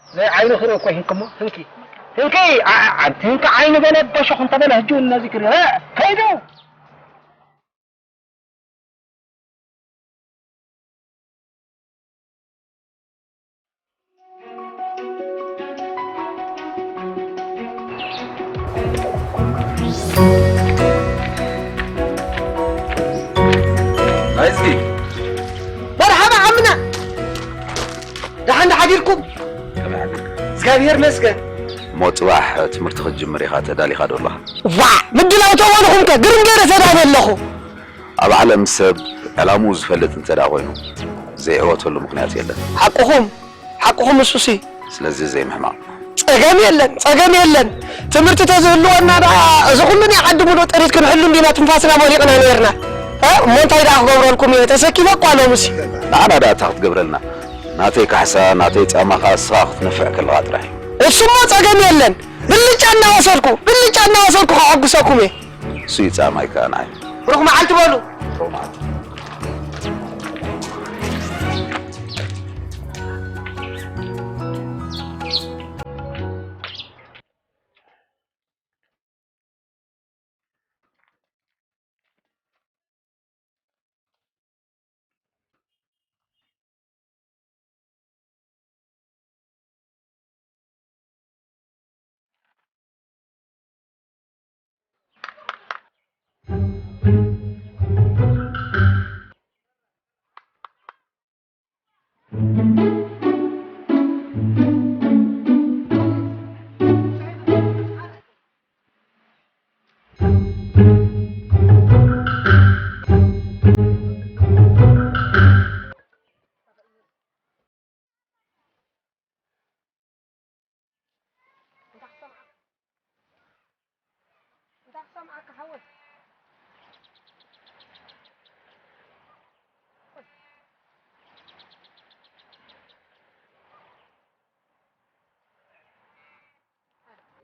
ዘይ ዓይኑ ክርኢ እኮ ይህንክሞ፣ ህንኪ። ህንኪ፣ ዓ-፣ ዓ-፣ ህንኪ ዓይኑ ገለ በሾኽ እንተበለ ህጂ እውን ነዚ ክርኢ። እ፣ ከይዱ። ናይዝጊ። መርሓባ ዓምና። ደሓን ዶ ሓዲርኩም? ከመይ ሓዲርካ? እግዚኣብሔር መስገን። እሞ ጽባሕ ትምህርቲ ክትጅምር ኢኻ ተዳሊኻ ዶ ኣለኻ? ዋ! ምድላው ተኾንኹም ከ ግርም ገይረ ተዳልየ ኣለኹ። ኣብ ዓለም ሰብ ዕላምኡ ዝፈልጥ እንተ ደኣ ኮይኑ፣ ዘይዕወተሉ ምኽንያት የለን። ሓቅኹም፣ ሓቅኹም እሱሲ። ስለዚ ዘይምሕማቕ። ጸገም የለን፣ ጸገም የለን። ትምህርቲ ተዝህልወና ደኣ እዚ ኩሉ ናይ ዓዲ ሙሉእ ጥሪት ክንሕሉ እንዲና ትንፋስና ሞሊቕና ነይርና። እ? እሞ እንታይ ደኣ ክገብረልኩም እየ? ተሰኪፈ እኳ ሎምሲ። ንዓና ደኣ እታ ክትገብረልና። ናተይ ካሕሳ፣ ናተይ ጻማ ከኣ እስኻ ክትነፍዕ ከለኻ ጥራሕ እዩ። እሱሞ ጸገም የለን። ብልጫ እናወሰድኩ፣ ብልጫ እናወሰድኩ ከሐጉሰኩም እየ። እሱ እዩ ጻማይ ከኣ ንዓይ። ብሩኽ መዓልቲ በሉ። ብሩኽ መዓልቲ።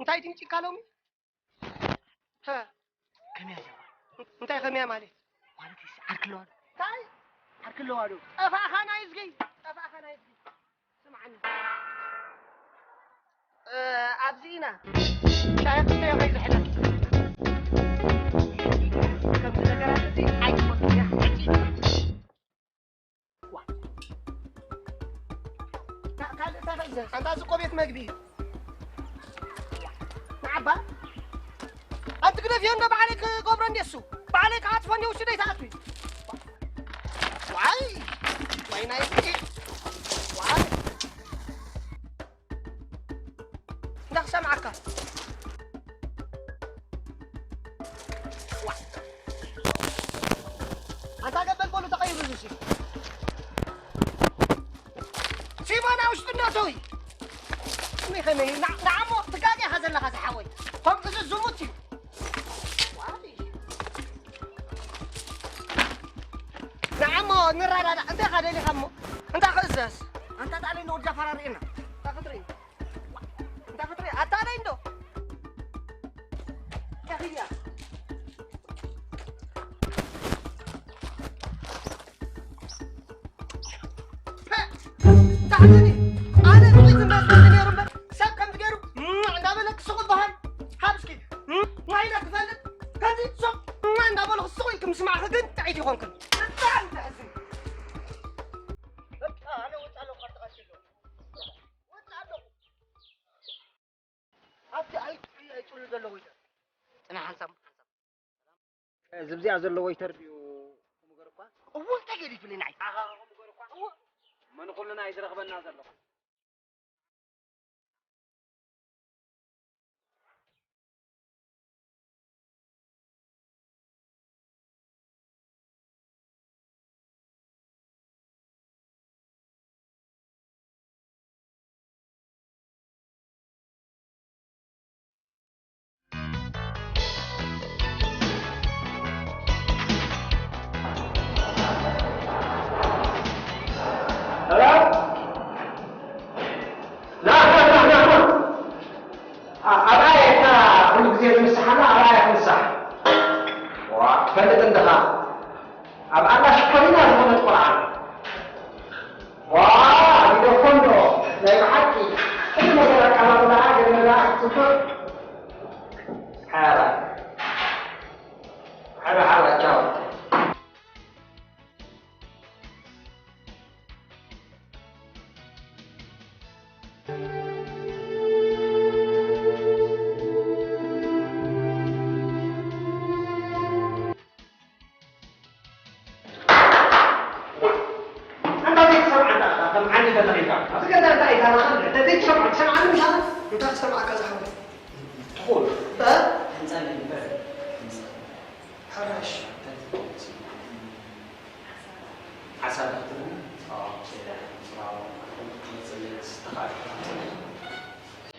እንታይ ድምፂ ካሎሚ? ከመያ ጀባ? እንታይ ከመያ ማለት? ማለት እሺ፣ ዓርኪ ኣለዋ ዶ? እንታይ? ዓርኪ ኣለዋ ዶ? ጠፋእኻ ናይ እዝገይ፣ ጠፋእኻ ናይ እዝገይ። ስምዓኒ። እ፣ ኣብዚ ኢና። ሻሂ ክስተዮ ከይዝሕለል። ከምዚ ነገራት እዚ ኣይትፈቱን እያ። ሕጂ። ዋ። ካ-፣ ካልእ እንታይ ኸ ይዘዝ? ኣንታ እዚ እኮ ቤት መግቢ እዩ። ንዓባ። ኣንቲ ግደፍዮ እንዶ ባዕለይ ክገብሮ እንዴ እሱ። ባዕለይ ክዓጽፎ እንዴ ውሽደይ ትኣትዊ። ዋይ! ዋይ ናይ እዝጊ። ዋይ! እንዳ ክሰምዓካ። ዋ። ኣንታ ገበል በሉ ተቐይሩ እዚ ሲ። ሲሞና ውሽጢ እንዳተዊ። ከመይ ከመይ? ና-፣ ንዓሞ ትጋገ ኢኻ ዘለኻ ዝሓወይ። ከምኡ እዚ ዝሙት እዩ። ዋይ። ንዓሞ ንረዳዳእ። እንታይ ኢኻ ደሊኻ እሞ? እንታይ ክእዘዝ? ኣንታ ጣልያን ወዲ ኣፈራርየና። እንታይ ክትርኢ? እንታይ ክትርኢ? ኣታ ደይ እንዶ። እንታይ ክያ? ፐ! ታሕትኒ! ኣነ ጥዑይ ዝመስለኒ ነይሩ እምበር፣ ሰብ ከምዚ ገይሩ፣ ሟዕ እንዳበለ ክስቑ በሃል። ሃብ እስኪ፣ ሟዕ ኢለ ክፈልጥ፣ ከምዚ ሱቕ፣ ሟዕ እንዳበሉ ክስቑ ኢልኩም ምስማዕኺ ግን ጥዕይቲ ይኾንክን። ብጣዕሚ ተሕዝን። በቃ፣ ኣነ ወጻእ ኣለኹ፣ ካብቲ ቀሺ ኣለኹ። ወጻእ ኣለኹ። ኣብቲ ኣይ-፣ ኣይጥሉ ዘሎ ወይተር። ጽናሕ ሓንሳብ፣ ሓንሳብ። እዚ ኣብዚኣ ዘሎ ወይተር ድዩ? ከምኡ ገይሩ እኳ። እዎ፣ እንታይ ገዲፉኒ ንዓይ? ኣሃ፣ ከምኡ ገይሩ እኳ። እዎ። መን ኩልና እዩ ዝረኽበና ዘሎ? ኣርኣያ ኢልካ ኩሉ ግዜ ትንስሓና፣ ኣርኣያ ትንሳሕ። ዋ፣ ትፈልጥ እንዲኻ። ኣብ ኣላ ሽኮሪና ዝኾነት ቆልዓ። ዋ፣ ሊደፎ እንዶ፣ ናይ ብሓቂ። ኩሉ ነገር ኣቀማምጣኣ፣ ገለ ነገር ጽቡቕ። ሓራ። ሓራ፣ ሓራ፣ ቻው። ኣንታ ዘይትሰምዓና ኢኻ፣ ከም ዓንዲ ተተኺልካ። ኣብዚ ገዛ እንታይ ኢኻ? ኣንታ ዘይትሰምዖ፣ ትሰምዓኒ ምሽ ኣነ? እንታይ ክሰምዓካ ዝሓወይ? ትኹል። እ? ህንጻ ነበር። ሕራሽ። ሓሳብ ክትብሉ? ኣዎ፣ ጽባሕ፣ ጽባሕ፣ መጽለይ፣ ዝተኻእለ ክትብሉ?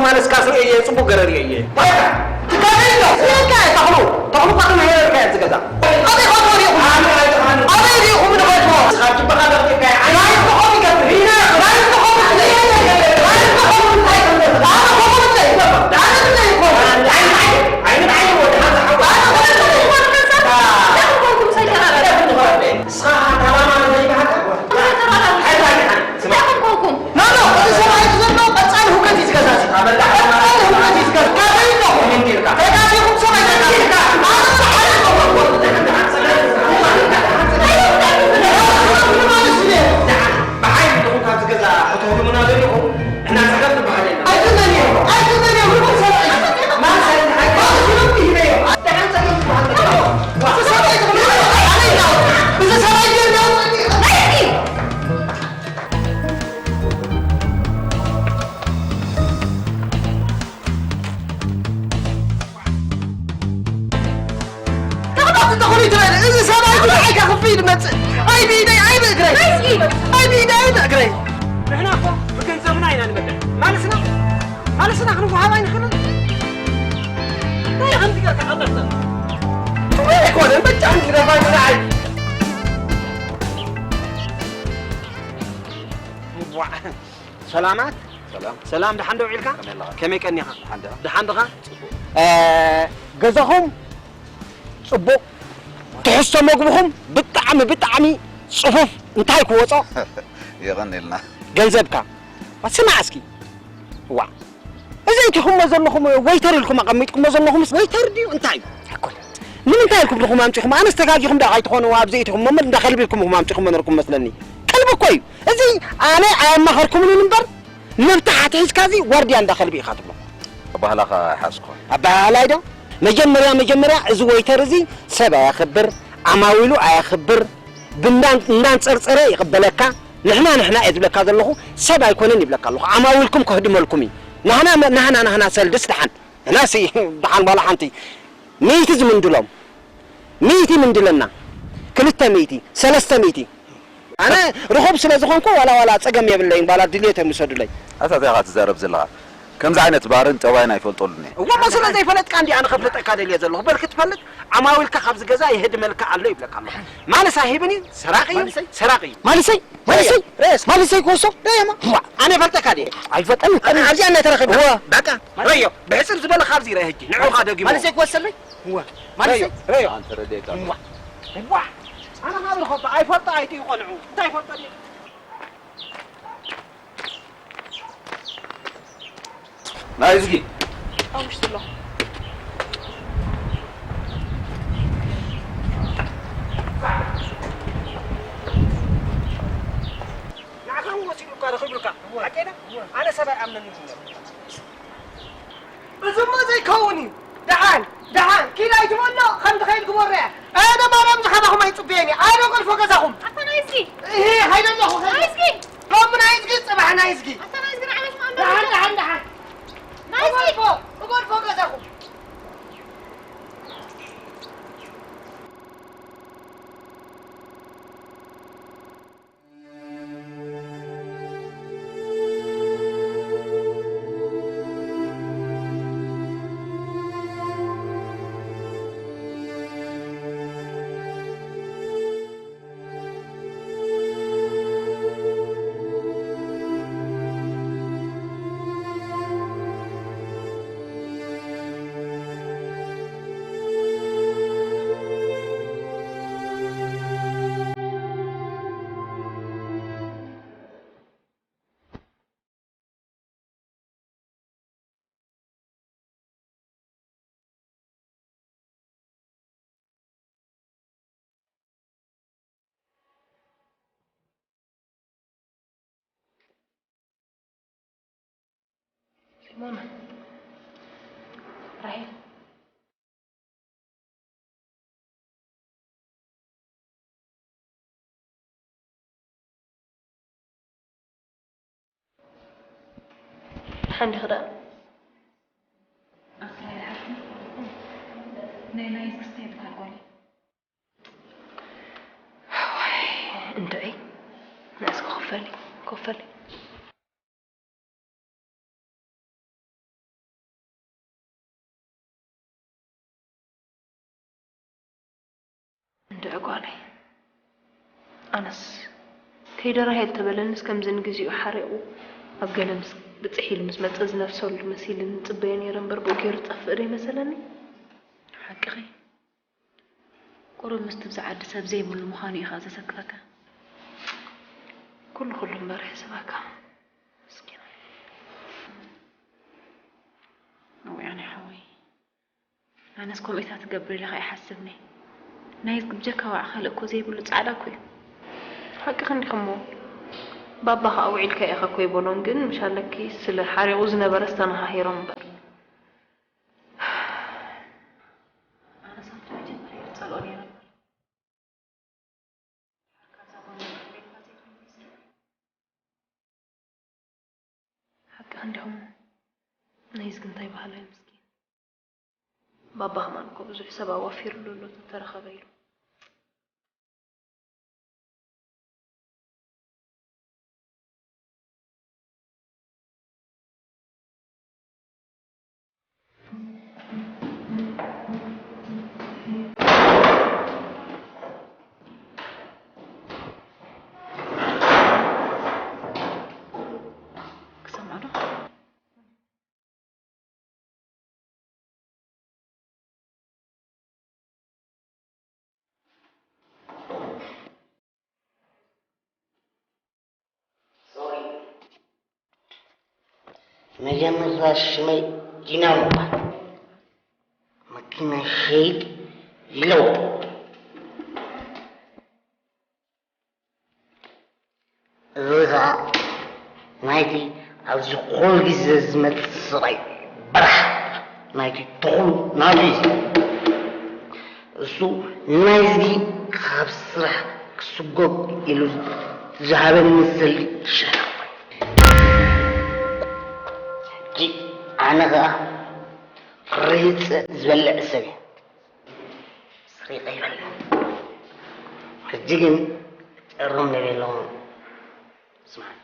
ማለስካ ስለ እየ ጽቡቅ ገረር እየ። ባይታ ትካፈል እንዶ ስለካ ተኽሉ ተኽሉ ካቶም ሄረርካ ዝገዛ ኣበይ ኸድሞ ሪኹም ኣበይ ሪኹም ንኸድሞ ተኾነ ትኾነ ትበል። እዚ ሰብኣይ ብዓይካ ክፍይ ዝመጽእ። ኣይ ብኢደይ፣ ኣይ ብእግረይ። ኣይ ብኢደይ፣ ኣይ ብእግረይ። ንሕና እኮ ብገንዘብና ኢና ንበልዕ። ማለስና፣ ማለስና ክንወሃብ ኣይንኽእልን። እንታይ ከምዚ ጌርካ ቀለልካ? ጥዑይ ኣይኮነን፣ በቃ ንግደፋ ንዓይ። ዋዕ። ሰላማት? ሰላም። ሰላም፣ ደሓን ዶ ውዒልካ? ከመይ ኣለኻ? ከመይ ቀኒኻ? ደሓን ዲኻ? ደሓን ዲኻ? ጽቡቕ። እ፣ ገዛኹም ጽቡቕ፣ ትሕዝቶ መግብኹም ብጣዕሚ፣ ብጣዕሚ ጽፉፍ፣ እንታይ ክወጾ? የቐንየልና። ገንዘብካ። ስማዕ እስኪ። ዋዕ። እዚ እቲኹሞ ዘለኹም ወይተር ኢልኩም ኣቐሚጥኩሞ ዘለኹምስ ወይተር ድዩ? እንታይ እዩ? ኣይኮነን። ንምንታይ ኢልኩም ዲኹም ኣምጺኹም? ኣነስ ተጋጊኹም ዶ ኣይትኾኑ ኣብዚ እቲኹሞ እምበር እንዳ ከልቢ ኢልኩም ኢኹም ኣምጺኹሞ ነርኩም መስለኒ። ከልቢ እኮ እዩ። እዚ ኣነ ኣየማኸርኩምን እምበር ነብቲ ሓትሒዝካ እዚ ዋርድያ እንዳ ከልቢ ኢኻ ትብሎ። ኣባህላኻ ኣይሓዝኩን። ኣባህላይ ዶ? መጀመርያ፣ መጀመርያ እዚ ወይተር እዚ ሰብ ኣየኽብር፣ ዓማዊሉ ኣየኽብር፣ ብእንዳ-፣ እንዳንጸርጸረ ይቕበለካ። ንሕና፣ ንሕና እየ ዝብለካ ዘለኹ፣ ሰብ ኣይኮነን ይብለካ ኣለኹ። ዓማዊልኩም ከህድመልኩም እዩ። ናህና፣ ናህና፣ ናህና ሰልድስ ደሓን። ንሕናሲ ደሓን ዋላ ሓንቲ። ሚእቲ ዝምንድሎም። ሚእቲ ምንድለና። ክልተ ሚእቲ፣ ሰለስተ ሚእቲ። ኣነ ርኹብ ስለ ዝኾንኩ ዋላ ዋላ ጸገም የብለይን፣ ዋላ ድልየቶም ይውሰዱለይ። ኣታ እንታይ ኢኻ ትዛረብ ዘለኻ? ከምዚ ዓይነት ባህርን ጠባይን ኣይፈልጠሉን እየ። እወ፣ እሞ ስለ ዘይፈለጥካ እንዲ ኣነ ከፍልጠካ ደልየ ዘለኹ። በል ክትፈልጥ፣ ዓማዊልካ ካብዚ ገዛ ይህድመልካ ኣሎ ይብለካ ኣለኹ። ማለስ ኣይህብን እዩ፣ ሰራቒ እዩ፣ ማለሰይ? ሰራቒ እዩ። ማለሰይ? ማለሰይ? ረየስ። ማለሰይ ክወስዶ? ረየማ። ዋ፣ ኣነ ፈልጠካ ድየ? ኣይፈልጠን። ኣነ ኣብዚኣ እናተረኸብና። እወ። በቃ፣ ረዮ። ብሕጽር ዝበለ ካብዚ ረየ ሕጂ። ንዕኻ ደጊሞ። ማለሰይ ክወሰለይ? እወ። ማለሰይ? ረዮ፣ ረዮ። ኣንተ ረድኤት ኣሎ። ዋ። ዋ። ኣነ ካብ ርኸቦ ኣይፈልጦ ኣይጥይቆ ንዑ። እንታይ ይፈልጦ ድየ? ናይ እዝጊ። ኣብ ውሽጢ ኣሎ። ንዓኻ እውን ወሲዱ እኳ ረኺቡልካ። ሓቀይ ዶ? ኣነ ሰብ ኣይኣምነንን እዩ ነይሩ። እዚሞ ዘይከውን እዩ። ደሓን፣ ደሓን፣ ኪድ ኣይትበሎ፣ ከም ትኸይድ ግበሮ እያ። ኣነ ማርያም ዝኸባኹም ኣይጽበየን እየ። ኣነ ጎልፎ ገዛኹም። ኣታ ናይ እዝጊ። እሂ፣ ሃይደ ኣለኹ፣ ሃይደ። ናይ እዝጊ። ሎሚ ናይ እዝጊ፣ ጽባሕ ናይ እዝጊ። ኣታ ናይ እዝጊ፣ ንዓመት ማእምበር ደሓን፣ ይብሎ። ደሓን፣ ደሓን። ናይ እዝጊ። እጎልፎ፣ እጎልፎ ገዛኹም። ሲሞና፣ ራሄል። ሓንቲ ክዳን። ኣስራይ ሓፍቲ፣ ናይ ናይዝ ክስታይ በሃል ጓለይ። ዋይ፣ እንድዒ፣ ንእስ ኮፈሊ፣ ኮፈሊ። ጓለይ። ኣነስ ከይደራሄ ተበለንስ ከምዚ ንግዚኡ ሓሪቑ ኣብ ገለ ምስ ብጽሕ ኢሉ ምስ መጸ ዝነፍሰሉ መሲልኒ ዝጽበዮ ነይረ እምበር ብኡ ገይሩ ዝጠፍእ ዶ ይመሰለኒ? ሓቅኺ። ቁሩብ ምስቲ ብዛ ዓዲ ሰብ ዘይብሉ ምዃኑ እዩ ኸኣ ዘሰክፈካ። ኩሉ ኩሉ እምበር የሕስበካ። ምስኪናይ። እውይ ኣነ ሓወይ። ኣነስ ከምኡ ኢታ ትገብር ኢለ ከኣ ይሓስብኒ። ናይ ብጀካ ዋዕ ካልእ እኮ ዘይብሉ ጻዕዳ እኮ እዩ። ሓቅኺ እንዲኺ እሞ። ባባ ከኣ ውዒልካ ኢኻ እኮ ኣይበሎን፣ ግን ምሽ ኣለኪ ስለ ሓሪቑ ዝነበረ ኣስተነሃሂሮም እምበር። ኣነስ ኣብቲ መጀመርያ ይጸልኦ ነይረ እምበር። ሓቅኺ እንዲኹም። ናይዝጊ እንታይ በሃላይ ምስኪን። ባባ ከማን እኮ ብዙሕ ሰብ ኣዋፊሩሉ ኣሎ ተተረኸበ ኢሉ። ክሰምዖ ዶ? መጀመርታ ሽመይ ዲና ምዃን መኪና ሸይጥ ይለውጥ። እዚ ኸዓ ናይቲ ኣብዚ ኩሉ ግዜ ዝመጽእ ስቓይ በራሕ ናይቲ ተኽሉ ናቱ እዩ። እሱ ናይዝጊ ካብ ስራሕ ክስጎግ ኢሉ ዝሃበኒ ሰልዲ ይሸላ። ሕጂ ኣነ ኸዓ ርህጽ ዝበልዕ ሰብ እየ። ስሪቐ ይበልዕ። ሕጂ ግን ጨሮም ነቤሎም። ስማዕ።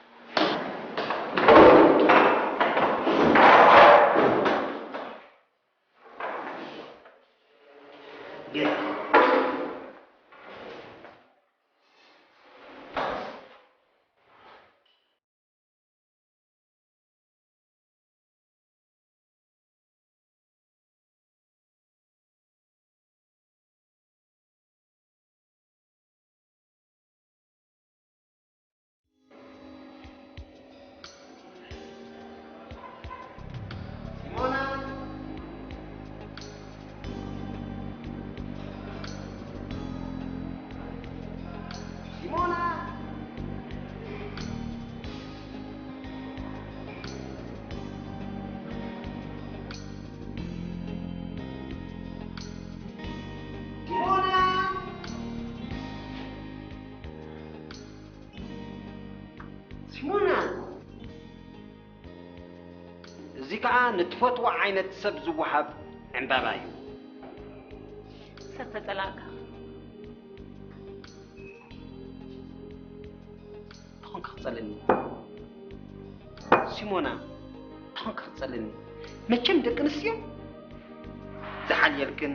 ሲሞና! እዚ ከኣ ንትፈትዎ ዓይነት ሰብ ዝወሃብ ዕምባባ እዩ። ሰብ ተጸላእካ። ተኾንካ ክትጸልእኒ። ሲሞና፣ ተኾንካ ክትጸልእኒ። መቸም ደቂ ኣንስትዮ ዝሓልየልክን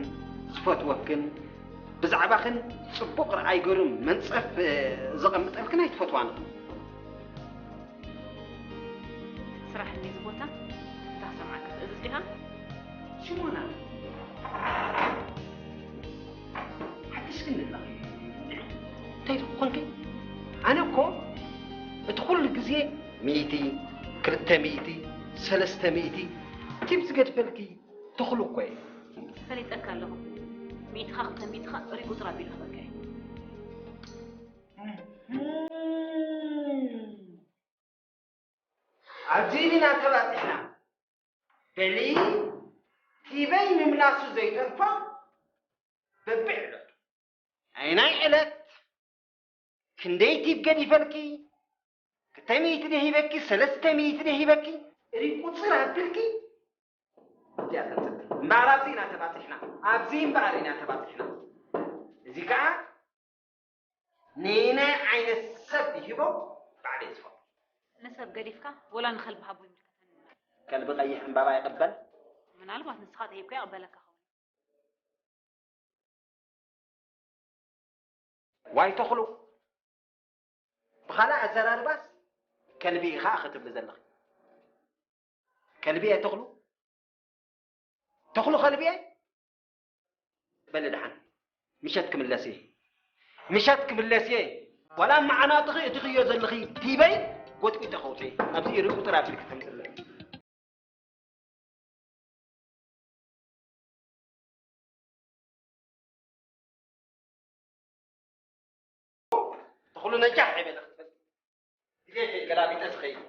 ዝፈትወክን ብዛዕባኽን ጽቡቕ ርኣይ ገይሩ መንጸፍ፣ እ፣ ዘቐምጠልክን ኣይትፈትዋን። ስራሕ እንድዩ እዚ ቦታ። እታ ሰምዓካ ትእዝዝ ዲኻ? ሽሞና፣ ሓድሽ ግን ኣለኺ። እንታይ ደኣ ኮንኪ? ኣነ እኮ እቲ ኩሉ ግዜ ሚእቲ፣ ክልተ ሚእቲ፣ ሰለስተ ሚእቲ ቲፕ ዝገድፈልኪ ተኽሉ እኮ እየ። ፈሊጠካ ኣለኹ። ሚእትኻ ክልተ ሚእትኻ ሪጉጽ ራቢ ኢሉ ክበልካ እየ። ኣብዚ ኢና ተባጺሕና። በሊ ቲበይ ምምላሱ ዘይተርፋ በብዕለቱ። ኣየናይ ዕለት ክንደይ ቲብ ገዲፈልኪ? ክልተ ሚእቲ ድየ ሂበኪ? ሰለስተ ሚእቲ ድየ ሂበኪ? ሪቁጽር ኣቢልኪ እዚኣ ተንጽብቲ። እምበኣር ኣብዚ ኢና ተባጺሕና። ኣብዚ እምበኣር ኢና ተባጺሕና። እዚ ከኣ ነየናይ ዓይነት ሰብ ይህቦ ባዕለይ ዝፈልጦ። ንሰብ ገዲፍካ ወላ ንኸልቢ ሃቦ ይምልከተኒ። ከልቢ ቀይሕ ዕምባባ ይቕበል? ምናልባት ንስኻ ተሂብካ ይቕበለካ ኸውን። ዋይ ተኽሉ፣ ብኻልእ ኣዘራርባስ ከልቢ ኢኻ ክትብሊ ዘለኺ። ከልቢ እየ ተኽሉ? ተኽሉ ከልቢ እየ? በሊ ደሓን፣ ምሸት ክምለስ እየ። ምሸት ክምለስ እየ። ዋላ መዓናጥኺ እትኽዮ ዘለኺ ቲበይ ጎጥጒጠ ከውፅእ። ኣብዚ ኢሪ ቁፅር ኣቢልኪ ተምፅለይ። ተኽሉ ነጃሕ ኣይበለ ክትፈልጥ። ድሌተይ ገላቢጠ ዝኸይድ።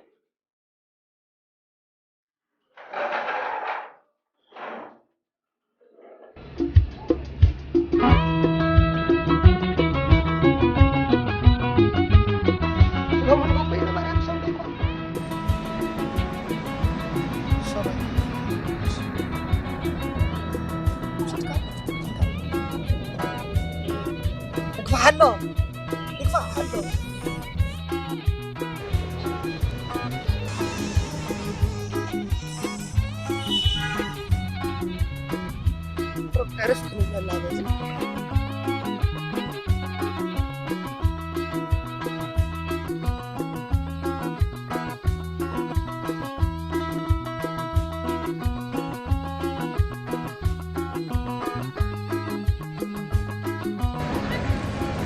ይግፋሕ ኣሎ፣ ይግፋሕ ኣሎ። ርፍት ንበላ በዚ።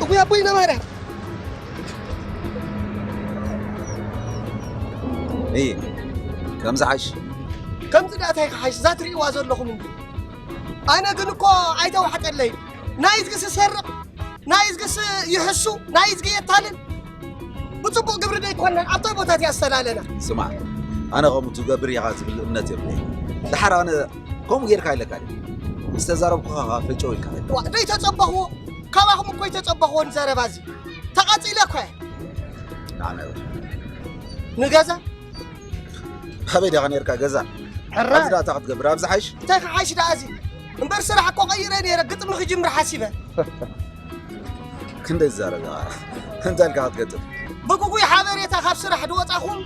እጉይ ኣቦይ ነባርያ። እይ፣ ከምዚ ሓሽ። ከምዚ ዳእታይ ክሓሽ፣ እዛ ትርእይዋ ዘለኹም እንዲ። ኣነ ግን እኮ ኣይተዋሕጠለይ። ናይ እዝግስ ይሰርቕ፣ ናይ እዝግስ ይሕሱ፣ ናይ እዝጊ የታልል። ብጽቡቕ ግብሪ ደይኮነን ኣብታ ቦታት ያስተላለና። ስማዕ፣ ኣነ ከምኡ ትገብር ኢኻ ዝብል እምነት የብለይ። ድሓር ኣነ ከምኡ ጌርካ ኢለካ ድየ? ምስ ተዛረብኩኻ ኸዓ ፈጨው ኢልካ። ዋ፣ ደይተጸበኽዎ፣ ካባኹም እኮ ኣይተጸበኽዎን ዘረባ እዚ። ተቐጺለ እኮ እየ። ንዓና ንገዛ? ኣበይ ዲኻ ኔርካ ገዛ? ሕራይ። ኣብዚ ደኣ እንታይ ክትገብር? ኣብዚ ሓይሽ? እንታይ ክሓይሽ ደኣ እዚ? እምበር ስራሕ እኮ ቀይረ ኔረ፣ ግጥሚ ክጅምር ሓሲበ። ክንደይ ዝዛረብ ኢኻ? እንታይ ኢልካ ክትገጥም? ብግጉይ ሓበሬታ ካብ ስራሕ ዝወጻኹም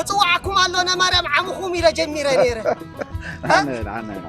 እጽውዓኩም ኣሎ፣ ነማርያም ዓምኹም ኢለ ጀሚረ ኔረ። ኣነ፣ ኣነ፣ ኣነ።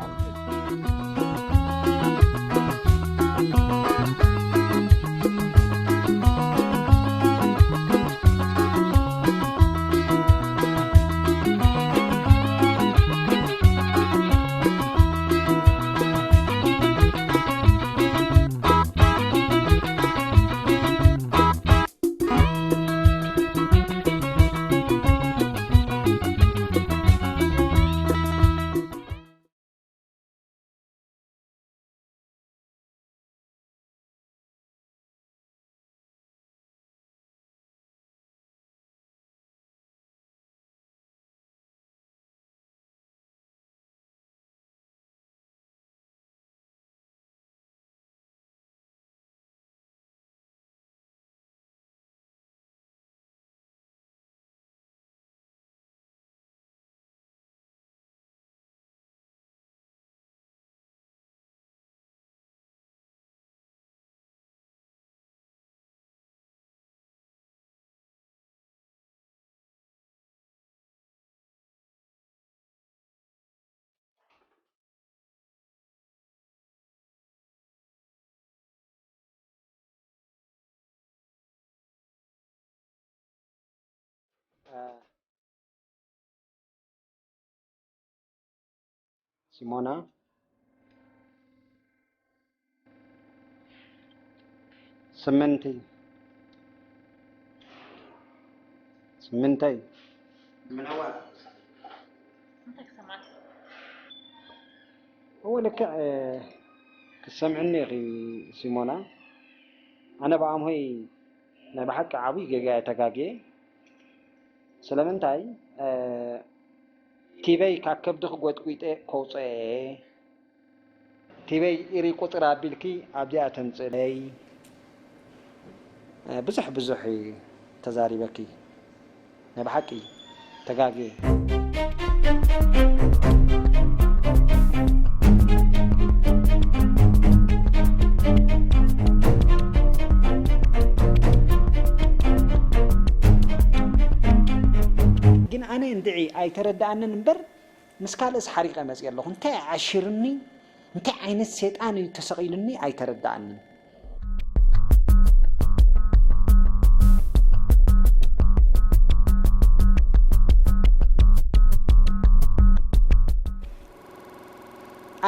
ሲሞና ስምንቲ ስምንተይ ምነዋ እንታይ ክሰማዕ እወ ልክዕ ክሰምዕኒ ኢኺ ሲሞና። ኣነ ብኣምሆይ ናይ ብሓቂ ዓብዪ ጌጋ እየ ተጋግየ። ስለምንታይ ቲበይ ካብ ከብድኺ ጎጥጒጠ ከውፅኦ እየ። ቲበይ ኢሪ ቁፅር ኣቢልኪ ኣብዚኣ ተምፅእለይ። ብዙሕ ብዙሕ ተዛሪበኪ። ናይ ብሓቂ ተጋግየ። ግን ኣነ እንድዒ ኣይተረድኣንን እምበር ምስ ካልእስ ሓሪቐ መፅየ ኣለኹ። እንታይ ዓሽርኒ እንታይ ዓይነት ሴጣን እዩ ተሰቒሉኒ ኣይተረድኣንን።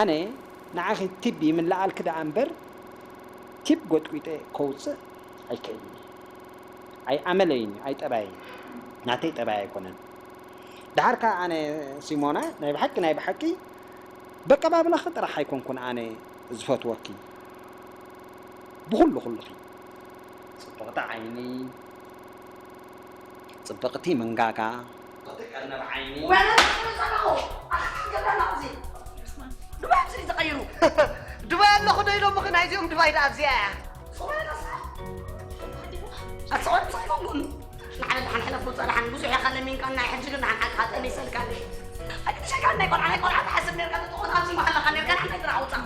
ኣነ ንዓኺ ቲብ ይምልኣልኪ ደኣ እምበር፣ ቲብ ጎጥጒጠ ከውጽእ ኣይክእልን እየ። ኣይ ኣመለይን እዩ፣ ኣይ ጠባየይን እዩ። ናተይ ጠባይ ኣይኮነን። ደሓር ከኣ ኣነ ሲሞና፣ ናይ ብሓቂ፣ ናይ ብሓቂ በቀባብላኺ ጥራሕ ኣይኮንኩን ኣነ ዝፈትወኪ። ብኹሉ ኩሉኺ። ጽብቕቲ ዓይኒ፣ ጽብቕቲ መንጋጋ፣ ጽብቕቲ ቀርኒ ብ ዓይኒ። ወይኔ፣ ጸላኹ፣ ኣታ ገብረ ናዚ። ዱባይ ኣብዚ ዝቐይሩ። ዱባይ ኣለኹ ዶ ኢሎምኺ? ናይዚኦም ዱባይ ደኣ ኣብዚኣ እያ። ሱቕ በል፣ ኣታ ሱቕ በል፣ ሱቕ በል። ንዓይ ደሓን ሕለፍ ውጻእ ደሓን፣ ብዙሕ ኢኻ ለሚንካና፣ ሕጂ ግን ደሓን ሓቅኻ ጠኒሰልካ። ኣይ፣ ክትሸካ ናይ ቆልዓ፣ ናይ ቆልዓ ትሓስብ ነርካ፣ ተትኾን ኣብዚ ምሃለኻ ነርካ፣ ንዓይ ጥራሕ ውጻእ።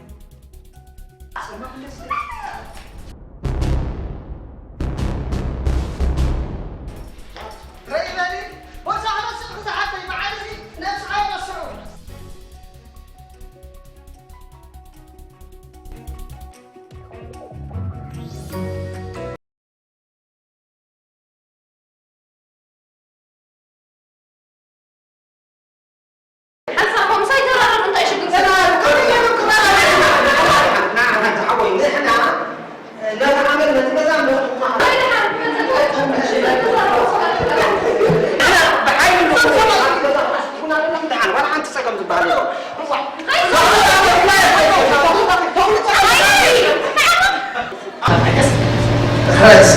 ሓንሳብ ከምኡ ኣይተራረብ፣ እንታይ ሽግር? ሕረስ።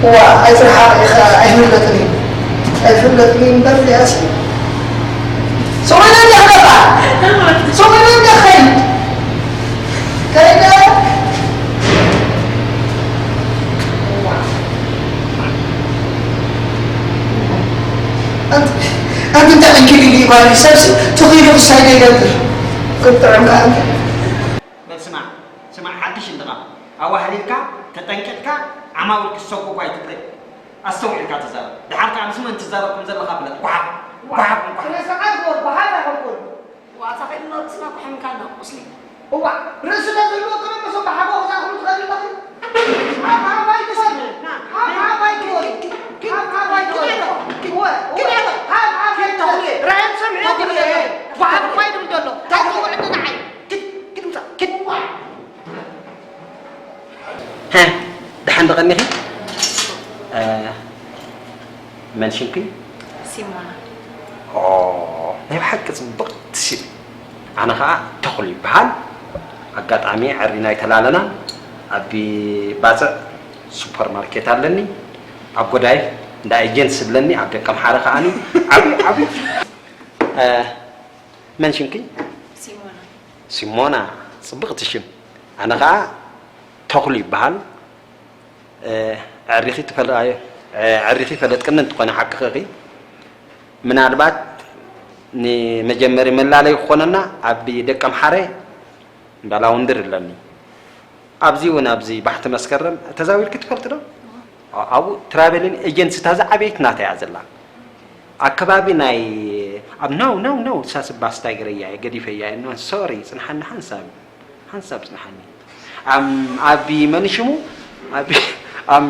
ዋ፣ ኣይትርሓቕ ኢኻ፣ ኣይፍለጥን እዩ። ኣይፍለጥን እዩ እምበር፣ ሊያሲ። ሱቕ ኢለ እንዲያ ክገባ። ሱቕ ኢለ እንዲያ ክኸይድ። ከይደ። ኣንቲ፣ ኣንቲ እንታይ ዕንኪሊል እዩ ጓል፣ ሰብሲ ትኺሉ ክሳይ ዘይገብር። ክትጥዕም ከኣ ኣንቲ። በል ስማዕ፣ ስማዕ፣ ሓድሽ እንድኻ ኣዋህሊልካ፣ ተጠንቂቕካ፣ ዓማዊል ክሰጎጉ ኣይትጥዕም። ኣስተውዒልካ ተዛረብ። ደሓር ከኣ ምስ መን ትዛረብ ከም ዘለኻ ፍለጥ። ጓሓፍ፣ ጓሓፍ፣ ጓሓፍ። ስነ ስርዓት ግበር፣ ጓሓፍ ኣይኮንኩን። ዋታ ከይድና ርእስና ኩሕምካ ኣሎ፣ ቁስሊ። እዋእ፣ ርእሲ ለዝህልዎ ከመይ መሶብ ብሓጎ ክዛኽሩ ትኽእል ኣለኺ? ሓፍ ሓፍ ኣይትበል። ሓፍ ሓፍ ኣይትበል። ሓፍ ሓፍ ኣይትበል። እወ፣ እወ። ሓፍ ሓፍ ኣይትበል። ራሄል ሰምዒ። ጓሓፍ እኳ እዩ ድብል ዘሎ። እንታይ ትውዕል ንዓይ? ኪድ፣ ኪድ ምጻእ፣ ኪድ። ሃ፣ ደሓን ዶ ቀኒኺ? እ፣ መን ሽምኪ? ሲሞና። ኦ፣ ናይ ብሓቂ ጽብቕቲ ስም። ኣነ ኸኣ ተኽሉ ይበሃል። ኣጋጣሚ ዕሪና ኣይተላለናን። ኣብ ባጽዕ ሱፐርማርኬት ኣለኒ። ኣብ ጎዳይፍ እንዳ ኤጀንሲ ኣለኒ። ኣብ ደቀምሓረ ከኣኒ ዓብዩ፣ ዓብዩ። እ፣ መን ሽምኪ? ሲሞና። ሲሞና፣ ጽብቕቲ ሽም። ኣነ ኸኣ ተኽሉ ይበሃል። እ፣ ኣዕሪኺ ትፈል-፣ ኣይ፣ እ፣ ኣዕሪኺ ፈለጥክኒ እንተኾነ ሓቅኺ ኢኺ። ምናልባት ንመጀመሪ መላለዪ ክኾነና ኣብ ደቀምሓረ እንዳ ላውንድሪ ኣለኒ። ኣብዚ እውን ኣብዚ ባሕቲ መስከረም ተዛዊርኪ ትፈልጢ ዶ? ኣ-፣ ኣብኡ ትራቨልን ኤጀንሲ እታ ዝዓበየት ናታ እያ ዘላ። ኣብ ከባቢ ናይ ኣብ ናው ናው ናው ሳስ ባስታይ ገረያ እየ ገዲፈያ እየ። ኖ፣ ሶሪ፣ ጽንሓኒ ሓንሳብ፣ ሓንሳብ ጽንሓኒ። ኣም፣ ኣቢ መን ሽሙ? ኣቢ፣ ኣም፣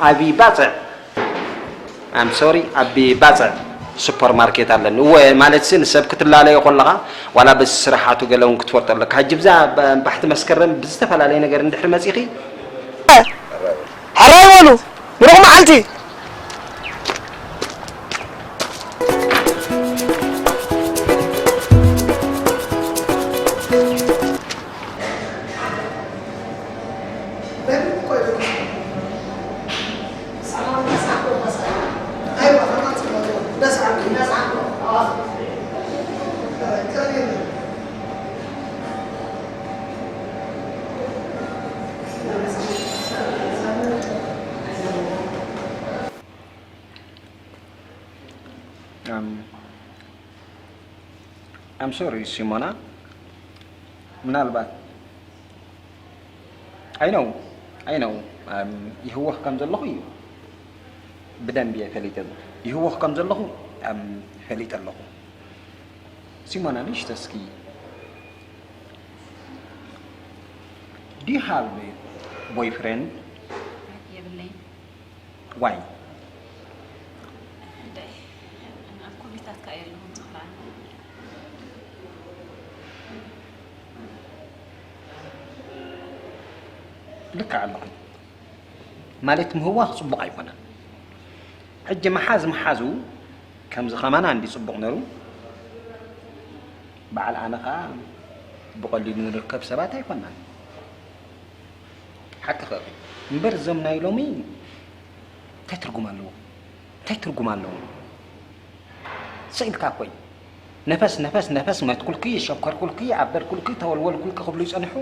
ኣቢ ባጽዕ። ኣም ሶሪ፣ ኣቢ ባጽዕ ሱፐርማርኬት ኣለኒ። እወ፣ ማለት ሲ ንሰብ ክትላለዮ ከለኻ ዋላ በዚ ስራሓቱ ገለ እውን ክትፈልጦ ኣለካ። ሕጂ ብዛ ባ-፣ ባሕቲ መስከረም ብዝተፈላለየ ነገር እንድሕር መጺኺ፣ ሕራይ በሉ፣ ብሩኽ መዓልቲ። ኣም፣ ኣም ሶሪ ሲሞና፣ ምናልባት፣ ኣይ ኖው፣ ኣይ ኖው፣ ኣም፣ ይህወኽ ከም ዘለኹ እዩ ብደንቢ እየ ፈሊጠ፣ ይህወኽ ከም ዘለኹ፣ ኣም፣ ፈሊጠ ኣለኹ። ሲሞና፣ ንእሽቶ እስኪ፣ do you have a boyfriend? የብለይን። Why? እንደ-፣ ኣብ ኮሚታት ከኣ የለኹም ዝኽላል። ልክዕ ኣለኹም። ማለት ምህዋኽ ጽቡቕ ኣይኮነን። ሕጂ ምሓዝ ምሓዙ ከምዚ ከማና እንዲ ጽቡቕ ነሩ፣ በዓል ኣነ ኸኣ ብቐሊሉ ንርከብ ሰባት ኣይኮናን። ሓቂ ኸ እምበር እዞም ናይ ሎሚ እንታይ ትርጉም ኣለዎ? እንታይ ትርጉም ኣለዎ? ስኢልካ እኮ እዩ። ነፈስ ነፈስ ነፈስ መትኩልኪ፣ ሸኮርኩልኪ፣ ኣበርኩልኪ፣ ተወልወልኩልኪ ክብሉ ይጸንሑ።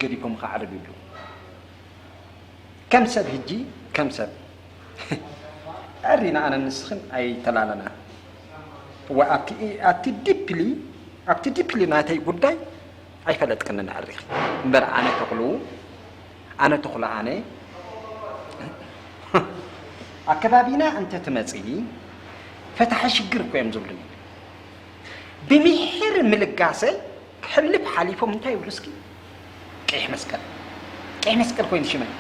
ገዲፎም ክዓርብ ይብሉ። ከም ሰብ ሕጂ ከም ሰብ ኣሪና ኣነ ንስኽን ኣይተላለና። ወ ኣብቲ ኣብቲ ዲፕሊ ኣብቲ ዲፕሊ ናተይ ጉዳይ ኣይፈለጥክንን ኣሪኺ እምበር ኣነ ተኽሉ ኣነ ተኽሉ ኣነ ኣከባቢና እንተ ትመጺ ፈታሒ ሽግር እኮ እዮም ዝብሉኒ። ብምሒር ምልጋሰይ ክሕልፍ ሓሊፎም እንታይ ይብሉ እስኪ? ቀይሕ መስቀል ቀይሕ መስቀል ኮይኑ ሽመይ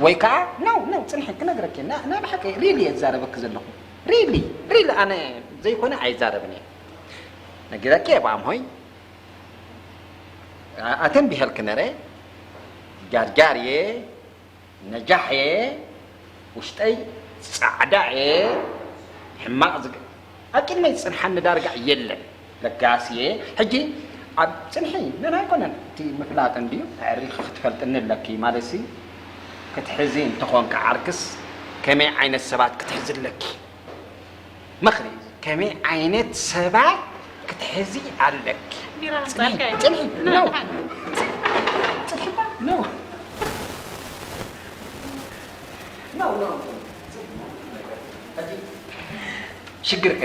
ወይ ከዓ ነው ነው ጽንሒ ክነግረኪ እና እና ብሓቂ ሪሊ እየ ዝዛረበኪ ዘለኹ ሪሊ ሪሊ ኣነ ዘይኮነ ኣይዛረብን እየ ነጊረኪ እየ ብኣምሆይ ኣተን ብሄልክ ነረ ጃርጃር እየ ነጃሕ እየ ውሽጠይ ጻዕዳ እየ ሕማቕ ዝግ ኣብ ቅድመይ ዝጽንሓኒ ዳርጋ የለን ለጋስ እየ ሕጂ ኣብ ጽንሒ ነን ኣይኮነን እቲ ምፍላጥ እንድዩ ኣዕሪኺ ክትፈልጥኒ ኣለኪ ማለት ሲ ክትሕዚ እንተኾንካ ዓርክስ ከመይ ዓይነት ሰባት ክትሕዚ ኣለኪ ምኽሪ ከመይ ዓይነት ሰባት ክትሕዚ ኣለኪ ቢራ ጽንሒ ኣምጻልካ እየ። ጽንሒ ና፣ ነው ና። ጽንሒ ባ ነው ነው ነው ሽግር ከ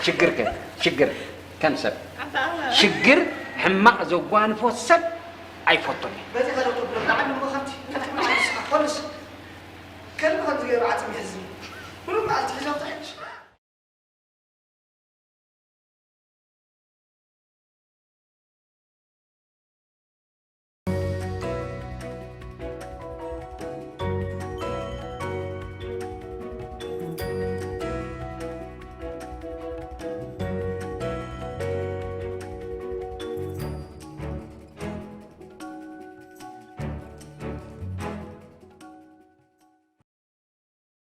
ሽግር ከ ሽግር ከም ሰብ ሽግር ሕማቕ ዘጓንፎ ሰብ ኣይፈቱን እየ